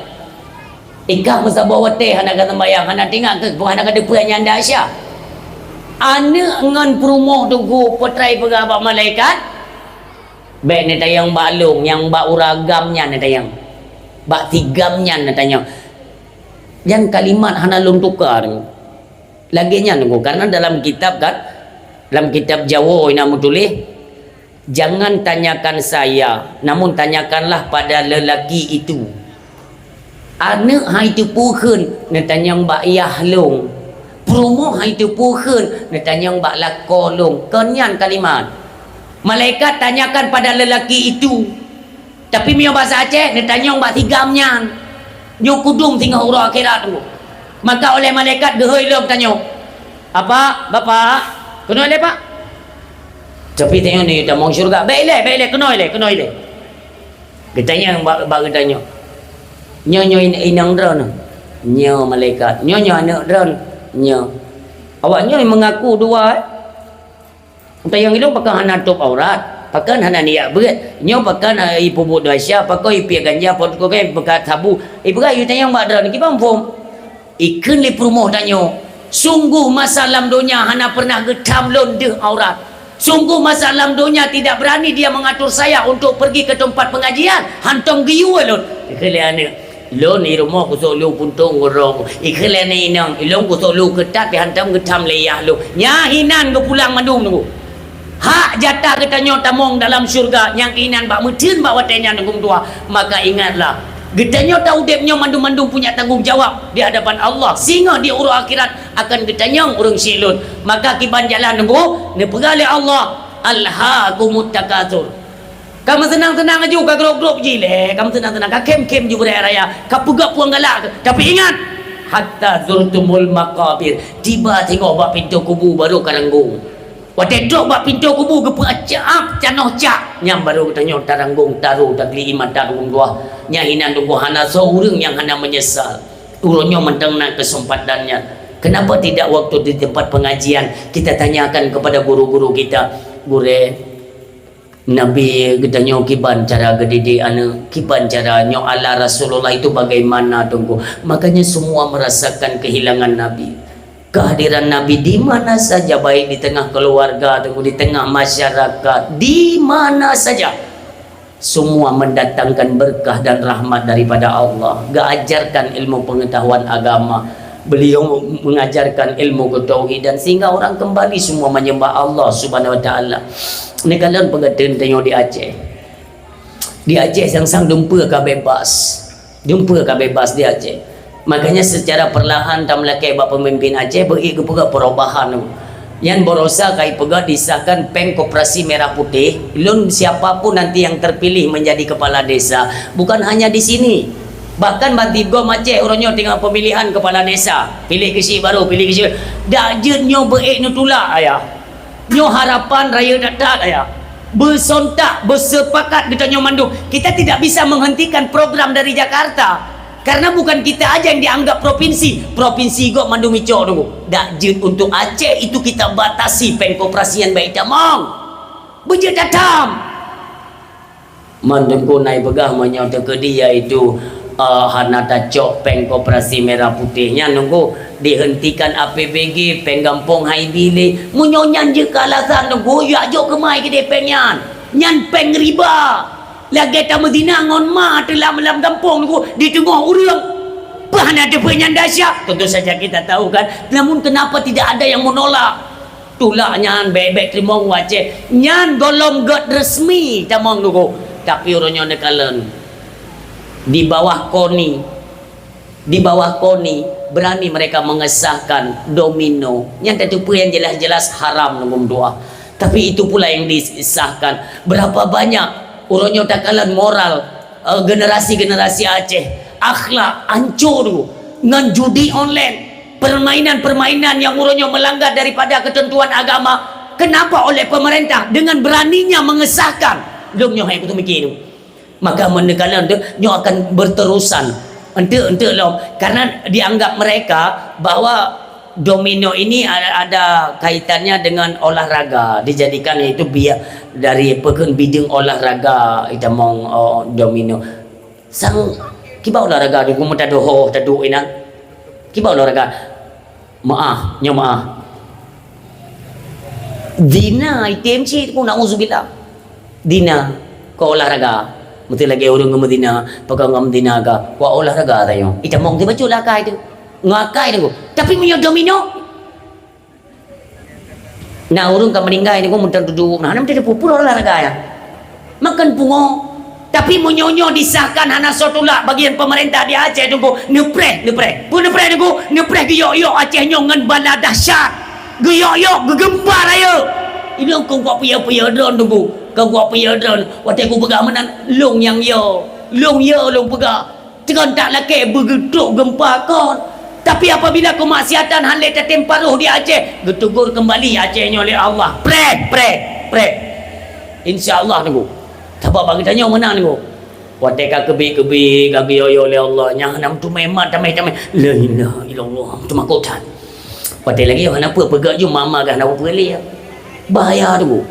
"I kah meusaboh watée hana ka seumbahyang, hana teuingat keu peue hana ka teupeu nyan dahsyat?" Aneuëk ngon peurumoh Teungku peutrai peugah bak malaikat, "Bék neutanyong bak lôn, nyang bak ureuëng agam nyan neutanyong. Bak si agam nyan neutanyong." Nyan kalimat hana lôn tuka Teungku. Lagée nyan Teungku, karena dalam kitab kan, dalam kitab Jawoe na meutuléh, "Jangan tanyakan saya, namun tanyakanlah pada lelaki itu." Aneuëk han iteupeu kheun, neutanyong bak yah lôn. Peurumoh han iteupeu kheun, neutanyong bak lakoe lôn. Kon nyan kalimat. Malaikat tanyakan pada lelaki itu. Tapi meunyoe basa Aceh, neutanyong bak si agam nyan. Nyoe kudum singoh uroe akhirat Teungku. Maka oleh malaikat geuhôi lom tanyoe, "Apa, Bapak?" "Keunoe lé, Pak." Tapi tanyoe ni tamong syurga. Bèk ilèe, bèk ilèe, keunoe ilèe, keunoe ilèe. Geutanyong bak, bak geutanyoe. Nyoe, nyoe in-, inong droeneuh? Nyoe malaikat. Nyoe, nyoe aneuk droeneuh? Nyoe. Awak nyoe meungaku dua, eh? Tanyong ilôn pakon hana tôp aurat, pakon hana nijak beuet, nyoe pakon, eh, ipeubuet desya, pakon ipiep ganja, pakon ipeugah sabu. Ipeugah, "Yue tanyong bak droeneuh, kiban phom?" Ikheun lé peurumoh tanyoe, "Sungguh masa lam donya hana pernah geutham lôn deuh aurat. Sungguh masa lam donya tidak berani dia mengatur saya untuk pergi ke tempat pengajian, hantom geuyue lôn." Ikheun lé aneuk, "Lôn i rumoh kusôk lu puntông uroe." Ikheun lé aneuk inong, "Ilôn kusôk lu keutat, hantom geutham lé yah lôn." Nyan hinan geupulang mandum nunggu. Hak jatah geutanyoe tamong dalam syeuruga nyang keuinan bak meutheun bak watèe nyan, Teungku meutuah. Maka ingatlah, geutanyoe ta udép nyoe mandum-mandum punya tanggông jawab di hadapan Allah, singoh di uroe akhirat akan geutanyong ureueng syiek lôn. Maka kiban jalan, Teungku, neupeugah lé Allah, "Alhaakumut takatsur." Ka meuseunang-seunang laju, ka grôp-grôp jih lé, ka meuseunang-seunang, ka khém-khém ju beuraya-raya, ka peugah puang galak, tapi ingat, "Hatta zurtumul maqabir." Tiba singoh bak pintoe kubu baru ka ranggong. Watèe trôk bak pintoe kubu geupeucab canoh cak, nyan baru geutanyoe taranggong, taru, tagli ié mata, Teungku meutuah. Nyan hinan, Teungku, hana soe ureueng nyang hana menyesal. Uroe nyoe mantong na keuseumpatan nyan. Kenapa tidak waktu di tempat pengajian kita tanyakan kepada guru-guru kita, "Gurèe, Nabi geutanyoe kiban cara geudidik aneuk, kiban cara nyoe ala Rasulullah itu bagaimana, Teungku?" Makanya semua merasakan kehilangan Nabi. Kehadiran Nabi di mana saja, baik di tengah keluarga, Teungku, di tengah masyarakat, di mana saja, semua mendatangkan berkah dan rahmat daripada Allah. Geuajarkan ilmu pengetahuan agama. Beliau mengajarkan ilmu ketauhidan sehingga orang kembali semua menyembah Allah Subhanahu wa Taala. Neukalon peugah teuntèe di Aceh. Di Aceh sang-sang dumpeue ka bebas. Dumpeue ka bebas di Aceh. Makanya secara perlahan tameulakèe bak pemimpin Aceh beu geupeugah perubahan. Nyan barosa ka ipeugah disahkan péng koperasi merah putih. Lôn, siapa pun nanti yang terpilih menjadi kepala desa, bukan hanya di sini. Bahkan bak tiep gob Aceh uroe nyoe teungoh pemilihan kepala desa. Piléh keuchik baru, piléh keuchik. Dak jeuet nyoe beu-ék neutulak, ayah. Nyoe harapan rayeuk that-that, ayah. Beusontak, beusepakat geutanyoe mandum. Kita tidak bisa menghentikan program dari Jakarta. Karena bukan kita aja yang dianggap provinsi. Provinsi gob mandum icok dulu. Dak jeuet untuk Aceh itu kita batasi péng koperasi nyang beu tamong. Beujeuet that-that. Man Teungku na ipeugah meunyoe teukeudi, yaitu, eh, hana tacok péng koperasi merah putih nyan, Teungku, dihentikan A P B G, péng gampông han ibi lé. Meunyoe nyan jeuet keu alasan, Teungku, jak jok keumai keudéh péng nyan. Nyan péng riba. Lagèe tameuzina ngon ma teuh lam, lam gampông, Teungku, di teungoh ureueng. Peue hana teupeu nyan dahsyat? Tentu saja kita tahu, kan? Namun kenapa tidak ada yang menolak? Tulak nyan bèk-bèk teurimong u Aceh. Nyan gohlom gèt resmi tamong, Teungku. Tapi uroe nyoe neukalon. Di bawah KONI, di bawah KONI, berani mereka mengesahkan domino. Nyan tateupeue nyang jelas-jelas haram, Teungku meutuah. Tapi itu pula yang disahkan. Berapa banyak uroe nyoe takalon moral, eh, generasi-generasi Aceh, akhlak hancô ngon judi online. Permainan-permainan nyang uroe nyoe melanggar daripada ketentuan agama, kenapa oleh pemerintah dengan beraninya mengesahkan? Lôn nyoe hai kuteumiki nyoe. Maka meuneukalon tu, nyoe akan berterusan. Enteuk, enteuk lom. Karena dianggap mereka bahwa domino ini ada, ada kaitannya dengan olahraga. Dijadikan itu biar dari peukheun bideueng olahraga, itamong, oh, domino. Sang, kiban olahraga di gumeuta doho taduk inan. Kiban olahraga. Meu'ah, nyoe meu'ah. Zina item cit ku, na'udzubillah. Zina, kon olahraga. Meusti lagèe ureueng geumeuzina, pakon geumeuzina ka. Kon olahraga tanyoe. Itamong tiba cut lah akai tu. Ngon akai tu. Tapi meunyoe domino, na ureueng ka meuninggai nyoe meuntang dudoe, nah, nanti dia pupur olahraga ya. Makan pungo. Tapi meunyoe nyoe disahkan hana soe tulak bagian pemerintah di Aceh, Teungku, neupreh, neupreh. Peue neupreh, Teungku? Neupreh geuyok-yok Aceh nyoe ngon bala dahsyat. Geuyok-yok, geugeumpa rayeuk. Ilôn kon kuat puyôh-puyôh droen, Teungku. Kon kuat puyôh droen. Watèe kupeugah meunan, lôn nyang yo. Lôn yo lôn peugah. Teugon tak lakèe beugeutrok geumpa kon. Tapi apabila keumaksiatan han lé tatem paroh di Aceh, geutegur keumbali Aceh nyoe lé Allah. Preh, preh, preh. Insya Allah, Teungku. Sabab bagi tanyoe meunan, Teungku. Watée ka keubiet-keubiet, ka geuyoe-yoe lé Allah, nyan hana meuteumé mat, tamé-tamé, "La ilaha illallah," teumakot that. Watée lagée hana peue, peugah ju mama gah na peue lé. Bahaya, Teungku.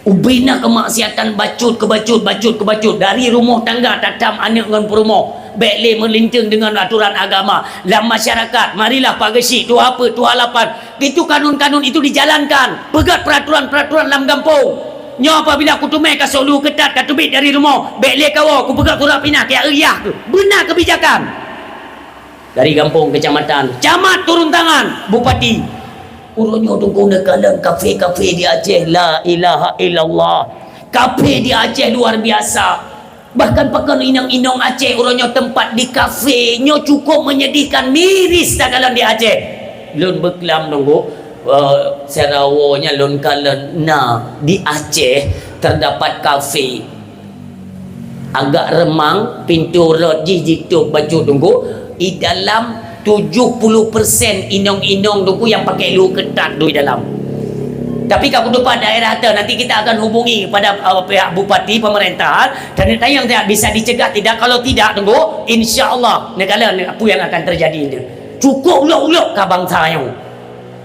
Ubé na keumaksiatan bacut keu bacut, bacut keu bacut. Dari rumoh tangga tatam aneuëk ngon peurumoh. Bék lé meulinteung deungon aturan agama. Lam masyarakat, marilah pageusik, tuha peuet, tuha lapan. Itu kanun-kanun itu dijalankan. Peugét peraturan-peraturan lam gampông. Nyoe apabila kuteumé ka solu keutat ka teubiet dari rumoh, bék lé kawoe, kupeugét surat pinah keu yah tu. Beuna keubijakan. Dari gampông kecamatan, camat turun tangan, bupati. Uroe nyoe Teungku neukalon kafé-kafé di Aceh, la ilaha illallah. Kafé di Aceh luar biasa. Bahkan pakon inong-inong Aceh uroe nyoe teumpat di kafé nyoe cukup menyedihkan, miris takalon di Aceh. Lôn beuklam Teungku, eh, sirawoe nyan lôn kalon na di Aceh terdapat kafé. Agak reumang, pintoe rot jih jitôb bacut Teungku, i dalam tujuh puluh persen inong-inong Teungku nyang pakai luweue keutat di dalam. Tapi ka kutupat daerah tu, nanti kita akan hubungi pada, uh, pihak bupati, pemerintahan, dan tanyong tidak bisa dicegah tidak, kalau tidak Teungku, insya Allah, neukalon apa yang akan terjadi ni. Cukup ulok-ulok ka bansa nyoe.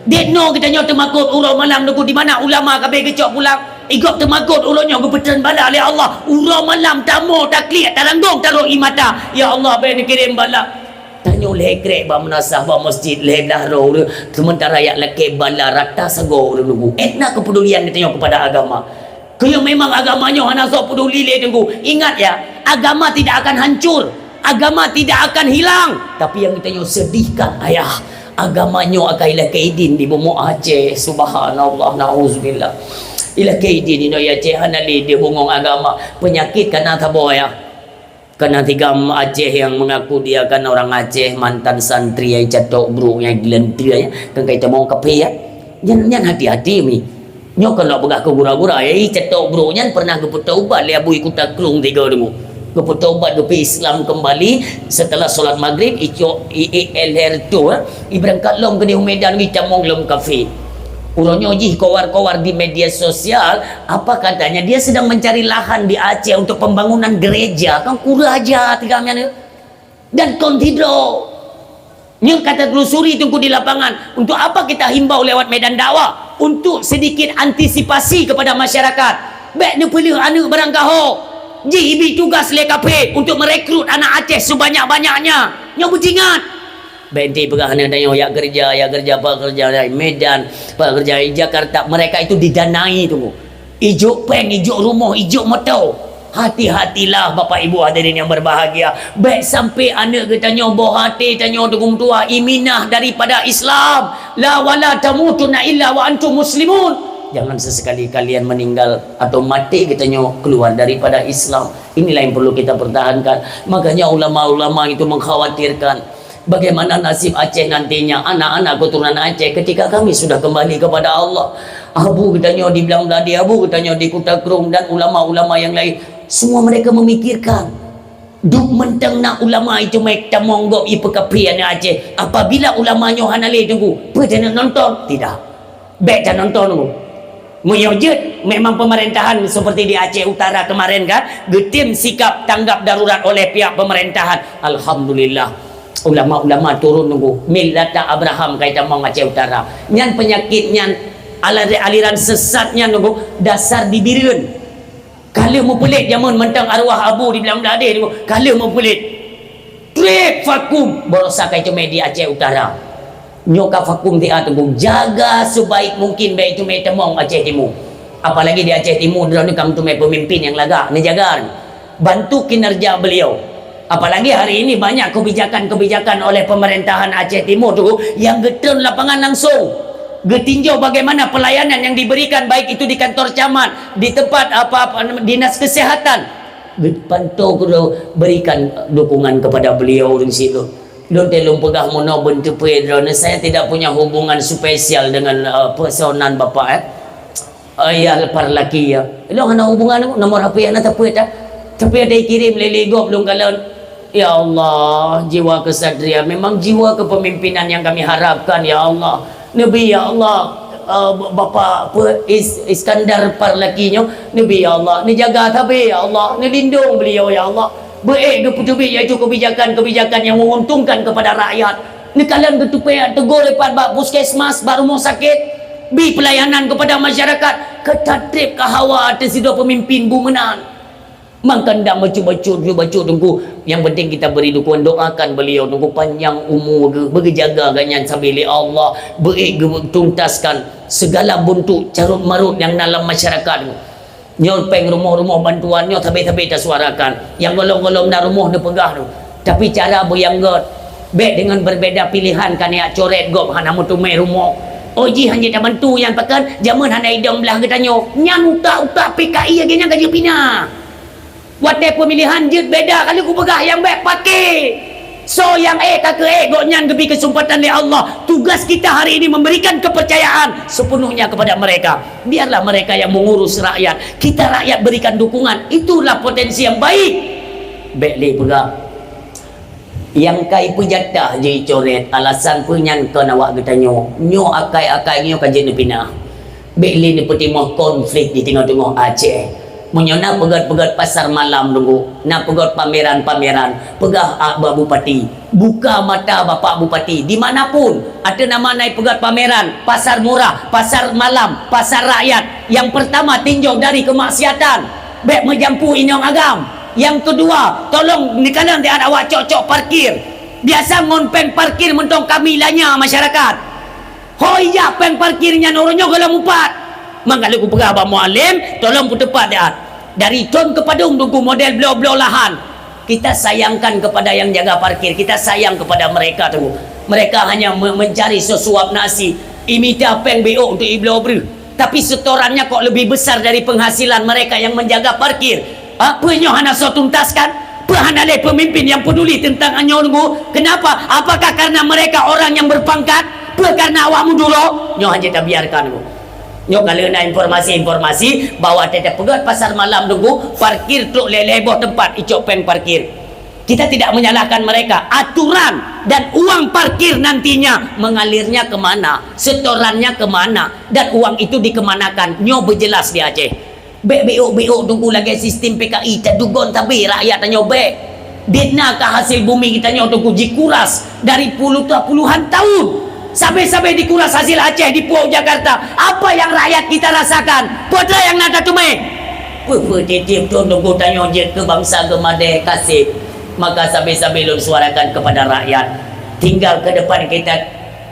Dek no kita nyoe teumakot uroe malam Teungku, di mana ulama ka abéh geucok pulang. Igob teumakot uroe nyoe geupeutreun bala lé Allah. Uroe malam tamoe takliek taranggong taroh ie mata. Ya Allah, bék neukirém bala. Tanyoe lhée krek bak meunasah, bak masjid, lhée blah roh ureuëng, sementara jak lakée bala rata sagoe ureuëng Teungku. Ét na keupedulian geutanyoe kepada agama. Keu nyang memang agama nyoe hana soe peduli lé Teungku. Ingat ya, agama tidak akan hancur. Agama tidak akan hilang. Tapi yang geutanyoe sedihkan, ayah, agama nyoe akan ilakée idin di bumoe Aceh. Subhanallah, nauzubillah. Ilakée idin inoe Aceh hana lé di bungong agama. Penyakit kana saboh, ayah. Kana tiga Aceh yang mengaku dia kan orang Aceh, mantan santri yang catok brok, yang geulanteue, ya. Kan kai tamong kaphé, ya. Nyan, nyan hati-hati mi. Nyoe kon lok peugah keu gura-gura, ya. Ih, catok brok nyan pernah geupeutaubat lé Abu Kuta Krueng tiga Teungku. Geupeutaubat, geupeu Islam kembali setelah solat Maghrib, icok, i, i, i leher tu, ha. Ibrang kat lom keudeh u Medan, i tamong lom kaphé. Uroe nyoe jih kowar-kowar di media sosial, apa katanya dia sedang mencari lahan di Aceh untuk pembangunan gereja. Kan kurang aja tiga nyan. Dan kon sidroe. Nyoe ka teutelusuri Teungku di lapangan. Untuk apa kita himbau lewat medan dakwah? Untuk sedikit antisipasi kepada masyarakat. Bék neupeuleueh aneuëk barangkaho. Jih ibi tugas lé kaphé untuk merekrut anak Aceh sebanyak-banyaknya. Nyoe beucingat. Bék enti peugah aneuk tanyoe jak keureuja, jak keureuja, pekerja di Medan, pekerja di Jakarta. Mereka itu didanai Teungku. Ijok péng, ijok rumoh, ijok moto. Hati-hatilah Bapak Ibu hadirin yang berbahagia. Bék sampai aneuk geutanyoe boh até tanyoe Teungku meutuwah iminah daripada Islam. La wala tamutunna illa wa antum muslimun. Jangan sesekali kalian meninggal atau mati geutanyoe keluar daripada Islam. Inilah yang perlu kita pertahankan. Makanya ulama-ulama itu mengkhawatirkan. Bagaimana nasib Aceh nantinya, anak-anak keturunan Aceh ketika kami sudah kembali kepada Allah? Abu geutanyoe di Blang Bladé, abu geutanyoe di Kuta Krueng dan ulama-ulama yang lain, semua mereka memikirkan. Duek mantong na ulama itu mai tamong gob ipeukaphé aneuk Aceh. Apabila ulama nyoe hana lé Teungku, peue taneuk nonton? Tidak. Bék tanonton Teungku. Meunyoe jeuet, memang pemerintahan seperti di Aceh Utara kemarin kan, geutem sikap tanggap darurat oleh pihak pemerintahan. Alhamdulillah. Ulama-ulama turun Teungku. Millata Abraham kai tamong Aceh Utara. Nyan penyakit nyan, ala-, aliran sesat nyan Teungku, dasar di Bireuen. Ka lheueh meupeulet jameun mantong arwah abu di Blang Bladé Teungku. Ka lheueh meupeulet. Trép vakum, baroesa kai teumé di Aceh Utara. Nyoe ka vakum tiah Teungku. Jaga sebaik mungkin bék teumé tamong Aceh Timu. Apalagi di Aceh Timu, droeneuh ka meuteumé pemimpin nyang lagak, neujaga. Bantu kinerja beliau. Apalagi hari ini banyak kebijakan-kebijakan oleh pemerintahan Aceh Timu Teungku yang geutreun lapangan langsung. Geutinjau bagaimana pelayanan yang diberikan, baik itu di kantor camat, di tempat apa, apa nama, dinas kesehatan. Geupanto keu berikan dukungan kepada beliau di situ. Lôn teuh lôn peugah meunoe beunteupeu droeneuh, saya tidak punya hubungan spesial dengan, eh, pesonan Bapak, eh. Eh, ya, lepas laki ya. Lôn hana hubungan, nomor H P hana teupeu dah. Tapi ada kirim lé-lé gob lôn kalon. Ya Allah, jiwa kesatria, memang jiwa kepemimpinan yang kami harapkan, ya Allah. Nabi, ya Allah. eh, Bapak, apa, Is-, Iskandar Parlaki nyoe, neubi, ya Allah, neujaga sabe, ya Allah, neulindong beliau, ya Allah. Beuék geupeuteubiet, yaitu kebijakan-kebijakan yang menguntungkan kepada rakyat. Neukalon geuteupeue tegur pat bak puskesmas, bak rumoh sakét, bi pelayanan kepada masyarakat, ka treb ka hawa ateueh sidroe pemimpin bu meunan. Mangkandang bacut-bacut, bacut-bacut Teungku. Yang penting kita beri dukungan, doakan beliau Teungku panjang umu, beu-, beugeujaga gobnyan sabe lé Allah, beuék geutuntaskan segala bentuk carut-marut nyang na lam masyarakat. Nyoe péng rumoh-rumoh bantuan nyoe sabe-sabe tasuarakan. Nyang gohlom-gohlom na rumoh neupeugah tu. Tapi cara beu nyang göt, bék deungon berbeda pilihan ka neujak coret gob hana meuteumé rumoh. Oh jih hana tabantu nyan pakon, jameun hana idong blah geutanyoe. Nyan utak-utak P K I lagèe nyan ka jeuet pina. Watèe pemilihan jeuet beda, ka lheueh kupeugah nyang bèk paké. Soe nyang ék ka keuh ék, gobnyan geubri keuseumpatan lé Allah. Tugas kita hari ini memberikan kepercayaan sepenuhnya kepada mereka. Biarlah mereka yang mengurus rakyat. Kita rakyat berikan dukungan. Itulah potensi yang baik. Bèk lé peugah. Nyang ka ipeujatah jeuet icoret, alasan peue nyan kon awak geutanyoe. Nyoe akai-akai nyoe ka jeuet neupinah. Bèk lé neupeutimoh konflik di teungoh-teungoh Aceh. Meunyoe na peugöt-peugöt pasar malam Teungku, na peugöt pameran-pameran, peugah bak Bupati, buka mata Bapak Bupati, di mana pun ateueh nama na peugöt pameran, pasar murah, pasar malam, pasar rakyat, nyang peurtama tinjau dari kemaksiatan, bèk meujampu inong agam. Nyang keudua, tolong neukalon di awak cok-cok parkir. Biasa ngon péng parkir mantong kami lanya masyarakat. Ho ijak péng parkir nyan uroe nyoe gohlom mupat. Maka lheueh kupeugah bak Mualem, tolong peuteupat siat. Dari thôn keu padum Teungku model bloe-bloe lahan. Kita sayangkan kepada yang jaga parkir, kita sayang kepada mereka Teungku. Mereka hanya me-, mencari sesuap nasi, imita péng B O untuk ibloe breuh. Tapi setorannya kok lebih besar dari penghasilan mereka yang menjaga parkir. Ha, peue nyoe hana soe tuntaskan? Peue hana lé pemimpin yang peduli tentang nyoe Teungku? Kenapa? Apakah karena mereka orang yang berpangkat? Peue karena awak meuduro? Nyoe hana tabiarkan Teungku. Nyoe ka lheueh na informasi-informasi bahwa teutap peugöt pasar malam Teungku, parkir trok lhèe-lhèe boh teumpat icok péng parkir. Kita tidak menyalahkan mereka. Aturan dan uang parkir nantinya mengalirnya ke mana, setorannya ke mana, dan uang itu dikemanakan. Nyoe beujelas di Aceh. Bèk B O-B O Teungku lagèe sistem P K I, tadugon tabi rakyat tanyoe bèk. Bit na ka hasil bumi geutanyoe Teungku jikuras dari puluh ta-, puluhan tahun. Sabe-sabe dikuras hasil Aceh dipuwoe u Jakarta. Apa yang rakyat kita rasakan? Peue nyang na tateumé? Peue-peue tiep-tiep thôn Teungku tanyoe jeuet keu bansa geumadé kaseb. Maka sabe-sabe lôn suarakan kepada rakyat. Tinggal ke depan kita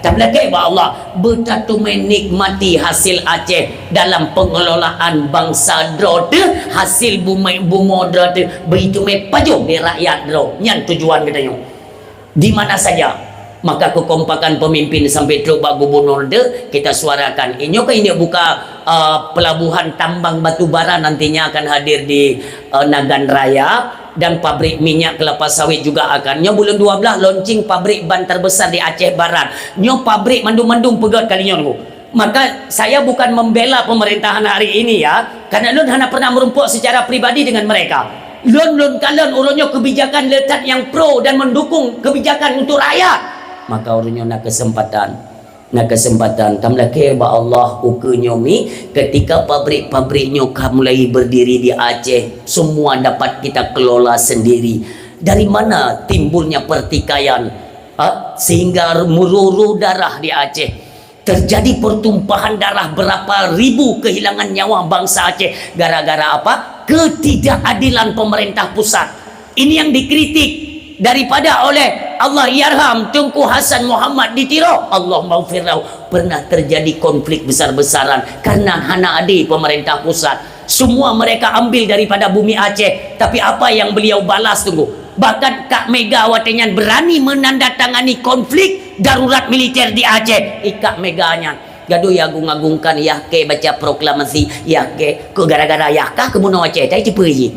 Tameulakèe bak Allah, beutateumé nikmati hasil Aceh dalam pengelolaan bansa droe teuh, hasil bumé bumoe droe teuh, beutateumé pajoh di rakyat droe. Nyan tujuan geutanyoe. Di mana saja, maka kekompakan pemimpin sampai trok bak gubernur teuh kita suarakan. Inyoe kan ini buka, uh, pelabuhan tambang batu bara nantinya akan hadir di, uh, Nagan Raya. Dan pabrik minyak kelapa sawit juga akan. Nyoe buleuen dua belas launching pabrik ban terbesar di Aceh Barat. Nyoe pabrik mandum-mandum peugöt kali nyoe Teungku. Maka saya bukan membela pemerintahan hari ini ya, karena lôn hana pernah merumpok secara pribadi dengan mereka. Lôn, lôn kalon uroe nyoe kebijakan le that nyang pro dan mendukung kebijakan untuk rakyat. Maka uroe nyoe na kesempatan. Na kesempatan, tameulakèe bak Allah ukeue nyoe mi, ketika pabrik-pabrik nyoe ka mulai berdiri di Aceh, semua dapat kita kelola sendiri. Dari mana timbulnya pertikaian, ha? Sehingga meururu darah di Aceh. Terjadi pertumpahan darah, berapa ribu kehilangan nyawa bangsa Aceh gara-gara apa? Ketidakadilan pemerintah pusat. Ini yang dikritik daripada oleh Allahyarham Teungku Hasan Muhammad di Tiro, Allahummaghfir lahu, pernah terjadi konflik besar-besaran karena hana adé pemerintah pusat. Semua mereka ambil daripada bumi Aceh, tapi apa yang beliau balas Teungku? Bahkan Kak Mega watèe nyan berani menandatangani konflik darurat militer di Aceh. Ih, Kak Mega nyan gadoh iagung-agungkan, yah kèe baca proklamasi, yah kèe keu gara-gara yah kah keubunoe Aceh, tai tipeue jih.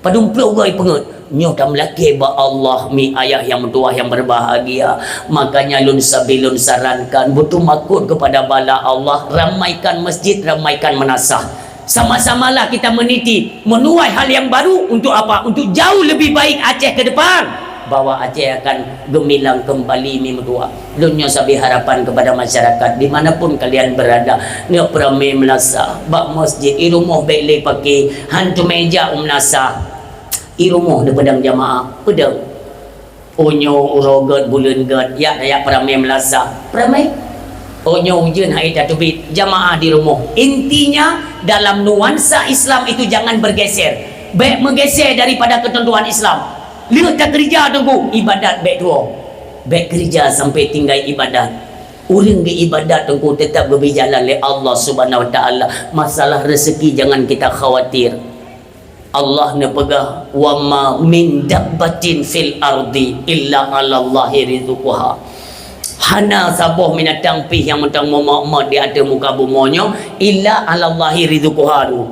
Padum ploh goe peungeuet. Nyoe tameulakèe bak Allah, mi ayah nyang meutuwah nyang berbahagia. Makanya lôn sabe lôn sarankan, beuteumakot kepada bala Allah, ramaikan masjid, ramaikan meunasah. Sama-samalah kita meniti, menuai hal yang baru untuk apa? Untuk jauh lebih baik Aceh ke depan. Bahwa Aceh akan gemilang kembali, mi meutuah. Lôn nyoe sabe harapan kepada masyarakat di mana pun kalian berada, neuk peuramé meulasa bak masjid, i rumoh bék lé paké, han teumé jak u meulasa. I rumoh neupeudong jamaah, peudong. Uroe nyoe, uroe gét, buleuen gét, yak, yak peuramé meulasa, peuramé. Uroe nyoe ujeuen hai tateubiet, jamaah di rumoh. Intinya, dalam nuansa Islam itu jangan bergeser. Bék meugeser daripada keuteuntuan Islam. Lheueh takeurija teungku, ibadat bék tuwoe. Bék keurija sampai tinggai ibadat. Ureuëng geuibadat teungku teutap geubri jalan lé Allah Subhanahu Wa Taala. Masalah rezeki jangan kita khawatir. Allah neupeugah, "Wa ma min dabbatin fil ardi illa 'alallahi rizquha." Hana saboh binatang pih nyang mantong meumot-mot di ateueh muka bumoe nyoe, illa 'alallahi rizquha tu.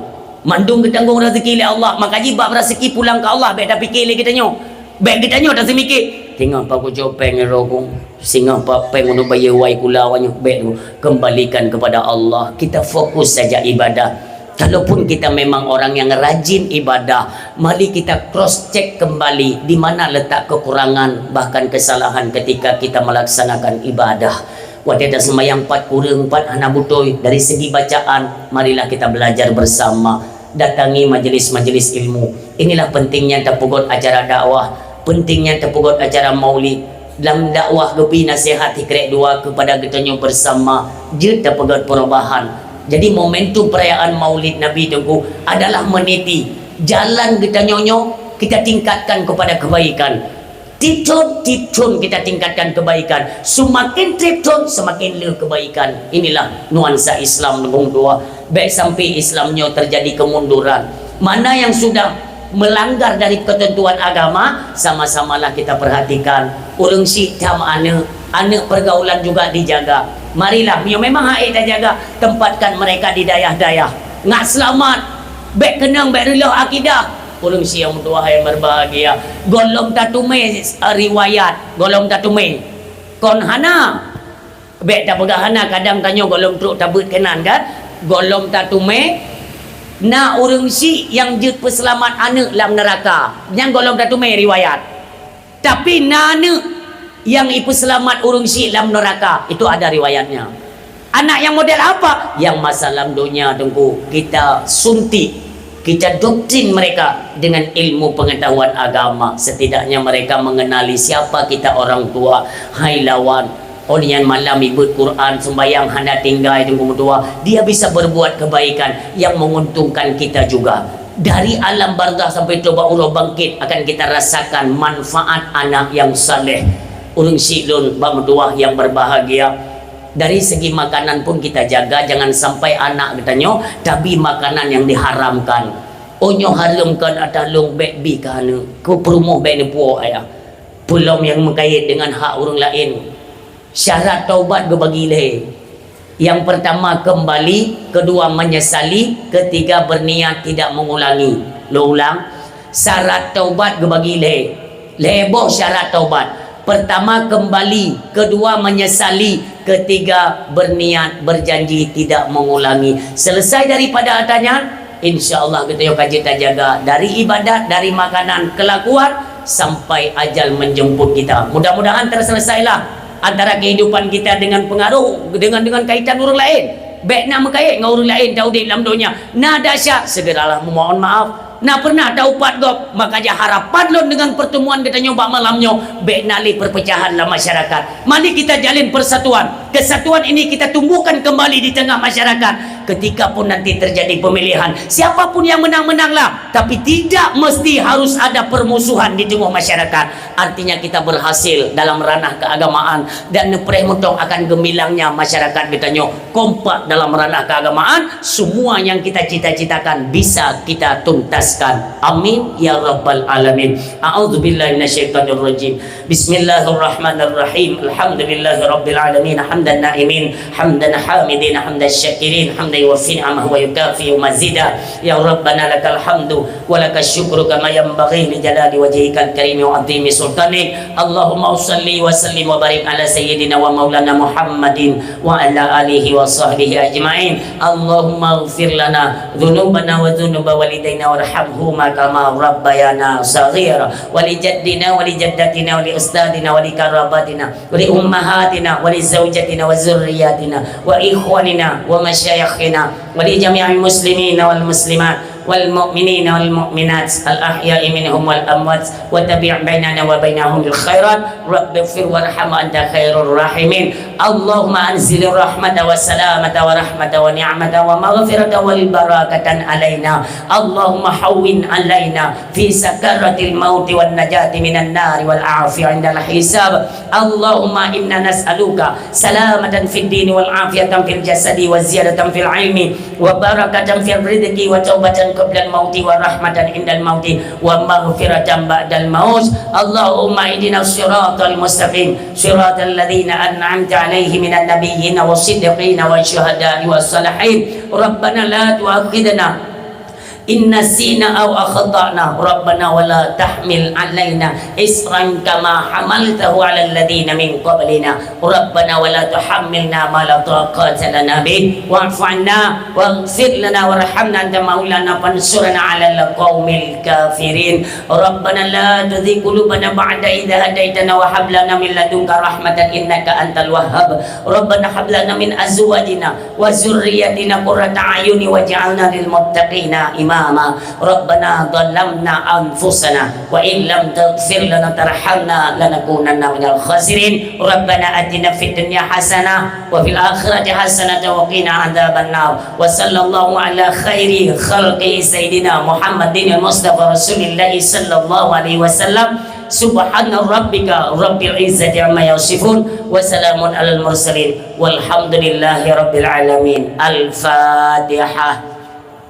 Mandum geutanggong rezeki lé Allah, maka jih bab rezeki pulang keu Allah, bék tapike lé geutanyoe. Bék geutanyoe taseumike, "Singoh pat kucok péng nyoe, singoh pat péng untuk bayeue wai kula awak nyoe," bék tu. Kembalikan kepada Allah. Kita fokus saja ibadah. Kalaupun kita memang orang yang rajin ibadah, mari kita cross check kembali di mana letak kekurangan bahkan kesalahan ketika kita melaksanakan ibadah. Watée taseumbahyang pat kureueng, pat hana beutôi dari segi bacaan, marilah kita belajar bersama. Datangi majelis-majelis ilmu. Inilah pentingnya tapeugét acara dakwah, pentingnya tapeugét acara maulid. Lam dakwah geubri nasihat hikrek dua kepada geutanyoe bersama, jeuet tapeugét perubahan. Jadi, momentum perayaan Maulid Nabi teungku adalah meniti jalan geutanyoe nyoe kita tingkatkan kepada kebaikan. Tiep thon, tiep thon kita tingkatkan kebaikan. Seumaken tiep thon, seumaken le kebaikan. Inilah nuansa Islam, teungku dua. Bék sampai Islam nyoe terjadi kemunduran. Mana yang sudah melanggar dari ketentuan agama, sama-samalah kita perhatikan. Ureuëng syiek tam aneuëk, aneuëk pergaulan juga dijaga. Marilah, nyoe memang hak tajaga, tempatkan mereka di dayah-dayah. Ngat seulamat, bék keunong, bék reuloh akidah. Ureuëng syiek nyang meutuah nyang berbahagia, gohlom tateumé, eh, riwayat, gohlom tateumé. Kon hana. Bék tapeugah hana, kadang tanyoe gohlom trok tabeuet keunan kan? Gohlom tateumé na ureuëng syiek nyang jeuet peuseulamat aneuëk lam neuraka. Nyan gohlom tateumé riwayat. Tapi na aneuëk nyang ipeuseulamat ureuëng syiek lam neuraka, itu ada riwayatnya. Anak nyang model apa? Nyang masa lam donya teungku kita suntik, kita doktrin mereka dengan ilmu pengetahuan agama. Setidaknya mereka mengenali siapa kita orang tua. Hai lawan, oh nyan malam ibeuet Quran, sembahyang hana tinggai, teungku meutuah, dia bisa berbuat kebaikan yang menguntungkan kita juga. Dari alam barzakh sampai tobat uroe bangkit akan kita rasakan manfaat anak yang saleh. Ureuëng syiek lôn bak meutuah yang berbahagia, dari segi makanan pun kita jaga, jangan sampai anak geutanyoe tabri makanan yang diharamkan. Oh nyoe hareuem kon ata lôn, bék bi keu aneuëk, keu peurumoh bék neupuwoe ayah. Peulom nyang meukait dengan hak ureuëng laén. Syarat taubat geubagi lhée. Yang pertama kembali, kedua menyesali, ketiga berniat tidak mengulangi. Lôn ulang, syarat taubat geubagi lhée. Lhée boh syarat taubat. Pertama kembali, kedua menyesali, ketiga berniat berjanji tidak mengulangi. Selesai daripada ata nyan, insya Allah geutanyoe ka jeuet tajaga dari ibadat, dari makanan, kelakuan, sampai ajal menjemput kita. Mudah-mudahan terselesailah antara kehidupan kita dengan pengaruh, dengan, dengan kaitan ureuëng laén. Bék na meukait ngon ureuëng laén ta udeb lam donya. Na dahsyat, segeralah memohon maaf. Na pernah taupat gob, maka jih harapan lôn dengan pertemuan geutanyoe bak malam nyoe, bék na lé perpecahan lam masyarakat. Mari kita jalin persatuan. Kesatuan ini kita tumbuhkan kembali di tengah masyarakat. Ketika pun nanti terjadi pemilihan, siapa pun yang menang, menanglah. Tapi tidak mesti harus ada permusuhan di tengah masyarakat. Artinya kita berhasil dalam ranah keagamaan dan neupreh mantong akan gemilangnya masyarakat geutanyoe. Kompak dalam ranah keagamaan, semua yang kita cita-citakan bisa kita tuntaskan. Amin ya rabbal alamin. A'udzubillahi minasyaitonirrajim. Bismillahirrahmanirrahim. Alhamdulillahirabbil alamin. Hamdan na'imin, hamdan hamidin, hamdan syakirin, hamdan وفي نعمه ويكافئ مزيده. يا ربنا لك الحمد ولك الشكر كما ينبغي لجلال وجهك الكريم وعظيم سلطانك. اللهم صل وسلم وبارك على سيدنا ومولانا محمد وعلى آله وصحبه أجمعين. اللهم اغفر لنا ذنوبنا وذنوب والدينا وارحمهما كما ربيانا صغيرا، ولجدنا ولجدتنا ولأستاذنا ولقراباتنا ولأمهاتنا ولزوجاتنا وذرياتنا وإخواننا ومشايخنا ولجميع المسلمين والمسلمات والمؤمنين والمؤمنات الأحياء منهم والأموات، وتابع بيننا وبينهم بالخيرات. رب اغفر وارحم وأنت خير الراحمين. اللهم أنزل الرحمة والسلامة ورحمة ونعمة ومغفرة والبركة علينا. اللهم هون علينا في سكرات الموت والنجاة من النار والعافية عند الحساب. اللهم إنا نسألك سلامة في الدين والعافية في الجسد وزيادة في العلم وبركة في الرزق وتوبة قبل الموت ورحمة عند الموت ومغفرة بعد الموت. اللهم اهدنا الصراط المستقيم، صراط الذين أنعمت عليهم من النبيين والصديقين والشهداء والصالحين. ربنا لا تؤاخذنا إن نسينا أو أخطأنا، ربنا ولا تحمل علينا إصرا كما حملته على الذين من قبلنا، ربنا ولا تحملنا ما لا طاقة لنا به، واعف عنا واغفر لنا وارحمنا أنت مولانا فانصرنا على القوم الكافرين. ربنا لا تزغ قلوبنا بعد إذ هديتنا وهب لنا من لدنك رحمة إنك أنت الوهاب. ربنا هب لنا من أزواجنا وذريتنا قرة أعين واجعلنا للمتقين إماما. ربنا ظلمنا أنفسنا وإن لم تغفر لنا وترحمنا لنكونن من الخاسرين. ربنا آتنا في الدنيا حسنة وفي الآخرة حسنة وقنا عذاب النار. وصلى الله على خير خلقه سيدنا محمد المصطفى رسول الله صلى الله عليه وسلم. سبحان ربك رب العزة عما يصفون وسلام على المرسلين والحمد لله رب العالمين. الفاتحة.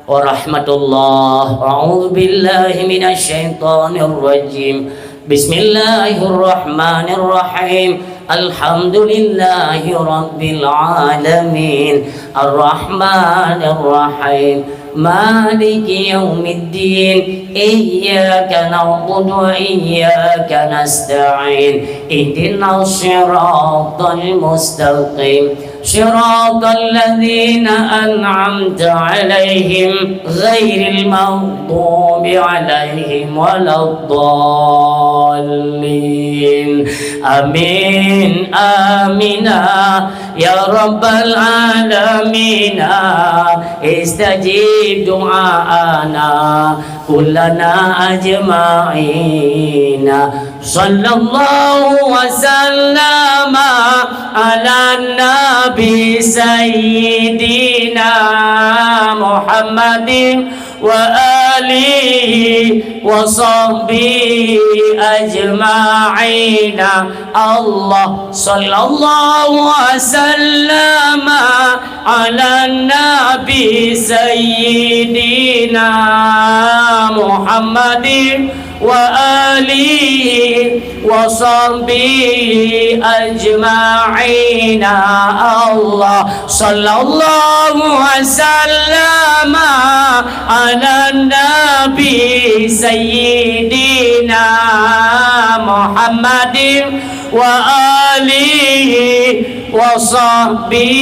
ورحمة الله. أعوذ بالله من الشيطان الرجيم. بسم الله الرحمن الرحيم. الحمد لله رب العالمين. الرحمن الرحيم. مالك يوم الدين. إياك نعبد وإياك نستعين. اهدنا الصراط المستقيم. صراط الذين أنعمت عليهم غير المغضوب عليهم ولا الضالين. آمين، آمين. يا رب العالمين، استجب دعاءنا كلنا أجمعين. صلى الله وسلم على النبي سيدنا محمد وآله وصحبه أجمعين. الله صلى الله وسلم على النبي سيدنا محمد وآله وصحبه أجمعين. الله صلى الله وسلم على النبي سيدنا محمد وآله وصحبه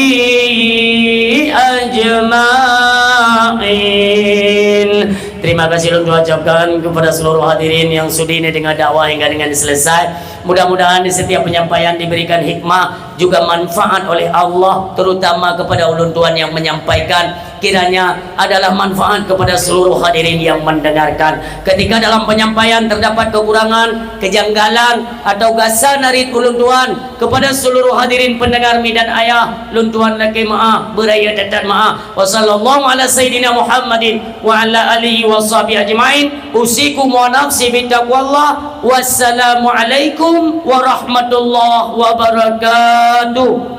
أجمعين. Terima kasih lôn ucapkan kepada seluruh hadirin yang sudi ni dengar dakwah hingga dengan selesai. Mudah-mudahan di setiap penyampaian diberikan hikmah juga manfaat oleh Allah, terutama kepada ulôn tuan yang menyampaikan. Kiranya adalah manfaat kepada seluruh hadirin yang mendengarkan. Ketika dalam penyampaian terdapat kekurangan, kejanggalan, atau gasa narit ulôn tuan, kepada seluruh hadirin pendengar mi dan ayah, lôn tuan lakée meu'ah, beuraya that-that meu'ah. Wa sallallahu ala sayyidina Muhammadin wa ala alihi wa sahbihi ajmain. Usikum wa nafsi bitaqwallah. Wassalamualaikum warahmatullahi wabarakatuh.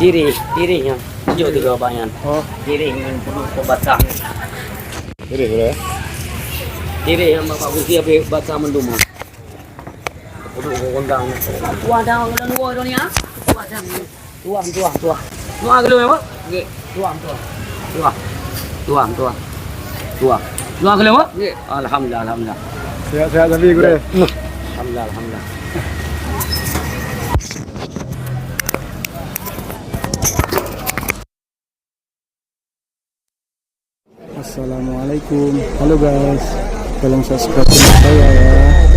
Tirih, tirih nyan. Tunjuk tiga abang nyan. Oh. Tirih nyan penuh ke basah. Tirih boleh? Tirih yang bapak kursi habis basah mendum. Duduk gondang. Tuah dah, udah dua dah ni, ah. Tuah dah. Tuah, tuah, tuah. Tuah ke lu, apa? Nggih. Tuah, tuah. Tuah. Tuah, tuah. Tuah. Tuah ke lu, apa? Nggih. Alhamdulillah, alhamdulillah. Sehat-sehat tapi, Gurèe. Alhamdulillah, alhamdulillah. Assalamualaikum. Halo guys. Tolong subscribe channel saya ya.